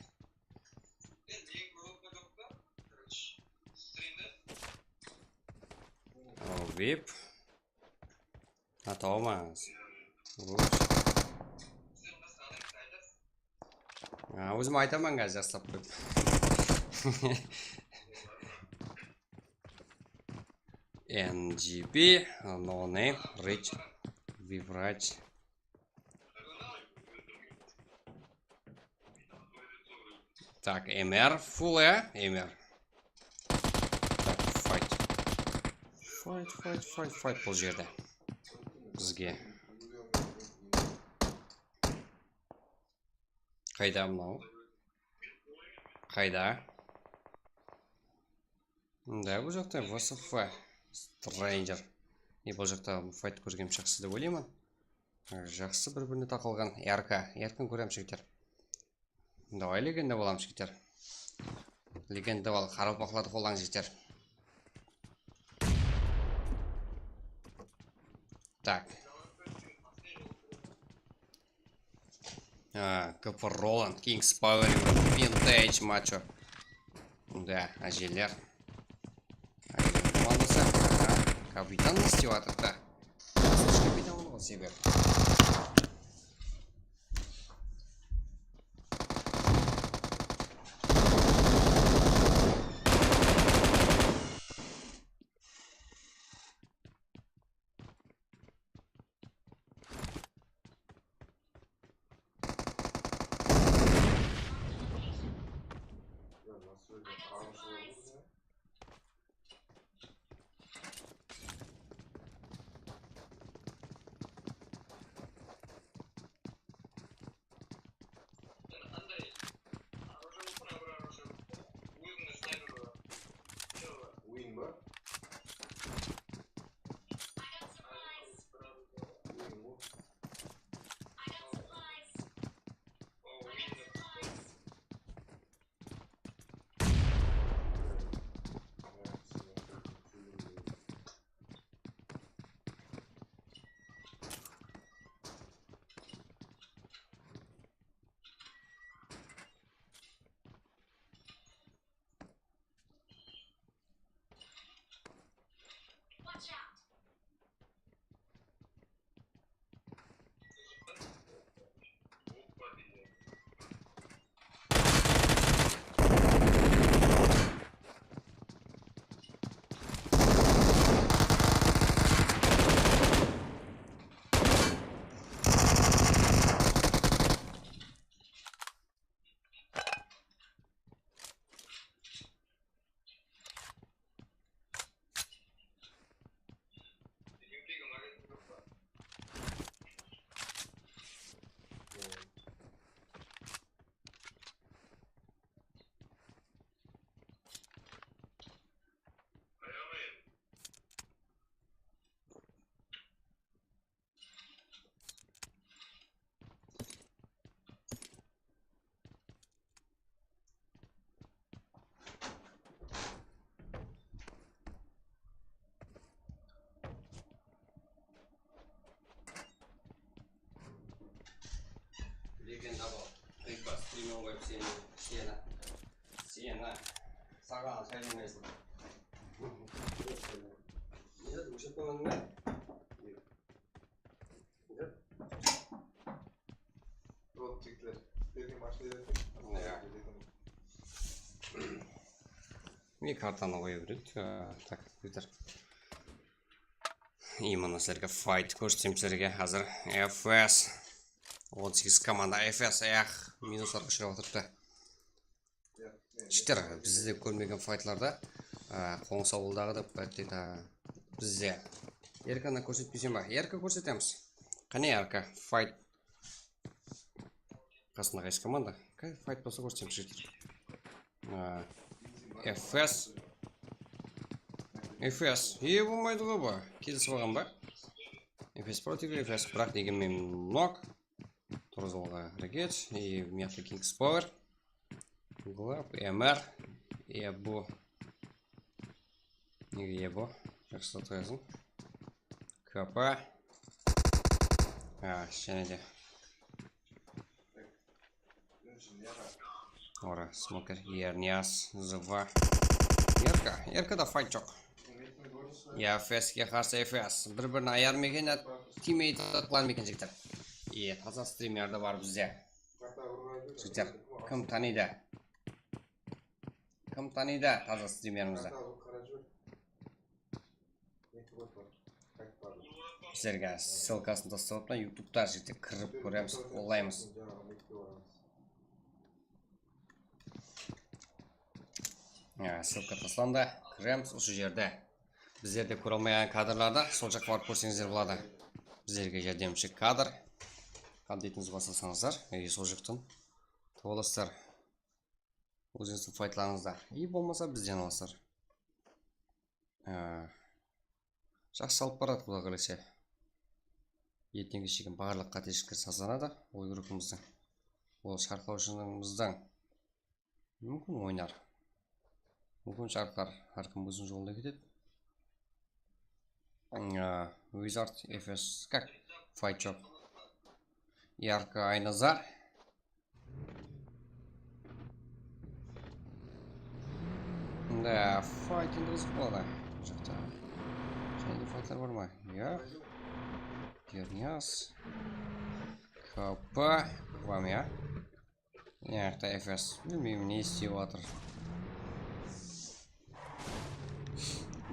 O, vip. Ha, tawamaz. Ózim aytaman házir, jaslap qoyıp. N G B, no name, rich, vivrach. Так, M R, full, e? M R. Так, fight. Fight, fight, fight, fight bul jerde. Bizge. Qayda mınaw? Qayda? Da, bul jaqta V S F Stranger. E, bul jaqta fight kórgem jaqsı dep oylayman. Jaqsı bir-birine taqılǵan. R K. R K kóremiz, jigitler. Давай, legenda bolamız, jigitler. Legenda bol, qaraqalpaqlardı qollań, jigitler. Так. А, К П Roland, King's Power, Vintage, Macho. Да, ájeler. Ájeler komandası. Aha, kapitan ne islep atır da? Kapitan bolǵan sebep. Win ba? Win ba? Legenda bol. Qiybas, seni qoyıp seni, seni, seni, saǵan saylamaysań. Ne dedi, óshirip qoymadıń ba? Mine, kartanı qoya beredi. Á, tak, Twitter. I mına sizlerge fight kórsetsem sizlerge házir F S. On segiz komanda F S, eh, minuslarǵa ushırap atırıptı. Jigitler, bizde kórmegen faytlarda, á, Qońsı awıldaǵı dep, bizde R K-nı kórsetpesem ba? R K kórsetemiz. Qáne R K, fayt. Qasında qaysı komanda? Qay fayt bolsa kórsetemiz, jigitler. Á, F S. F S. E, bolmaydı ǵoy bu. Kelisip alǵan ba? F S против F S, biraq degenmen nok. Turǵızıwǵa háreket. E, mıyaqta King's Power. Lap, M R. E, bu. Nege e bu? Jaqsı qoyasın. K P. Ha, jáne de. Ora, smoker, Erniyaz, Zıva. Erka, Erkada fight joq. Ya, F S ke qarsı F S. Bir-birine ayar meken, ya, teammate atlar meken, jigitler. Iye, taza streamer de bar bizde. Jigitler, kim tanıydı? Kim tanıydı taza streamerimizdi? Sizlerge ssılkasın taslap atırman, YouTubeta jigitler, kirip kóremiz, qollaymız. Ya, ssılka taslandı, kiremiz usı jerde. Bizler de kóre almayǵan kadrlardı sol jaqqa barıp kórseńizler boladı. Bizlerge járdemshi kadr. Kontentimiz baslasańızlar, e, sol jaqtan taba alasızlar. Ózińizdiń faytlarıńızda. E, bolmasa bizden alasızlar. E, jaqsı alıp baradı, Quday qálese. Ertenge shekem barlıq qátelikler sazlanadı ol grupamızdıń. Ol sharqlawshımızdıń. Múmkin, oynar. Múmkin, sharqlar, hár kim óziniń jolında ketedi. Aa, Wizard, F S, kak, fight joq. Yarka, Aynazar. Da, fight endi qızıq boladı. Bul jaqta. Jáne de fightlar bar ma? Yoq. Erniyaz. K P. Bar ma ya? Mına jaqta F S. Bilmeymen, ne islep atır.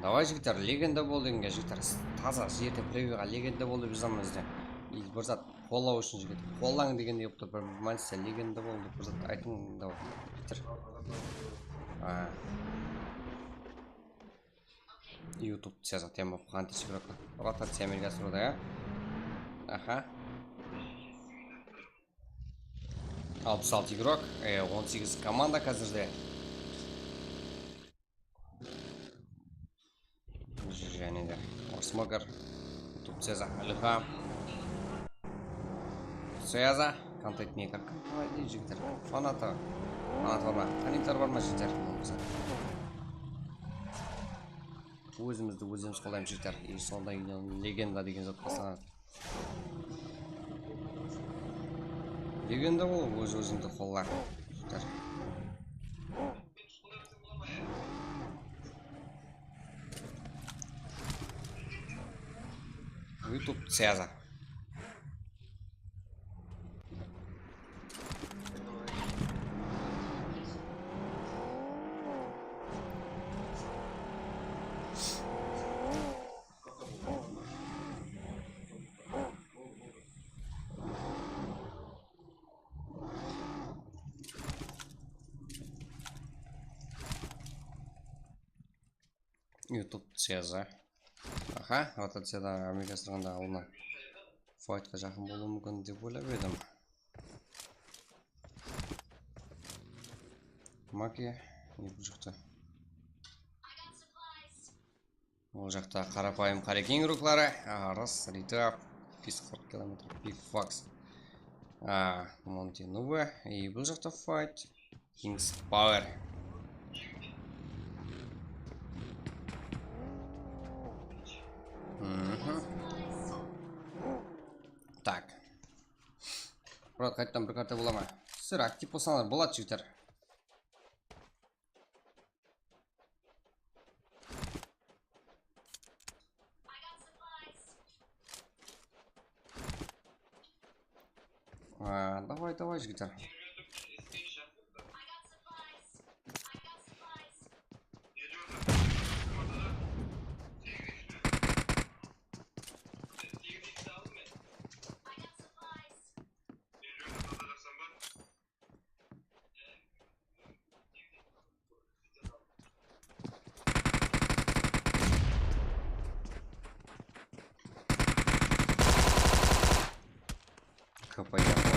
Davay, jigitler, legenda bol degenge, jigitler. Taza jerde previyuǵa legenda bol dep jazaman bizde. И bir zat qollaw ushın, jigit, qollań degende yoq ta, bir, bilmayman, legenda bol dep bir zat aytıń, davay, jigitler. A. YouTube siyasat, ya, bu qanday igrok? Rotaciya amelge asırıwda, ya? Aha. Alpıs altı igrok, e, on segiz komanda házirde. Jáne de Orsmoker, YouTube siyasat, Ilham. Siyasat, kontent ne, kak, jigitler? Fanatı. Fanatı bar ma? Fanatlar bar ma, jigitler? Ózimizdi ózimiz qollaymız, jigitler. И sonday legenda degen zat baslanadı. Legenda bol, óz-ózińdi qolla. Jigitler. YouTube siyasat. YouTube siyasat. Aha, rotaciyada amelge asırǵanda alına faytqa jaqın bolıwı múmkin dep oylap edim. Maki, ne bul jaqta? Ol jaqta qarapayım Qarekeńniń rukları. Aras, Rita, bes qırq kilometr, Big Fox. A, Monty Nube. И bul jaqta fight. King's Power. Mhm. Tak. Murat, qayttan bir karta bola ma? Sizler aktiv bolsańlar boladı, jigitler. A, davay, davay, jigitler. K P yapalım.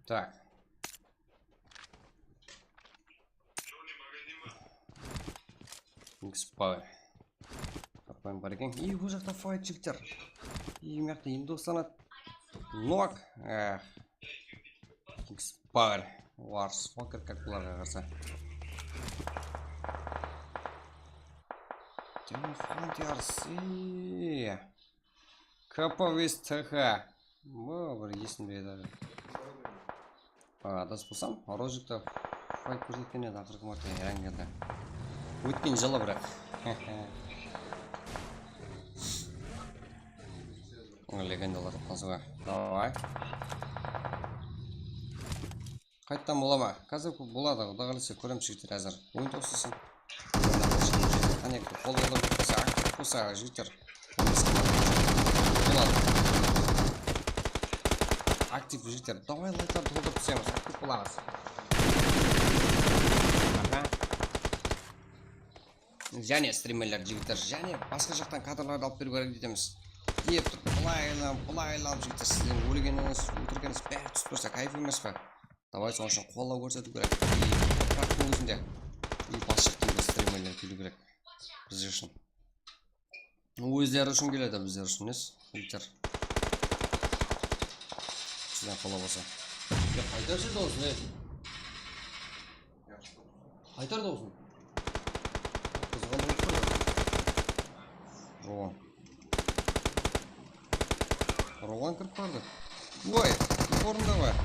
Tak. X Power. Qappan bar eken. Ey, bul jaqta fight, jigitler. Ey, mıyaqta endi dostanat. Nok. Eh. X Power. Wars Walker, как bularǵa qarsı. Demon Hunters. Ey. K P V S T H. Bu bir esimde edi. A, adas bolsam, Rolikte fight kórsetken edi, aqırǵı márte, yańı keldi. Ótken jılı, biraq. Legendalar topqan soń. Davay. Qayttan bola ma? Házir boladı, Quday qálese, kóremiz, jigitler, házir. Oyın toqtasın. Qáne, qol boldı, bolsa, aktiv bolsa, jigitler. Boladı. Aktiv, jigitler. Davay, layklardı toltırıp túsemiz, aktiv bolamız. Aha. Jáne strimerler, jigitler, jáne basqa jaqtan kadrlardı alıp beriw kerek deymiz. Dep turıp, bılaylan, bılaylan, jigitler, sizlerdiń ólgenińiz, óltirgenińiz bári túsip tursa, kayf emes pe? Davay, sonıń ushın qollaw kórsetiw kerek. Ey, topıraqtıń ózinde. Ey, basshı kiyimli strimerler keliw kerek. Bizler ushın. Ózleri ushın keledi, bizler ushın emes. Jigitler. Sizden qollaw bolsa. Ya, qaytar شه dawısın, ey. Qaytar dawısın. Qızǵan dawıs qoy. Rowan. Rowan kirip bardı. Oy, orında bar.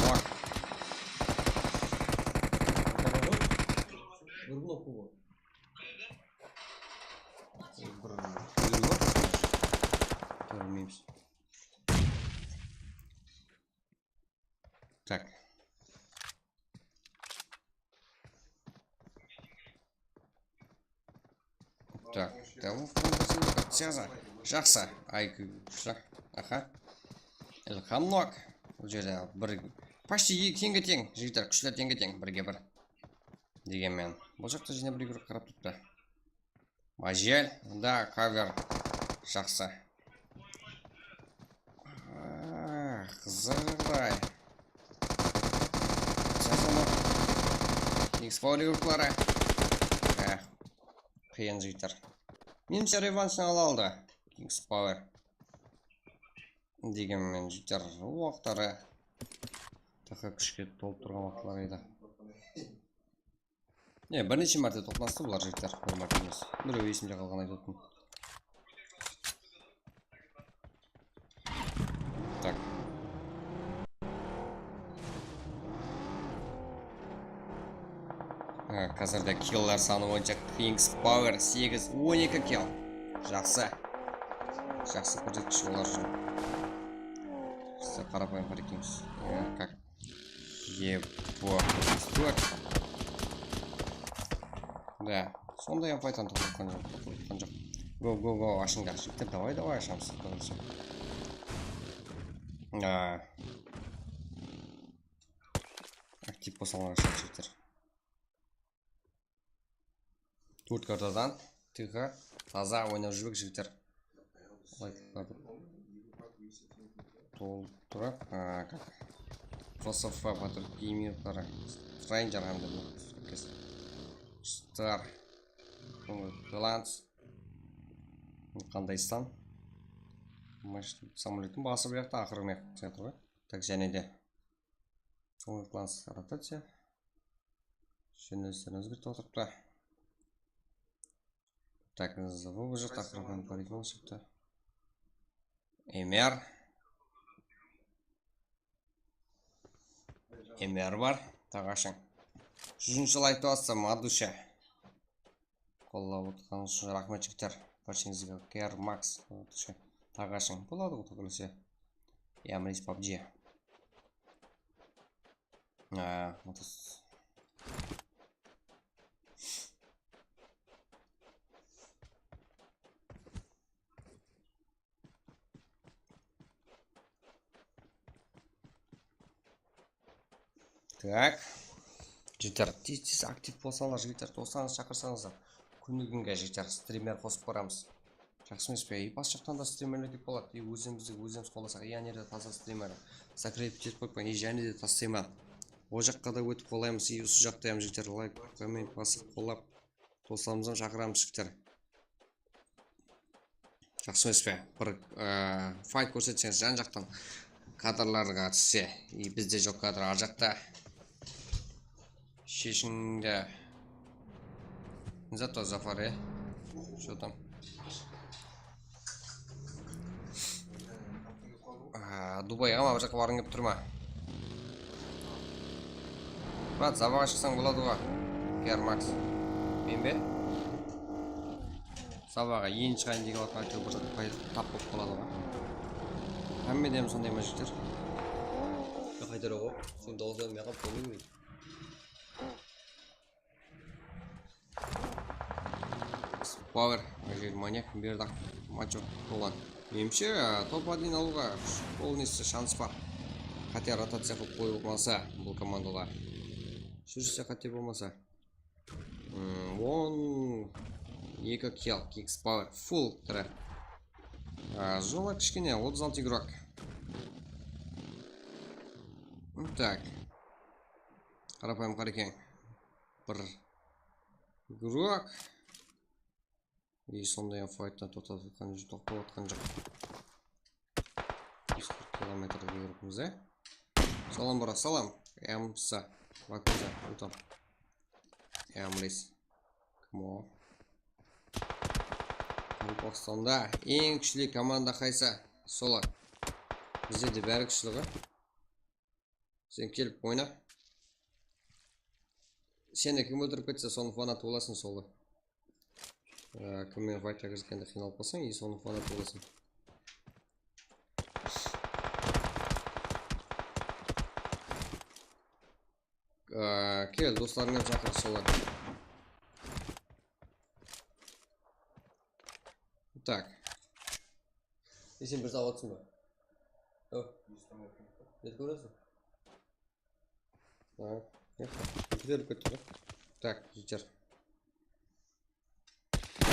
Bak. Bir blok bu. Bir blok. Bilmeymiz. Tak. Tak, tamam. Jaqsı. I Q kúshli. Aha. Ilham Nok. Bul jerde bir, почти e-, teńge-teń, jigitler, kúshler teńge-teń, birge bir. Degenmen, bul jaqta jáne bir qarap turıptı. Majel, da, cover. Jaqsı. Ah, qızıǵıday. Jasama. X Power yurtları. Eh, qıyın jigitler. Menimshe, revanshın ala aldı X Power. Degenmen, jigitler, o waqıtları taqa kúshke tolıp turǵan waqıtları edi. Ne, bir neshe márte toqnastı bular, jigitler, bir márte emes. Birew esimde qalǵan, aytıp otırman. Tak. Ha, házirde killer sanı boyınsha Kings Power segiz, on eki kill. Jaqsı. Jaqsı kórsetkish olar ushın. Bizde qarapayım, qarekemiz. Ya, как Epo. Stört. Da, sonday ham fayttan toqtatqan joq, toqtatqan joq. Go, go, go, ashıńlar, jigitler, davay, davay, ashamız, davay, asham. A. Aktiv bolsańlar, asham, jigitler. Tórt kartadan T H taza oynap júrmek, jigitler. Layklardı toltırıp, a, как F S F, Batur Geymerları, Stranger hám de Star, Glance. Qanday stan? Mashina, samolyottıń bası bu jaqta, aqırı mıyaqta turǵan. Tak, jáne de. Sońǵı klass rotaciya. Jónelisterin ózgertip otırıptı. Tak, bu jaqta qırqın parikmal shıqtı. M R. M R bar. Taǵashıń. Júzinshi layk tawatsa, madusha. Qollap otırǵanıńız ushın raxmet, jigitler. Barsheńizge K R Max, taǵashıń. Boladı ǵoy, quda qálese. Yamris pabji. A, otız. Tak. Jigitler, tez-tez aktiv bolsańlar, jigitler, doslańızdı shaqırsańızlar. Kúnigúnge, jigitler, strimer qosıp baramız. Jaqsı emes pe? E, bas jaqtan da strimerler kelip qaladı. E, ózimizdi ózimiz qollasaq, e, ane jerde taza strimer. Закрепить etip qoyıppan, e, jáne de taslayman. O jaqqa da ótip qolaymız, e, usı jaqta hám jigitler layk, komment basıp qollap, doslarımızdı hám shaqıramız, jigitler. Jaqsı emes pe? Bir, e, fayt kórsetseńiz, jan-jaqtan kadrlarǵa tússe. E, bizde joq kadr, ar jaqta. Sheshińdi. Зато Zafar, e. Что там? A, Dubayǵa ma, bir jaqqa barǵıń kelip tur ma? Brat, sabaǵa shıqsań boladı ǵoy. P R Max. Men be? Sabaǵa endi shıǵayın degen waqıt, áytewir, bir pay-, tap bolıp qaladı ǵoy. Hámmede hám sonday ma, jigitler? Qaytar oǵo. Sen dawıs bermey-aq qoyıń. Power, mına jerde manyak berdi. Macho bolǵan. Menimshe, top один alıwǵa полностью shans bar. Qáte rotaciya qılıp qoyıp alsa bul komandalar. Shúrse qáte bolmasa. Hmm, on eki kill, Kicks Power, full tiri. A, zona kishkene, otız altı игрок. Так. Qarapayım qarekeń. Bir игрок. И sonday-aq fayttı toqtatıp atqan joq, toqtatıp atqan joq. Júz qırq kilometrlik игрокпız, e? Salam, brat, salam. Yamsa, Vakuza, utam. Yamlis. Kim o? Qaraqalpaqstanda eń kúshli komanda qaysı? Solar. Bizde de bári kúshli ǵoy. Sen kelip oyna. Seni kim óltirip ketse, sonıń fanatı bolasıń, solı. Ee, kim menen faytqa kirgende qıynalıp qalsań, и sonıń fanatı bolasıń. Ee, kel, doslarıńdı shaqır, solar. Так. E, sen bir zat atırsıń ba? Yo. Ne kóresiń? Ha, yoq. Kúterip ketti ǵoy. Так, jigitler.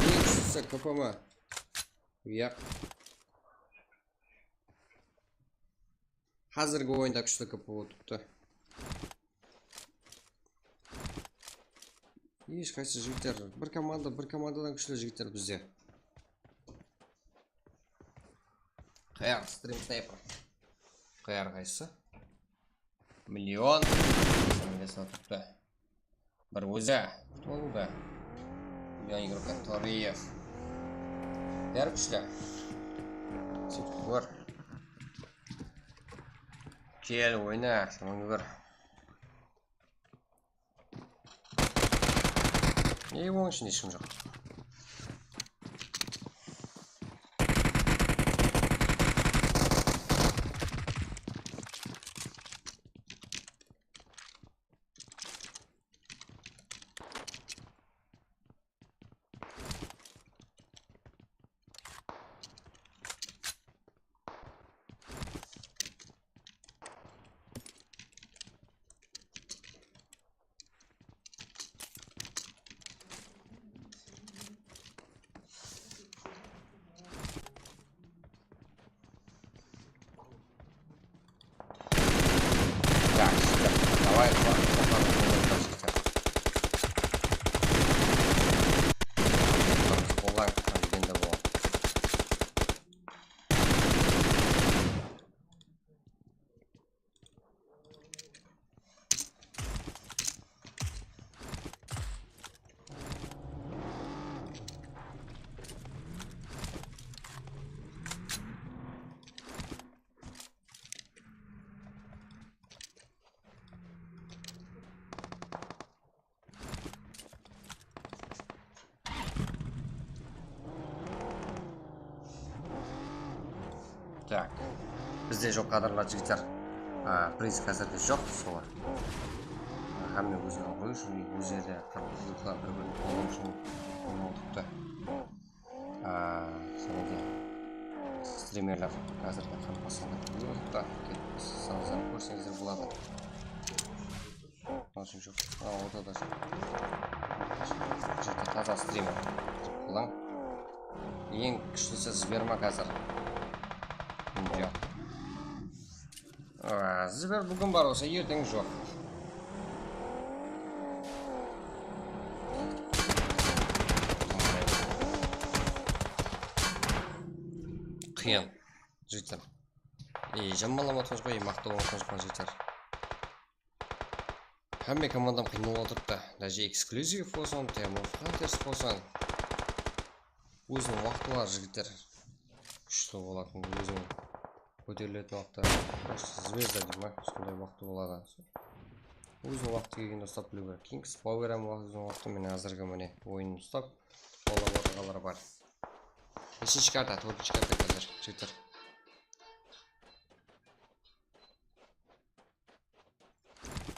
Eń kúshlisi K P M. Yaq. Házirgi oyında kúshli K P M turıptı. Hesh qaysı jigitler, bir komanda, bir komandadan kúshli jigitler bizde. Qayaq, Stream Sniper. Qayaq qaysı? Million. Million turıptı. Bir ózi. Toldı. Million игрокка Toriyev. Bári kúshli. Sóytip kór. Kel, oyna, shunıń bir. Ey, onıń ishinde hesh kim joq. Так, jigitler, давай, qollar, qollar, qollar, qollar, qollar, qollar, qollar, qollar, qollar. Так. Bizde joq kadrlar, jigitler. A, priz házirde joq, solar. A, hámme ózine qoyıw ushın ózleri bir-birin qolǵan ushın oynap otırıptı. A, jáne de strimerler házirde qanıp basqanda kúlip otırıptı. Kelip sanasam kórseńizler boladı. Noshim joq. A, ortada joq. Jigitler, taza strimer. Qılań. Eń kúshlisi Zbermak házir. Joq. A, Zber búgin bar bolsa, erteń joq. Qıyın. Jigitler. E, jamanlamatırmız ǵoy, maqtaw atırmız ǵoy, jigitler. Hámme komandam qıynalıp atırıptı. Daje Exclusive bolsın, Team of Hunters bolsın. Óziniń waqtı bar, jigitler. Kúshli bolatın, óziniń kóteriletin waqtı. Zvezda deymen, sonday waqtı boladı. Óziniń waqtı kelgende uslap biliw kerek. Kings Power hám óziniń waqtı, mine, házirgi, mine, oyın uslap, qollap otırǵanlar bar. Neshinshi karta, tórtinshi karta házir, jigitler.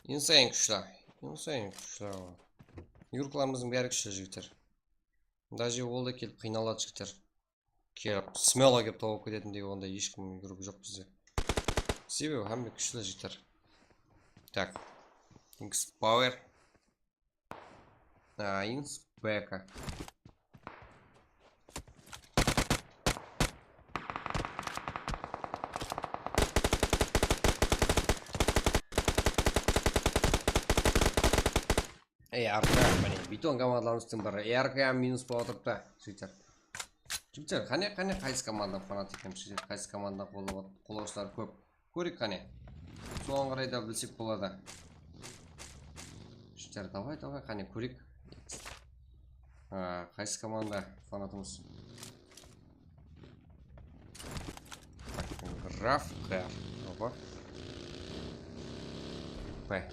Insane kúshli, insane kúshli. Yurklarımızdıń bári kúshli, jigitler. Daje ol da kelip qıynaladı, jigitler. Kelip, smelo kelip tawıp ketetindey, onday hesh kim yurgi joq bizde. Sebebi hámme kúshli, jigitler. Tak. Kings Power. A, Inspeka. Ey, arqa, mine, biyton komandalarımızdıń biri. Ey, arqa, minus bolıp atırıptı, jigitler. Jigitler, qáne, qáne, qaysı komanda fanat eken, jigitler, qaysı komanda qollap-, qollawshılar kóp. Kóreyik qáne. Soǵan qaray da bilsek boladı. Jigitler, davay, davay, qáne, kóreyik. A, qaysı komanda fanatımız? Tak, Graf, K, opa. P.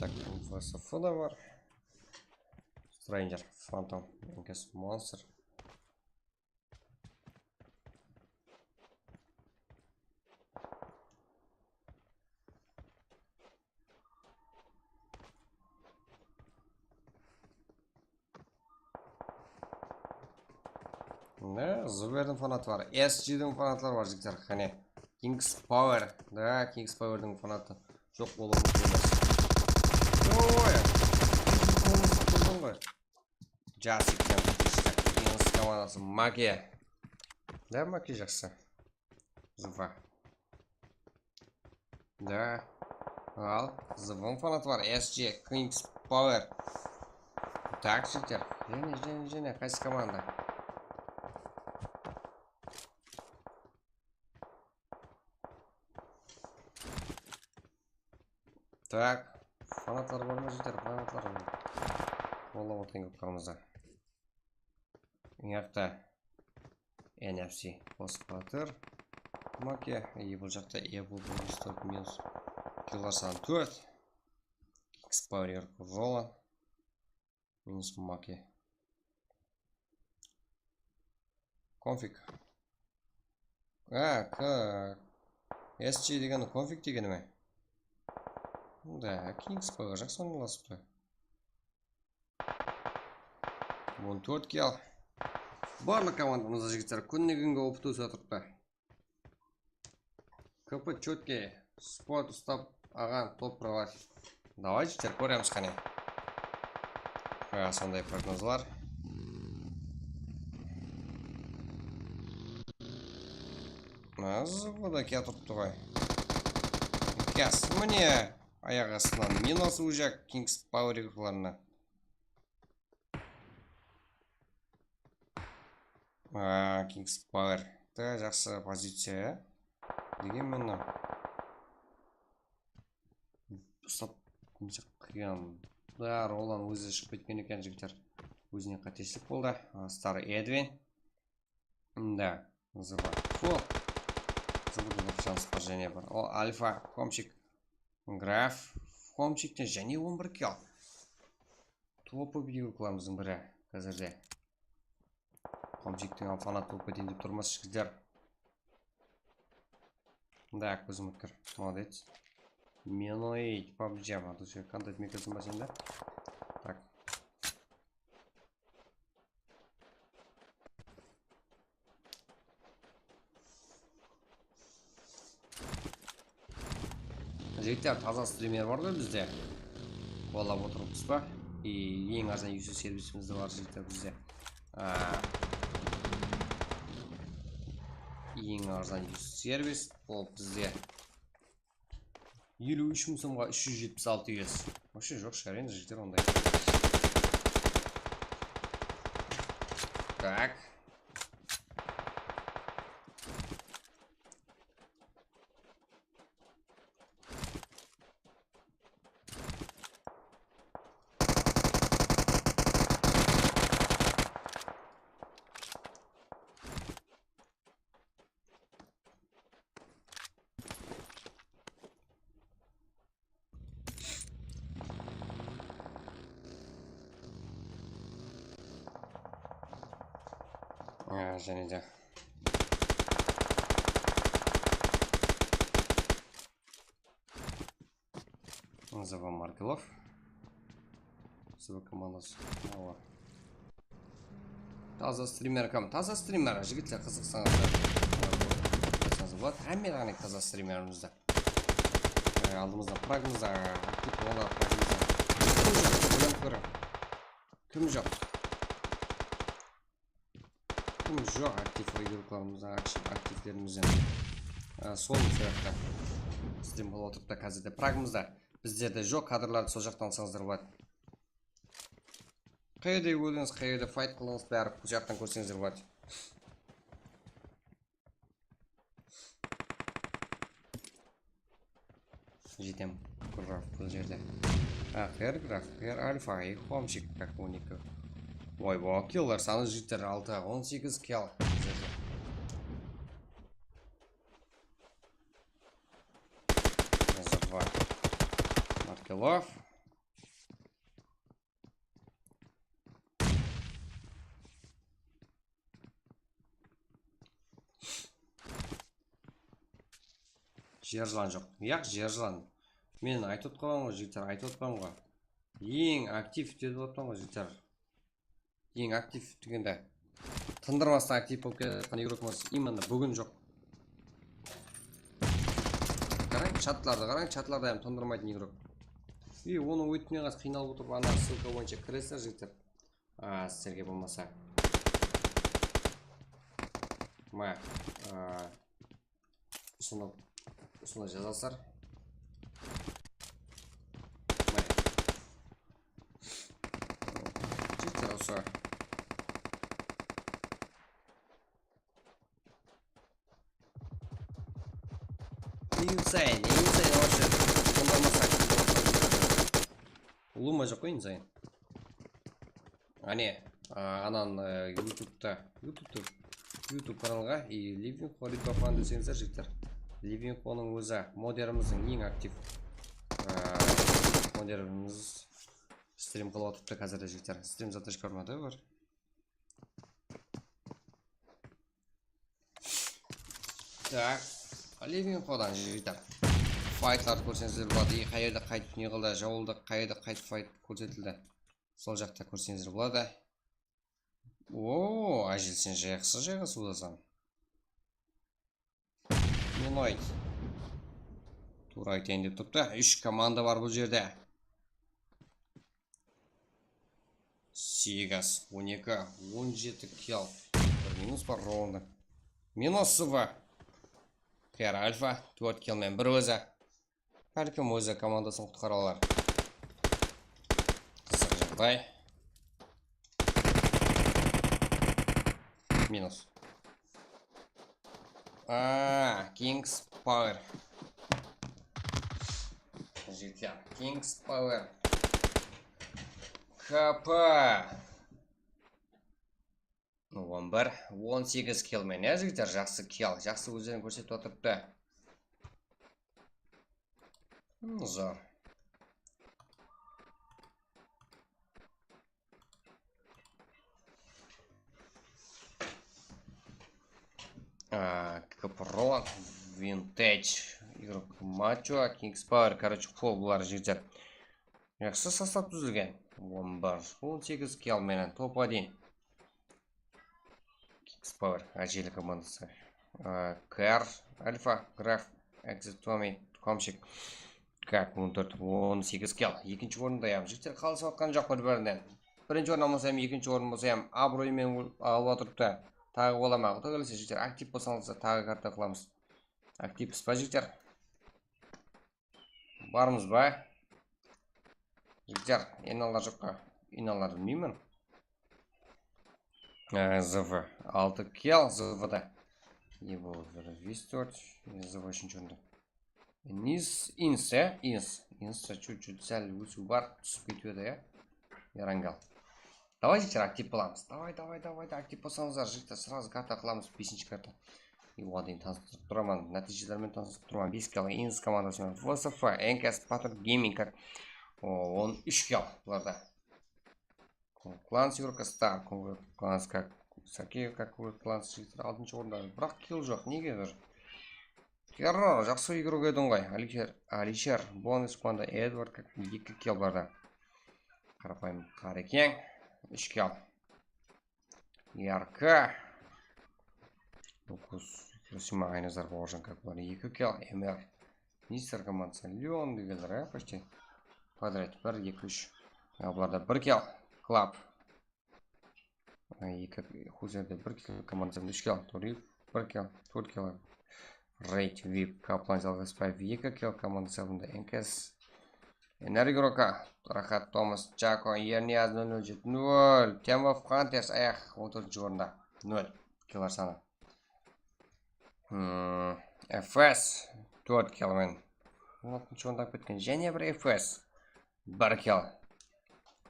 Tak, F S F da bar. Stranger, Phantom, Monster. Ne, Zberdiń fanatı bar, S G diń fanatları bar, jigitler, qáne. Kings Power, da, Kings Powerdiń fanatı joq bolıwı múmkin emes. Oy, qoydım ǵoy. Jaqsı eken, Kings komanası, Make. Da, Make jaqsı. Zıva. Da. Al, Zıvıń fanatı bar, S G, Kings Power. Tak, jigitler. Jáne, jáne, jáne, qaysı komanda? Tak. Fanatlar bar ma, jigitler? Fanatlar. Qollap otırıń yurtlarımızda. Mıyaqta N F C Boz Batır. Make. E, bul jaqta E, bul, bul, minus tórt, minus. Killar sanı tórt. Kings Power, Roland. Minus Make. Konfig. A, K, S G degeni konfig degeni me? Da, Kings Power jaqsı orınlasıptı. On tórt kill al. Barlıq komandamızda, jigitler, kúnne kúnge opıt ósip atırıptı. K P чёткий, spot uslap alǵan, top provash. Davay, jigitler, kóremiz qáne. Ha, sonday prognozlar. Zıvı da kiyatırıptı ǵoy. Kas, mine, ayaq astınan minus ujak Kings Power yurtlarına. A, Kings Power. Da, jaqsı poziciya, ya. Degenmen, mına. Uslap, qıyın. Da, Roland ózi shıǵıp ketken eken, jigitler. Ózine qáteshilik boldı. A, Star Edwin. Da, Zıva. Fol. Zıvıda bir jans bar, jáne bir. O, Alfa, Komchik. Graf, Komchikten jáne on bir kill. Topı videolarımızdıń biri házirde. Komchiktiń fanat bolıp keteyin dep turmaz, jigitler. Da, kózim ótkir. Молодец. Menoid, PUBG, a, dushe, qanday mikrofon bar sende? Tak. Jigitler, taza strimer bar ǵoy bizde. Qollap otırıppız ba? E, eń arzan user servisimiz de bar, jigitler, bizde. A, eń arzan user base, ol bizde eliw úsh mıń somǵa úsh júz jetpis altı user. Вообще joq shıǵar endi, jigitler, onday. Так. Á, jáne de. Zıva Markelov. Zıva komandası. Awa. Taza strimer kam. Taza strimer, jigitler, qızıqsańızlar. Qızıqsańız boladı. Hámme ǵana taza strimerimizdi. E, aldımızda pragımız da, aktiv onda pragımız da. Kim joq? Oynap kóre. Kim joq? Kim joq aktiv igroklarımızda, aktiv-, aktivlerimizden. E, sol sebepten strim qılıp otırıp ta, házirde pragımızda bizlerde joq kadrlardı sol jaqtan alsańızlar boladı. Qayerde óldińiz, qayerde fayt qıldıńız, bári sol jaqtan kórseńizler boladı. Jetem. Graf bul jerde. A, Q R graf, Q R alfa, i Homchik, как он eki. Oy, bo, killer sanı jigitler, altı, on segiz kill. Zıva. Markelov. Jer jılan joq. Yaq, jer jılan. Men aytıp otqanman ǵoy, jigitler, aytıp otqanman ǵoy. Eń aktiv dep otqanman ǵoy, jigitler. Eń aktiv degende, tındırmastan aktiv bolıp kelatqan igrokımız именно búgin joq. Qarań, chatlardı qarań, chatlarda hám tındırmaytın igrok. I, onı óytip ne qaz qıynalıp otırıp, ana ssılka boyınsha kiresiz, jigitler. A, sizlerge bolmasa. Mine, a, usını, usını jazasızlar. Mine. Jigitler, usı. Insane, insane вообще. Bundan basqa ulıwma joq ǵoy, insane. Áne, a, anan, e, YouTubeta, YouTubeta, YouTube kanalǵa, e, Livinho Ridbafan deseńizler, jigitler. Livinhonıń ózi moderimizdiń eń aktiv, a, moderimiz strim qılıp otırıptı házirde, jigitler. Strim zatı shıǵarmadı bir. Так. Livinhodan jigitler. Faytlardı kórseńizler boladı. Ey, qayerde qaytıp ne qıldı, jawıldı, qayerde qaytıp fayt kórsetildi. Sol jaqta kórseńizler boladı. Oo, ájel sen jayaqsız jayǵa suwdasań. Men ayt. Tuwra aytayın dep turıptı. Úsh komanda bar bul jerde. Segiz, on eki, on jeti kill. Bir minus bar, ровно. Minus sıvı. Q R alfa, tórt kill menen bir ózi. Bálkim ózi komandasın qutqara alar. Qızıq jaǵday. Minus. A, Kings Power. Jigitler, Kings Power. K P. On bir, on segiz kill menen, ya, jigitler, jaqsı kill, jaqsı ózlerin kórsetip atırıptı. Hmm, zor. A, K P Pro, Vintage, Игрок Macho, Kings Power, короче, full bular jigitler. Jaqsı sostav dúzilgen. On bir, on segiz kill menen top один. Kings Power, ájeli komandası. A, K R, Alfa, Graf, Exit Tommy, Komchik. Kak, on tórt, on segiz kill. Ekinshi orında, ya, jigitler, qalasıp atqan joq bir-birinen. Birinshi orın almasam, ekinshi orın bolsa hám abıroyı menen alıp atırıptı. Taǵı ola ma? Quda kelese, jigitler, aktiv bolsańız, taǵı karta qılamız. Aktivpiz ba, jigitler? Barmız ba? Jigitler, inanılar joq pa? Inanılar bilmeymen. Ee, Z V. Altı kill Z V da. Ne boldı? Vistort. Z V úshinshi orında. Nis, ins, e? Ins. Ins, чуть-чуть sál ósiw bar, túsip ketiwedi, e? Yarangal. Davay, jigitler, aktiv bolamız. Davay, davay, davay, da aktiv bolsańızlar, jigitler, srazı karta qılamız, besinshi karta. E, oǵan deyin tanıstırıp turaman, nátiyjeler menen tanıstırıp turaman. Bes kill Ins komandası menen V S F, N K S Patron Gaming, kak, o, on úsh kill bularda. Кланс Юрка Стар, Кланс, kak, Sakiyev, kak, Кланс, jigitler, altınshı orında. Biraq kill joq, negedur? Terror, jaqsı игрок ediń ǵoy. Alisher, Alisher, Bonus, Panda, Edward, kak, eki kill bularda. Qarapayım Qarekeń, úsh kill. Yarka. Nukus, Hiroshima, Aynazar, Bawırjan, kak, bular eki kill. Emer. Mister komandası Leon degenler, e, почти. Подряд bir, eki, úsh. Ya, bularda bir kill. Klab. Eki, Huzerde bir kill, komandasında úsh kill. Toriyev bir kill, tórt kill. Reyd, Vip, Kaplan, Jalǵasbaev eki kill, komanda esabında N K S. Energiroka, Rahat, Tomas, Jako, Erniyaz, nol nol jeti nol. Team of Hunters, ayaq, on tórtinshi orında, nol killer sanı. Hmm, F S, tórt kill menen. On altınshı orında ketken, jáne bir F S. Bir kill.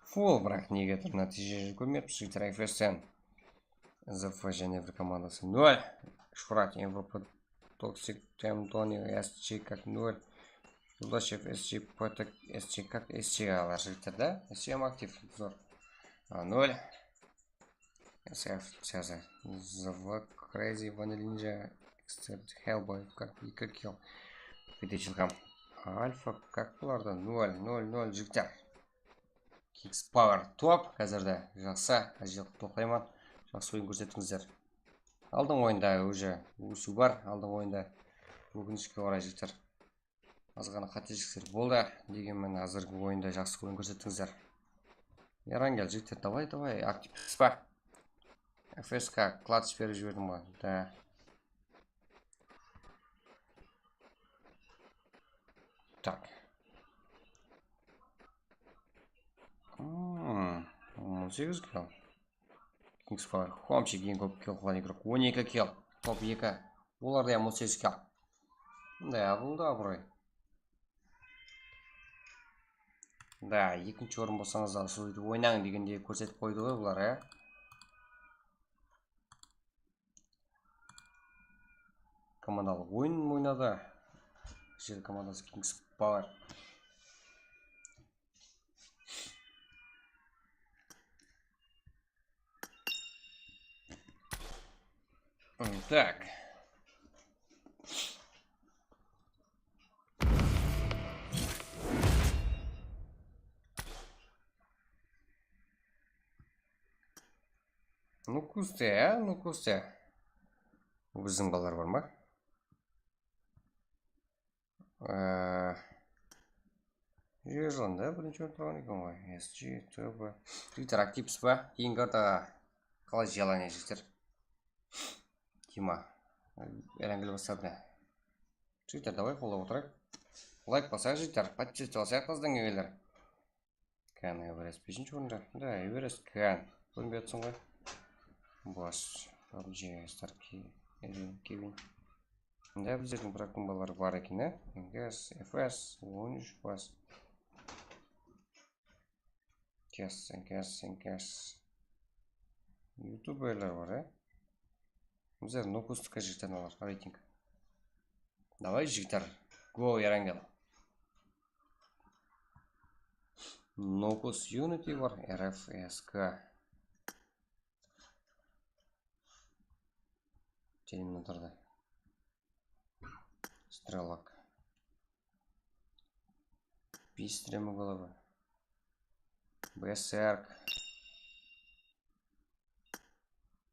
Full, biraq negedur nátiyje kórmeyappiz, jigitler, F S ten. Z F jáne bir komandası, nol. Shurat, M V P, Toxic, Tem, Tony, S G, kak, nol. Yuldashev, S G, Patak, S G, kak, S G alar, jigitler, da? S G hám aktiv, zor. A, nol. S F, Z V, Crazy, Vanilla Ninja, Extended, Hellboy, kak, eki kill. Pedechilkam. Alfa, kak, bularda nol, nol, nol, jigitler. Kings Power top házirde, jaqsı, ájel qılıp toqtayman. Jaqsı oyın kórsettińizler. Aldın oyında уже ósiw bar, aldın oyında, ókinishke oray, jigitler, azǵana qátelikler boldı. Degenmen, házirgi oyında jaqsı oyın kórsettińizler. Yarangal, jigitler, davay, davay, aktiv qıspa. F S K, klats berip jiberdim ǵoy. Da. Tak. Hmm, on segiz kill. Kings Power, Homchik eń kóp kill qılǵan igrok, on eki kill. Top eki. Olarda hám on segiz kill. Mınday abıldı abıroy. Da, ekinshi orın bolsańız da, usıl etip oynań degendey kórsetip qoydı ǵoy bular, ya. Komandalıq oyın oynadı. Jer komandası Kings Power. Так. Ну, кусте, а? Ну, кусте. Biziń balalar bar ma? Ee, Júrjılanda birinshi orın turǵan eken ǵoy. S G, T B. Jigitler, aktivpiz ba? Keyingi kartaǵa qalay желание, jigitler? Dima. Elangeley basladı. Jigitler, davay, qollap otırayıq. Layk basaǵız, jigitler. Podpiska basaǵız, qızdan kelgenler. Kan Everest beshinshi orında. Da, Everest kan. Kórinbey atırsań ǵoy. Bas. PUBG, Star Key, Kevin. Da, bizlerdiń bir akım balalar bar eken, e? F S, F S, on úsh bas. Kes, kes, kes. Youtuberler bar, e? Bizler Nokustıka jigitler, olar, reyting. Davay, jigitler. Go, Erangel. Nokus Unity bar, R F S K. Terminatorda. Strelok. Пестрема голова. Берсерк.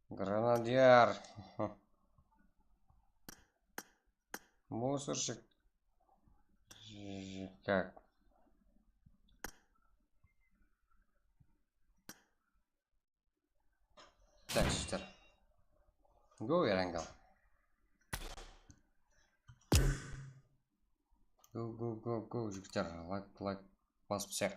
Гранадьяр. Мусорщик. Ж-, как? Go, Erangel. Go, go, go, go, jigitler. Layk, layk basıp shıq.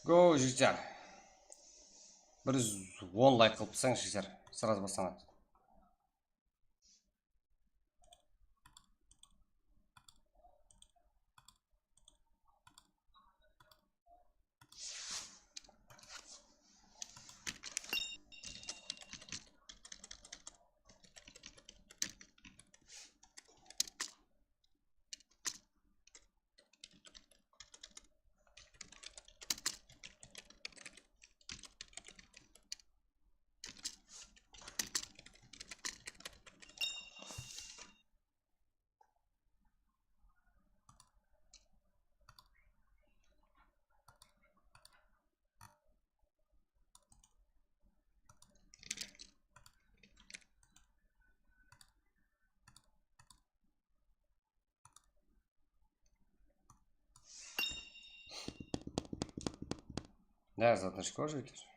Go, jigitler. Bir júz on layk qılıp tursań, jigitler. Srazı baslanadı. Ne yazatın shkol jigitler?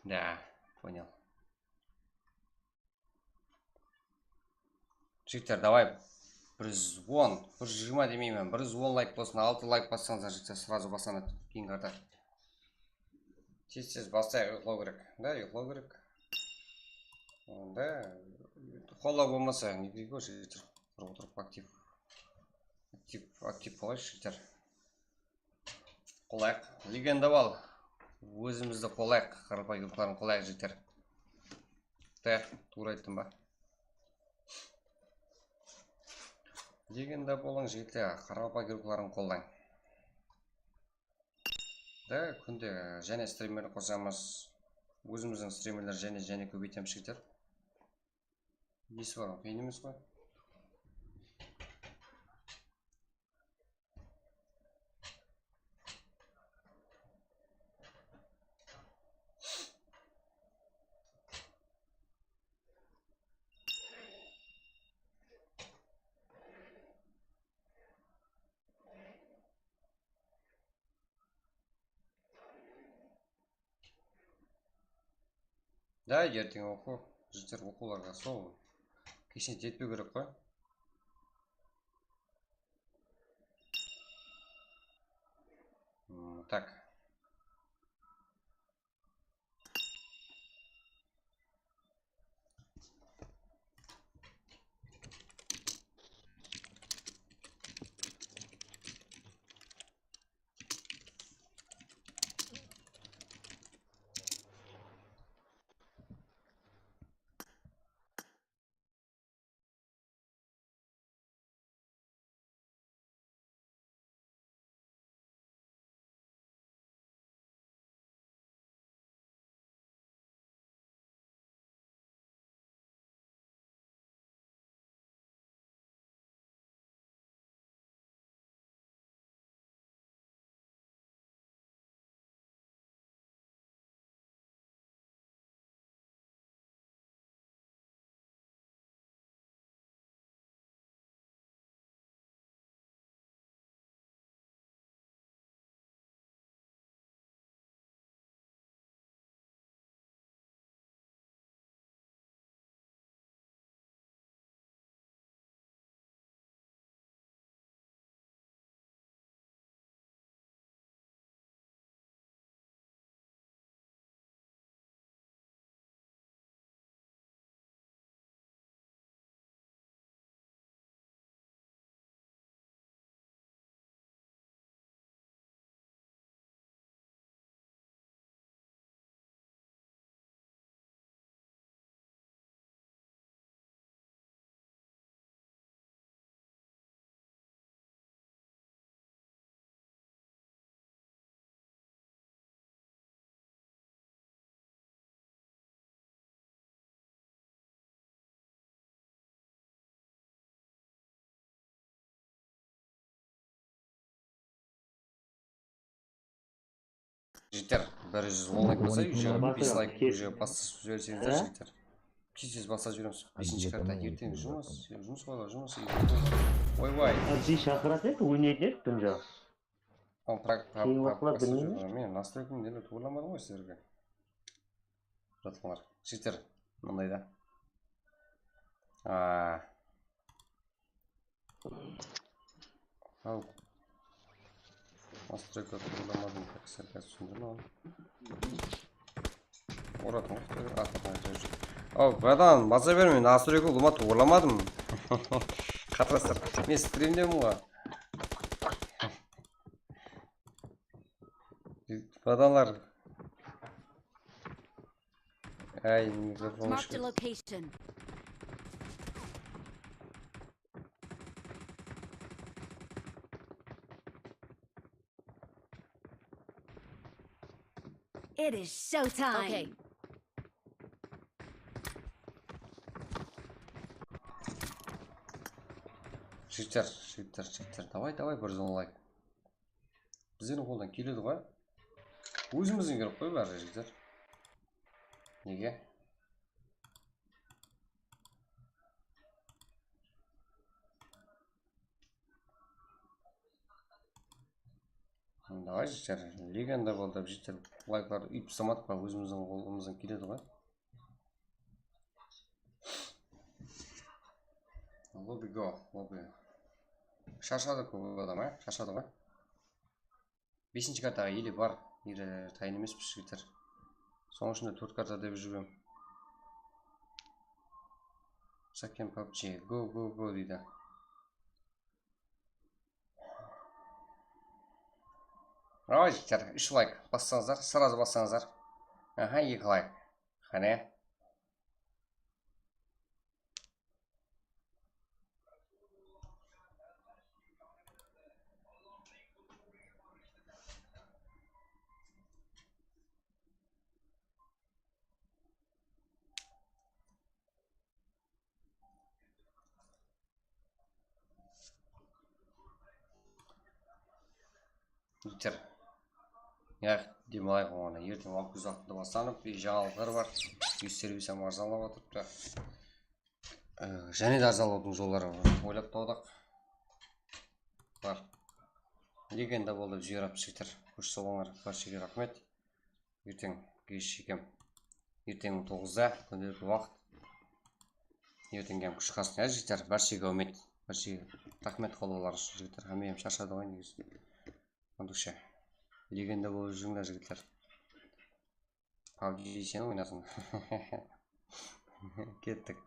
Да, понял. Jigitler, davay, bir júz on, bir júz jigirma demeymen, bir júz on layk bolsın, altı layk bassańızlar, jigitler, srazı baslanadı keyingi qarta. Tez-tez baslayıq, uyıqlaw kerek. Da, uyıqlaw kerek. Onda qollaw bolmasa, ne kerek ol, jigitler? Turıp, turıp aktiv. Aktiv, aktiv bolayıq, jigitler. Qollayıq. Legenda bal. Ózimizdi qollayıq. Qaraqalpaq gruppaların qollayıq, jigitler. Tayaq, tuwra ayttım ba? Legenda bolıń, jigitler. Qaraqalpaq gruppaların qollań. Da, kúnde jáne strimer qosamız. Ózimizdiń strimerler jáne, jáne kóbeytemiz, jigitler. Nesi bar, qıyın emes pa? Da, erteń oqıw, jigitler, oqıwlarǵa sol keshine jetpew kerek qoy. Hmm, tak. Jigitler, bir júz on layk bolsa, уже bes layk, уже baslasıp jiberseniz, jigitler. Tez-tez baslasıp jiberemiz. Besinshi karta, erteń jumıs, jumıs qoydı, jumıs. Oy-vay. Abzi shaqıratın edi, oynaydı edi, Tunja. Keyin waqıtlar bilmeymen. Men nastroykimdi ele tuwrılamadım ǵoy sizlerge. Bratlar, jigitler, mınday da. Aa. Al. Nastroyka tuwrılamadım, kstati, túsindim al. Oratın ǵoy, atın. Al, bratan, baza berme, nastroyka ulıwma tuwrılamadım. Qatılaslar, men strimdemen ǵoy. Bratanlar. Ay, mikrofon. Marked a shıǵıp. Location. It is showtime. Okay. Jigitler, jigitler, jigitler. Davay, davay, bir júz on layk. Bizlerdiń qoldan keledi ǵoy. Ózimizden kerek ǵoy bári, jigitler. Nege? Davay, jigitler, legenda boldı, jigitler. Layklardı úyip taslamadıq pa, ózimizdiń qolımızdan keledi ǵoy. Lobby go, lobby. Sharshadı kóp adam, a? Sharshadı ǵoy. Besinshi kartaǵa ele bar, ele tayın emes, jigitler. Sonıń ushın da tórt karta dep júrmem. Saken pabji, go, go, go deydi. Давай, jigitler, úsh layk bassańızlar, srazı bassańızlar. Aha, eki layk. Qáne. Jigitler. Ya, dem alayıq oǵan. Erteń waqıt kúz waqtında baslanıp, jańalıqlar bar. Úy servis hám arzanlap atırıptı. Ee, jáne de arzanlawdıń jolları oylap taptıq. Bar. Legenda boldı, júyerap jigitler. Xosh bolıńlar, bárshege raxmet. Erteń, kesh shekem. Erteń toǵızda, kúndelikli waqıt. Erteń hám kúsh qasın, ya, jigitler, bárshege áwmet. Bárshege raxmet qoldaǵılar ushın, jigitler. Hámme hám sharshadı ǵoy, negizi. Ondıqsha. Legenda bolıp júrińler, jigitler. Pabji sen oynasın. Kettik.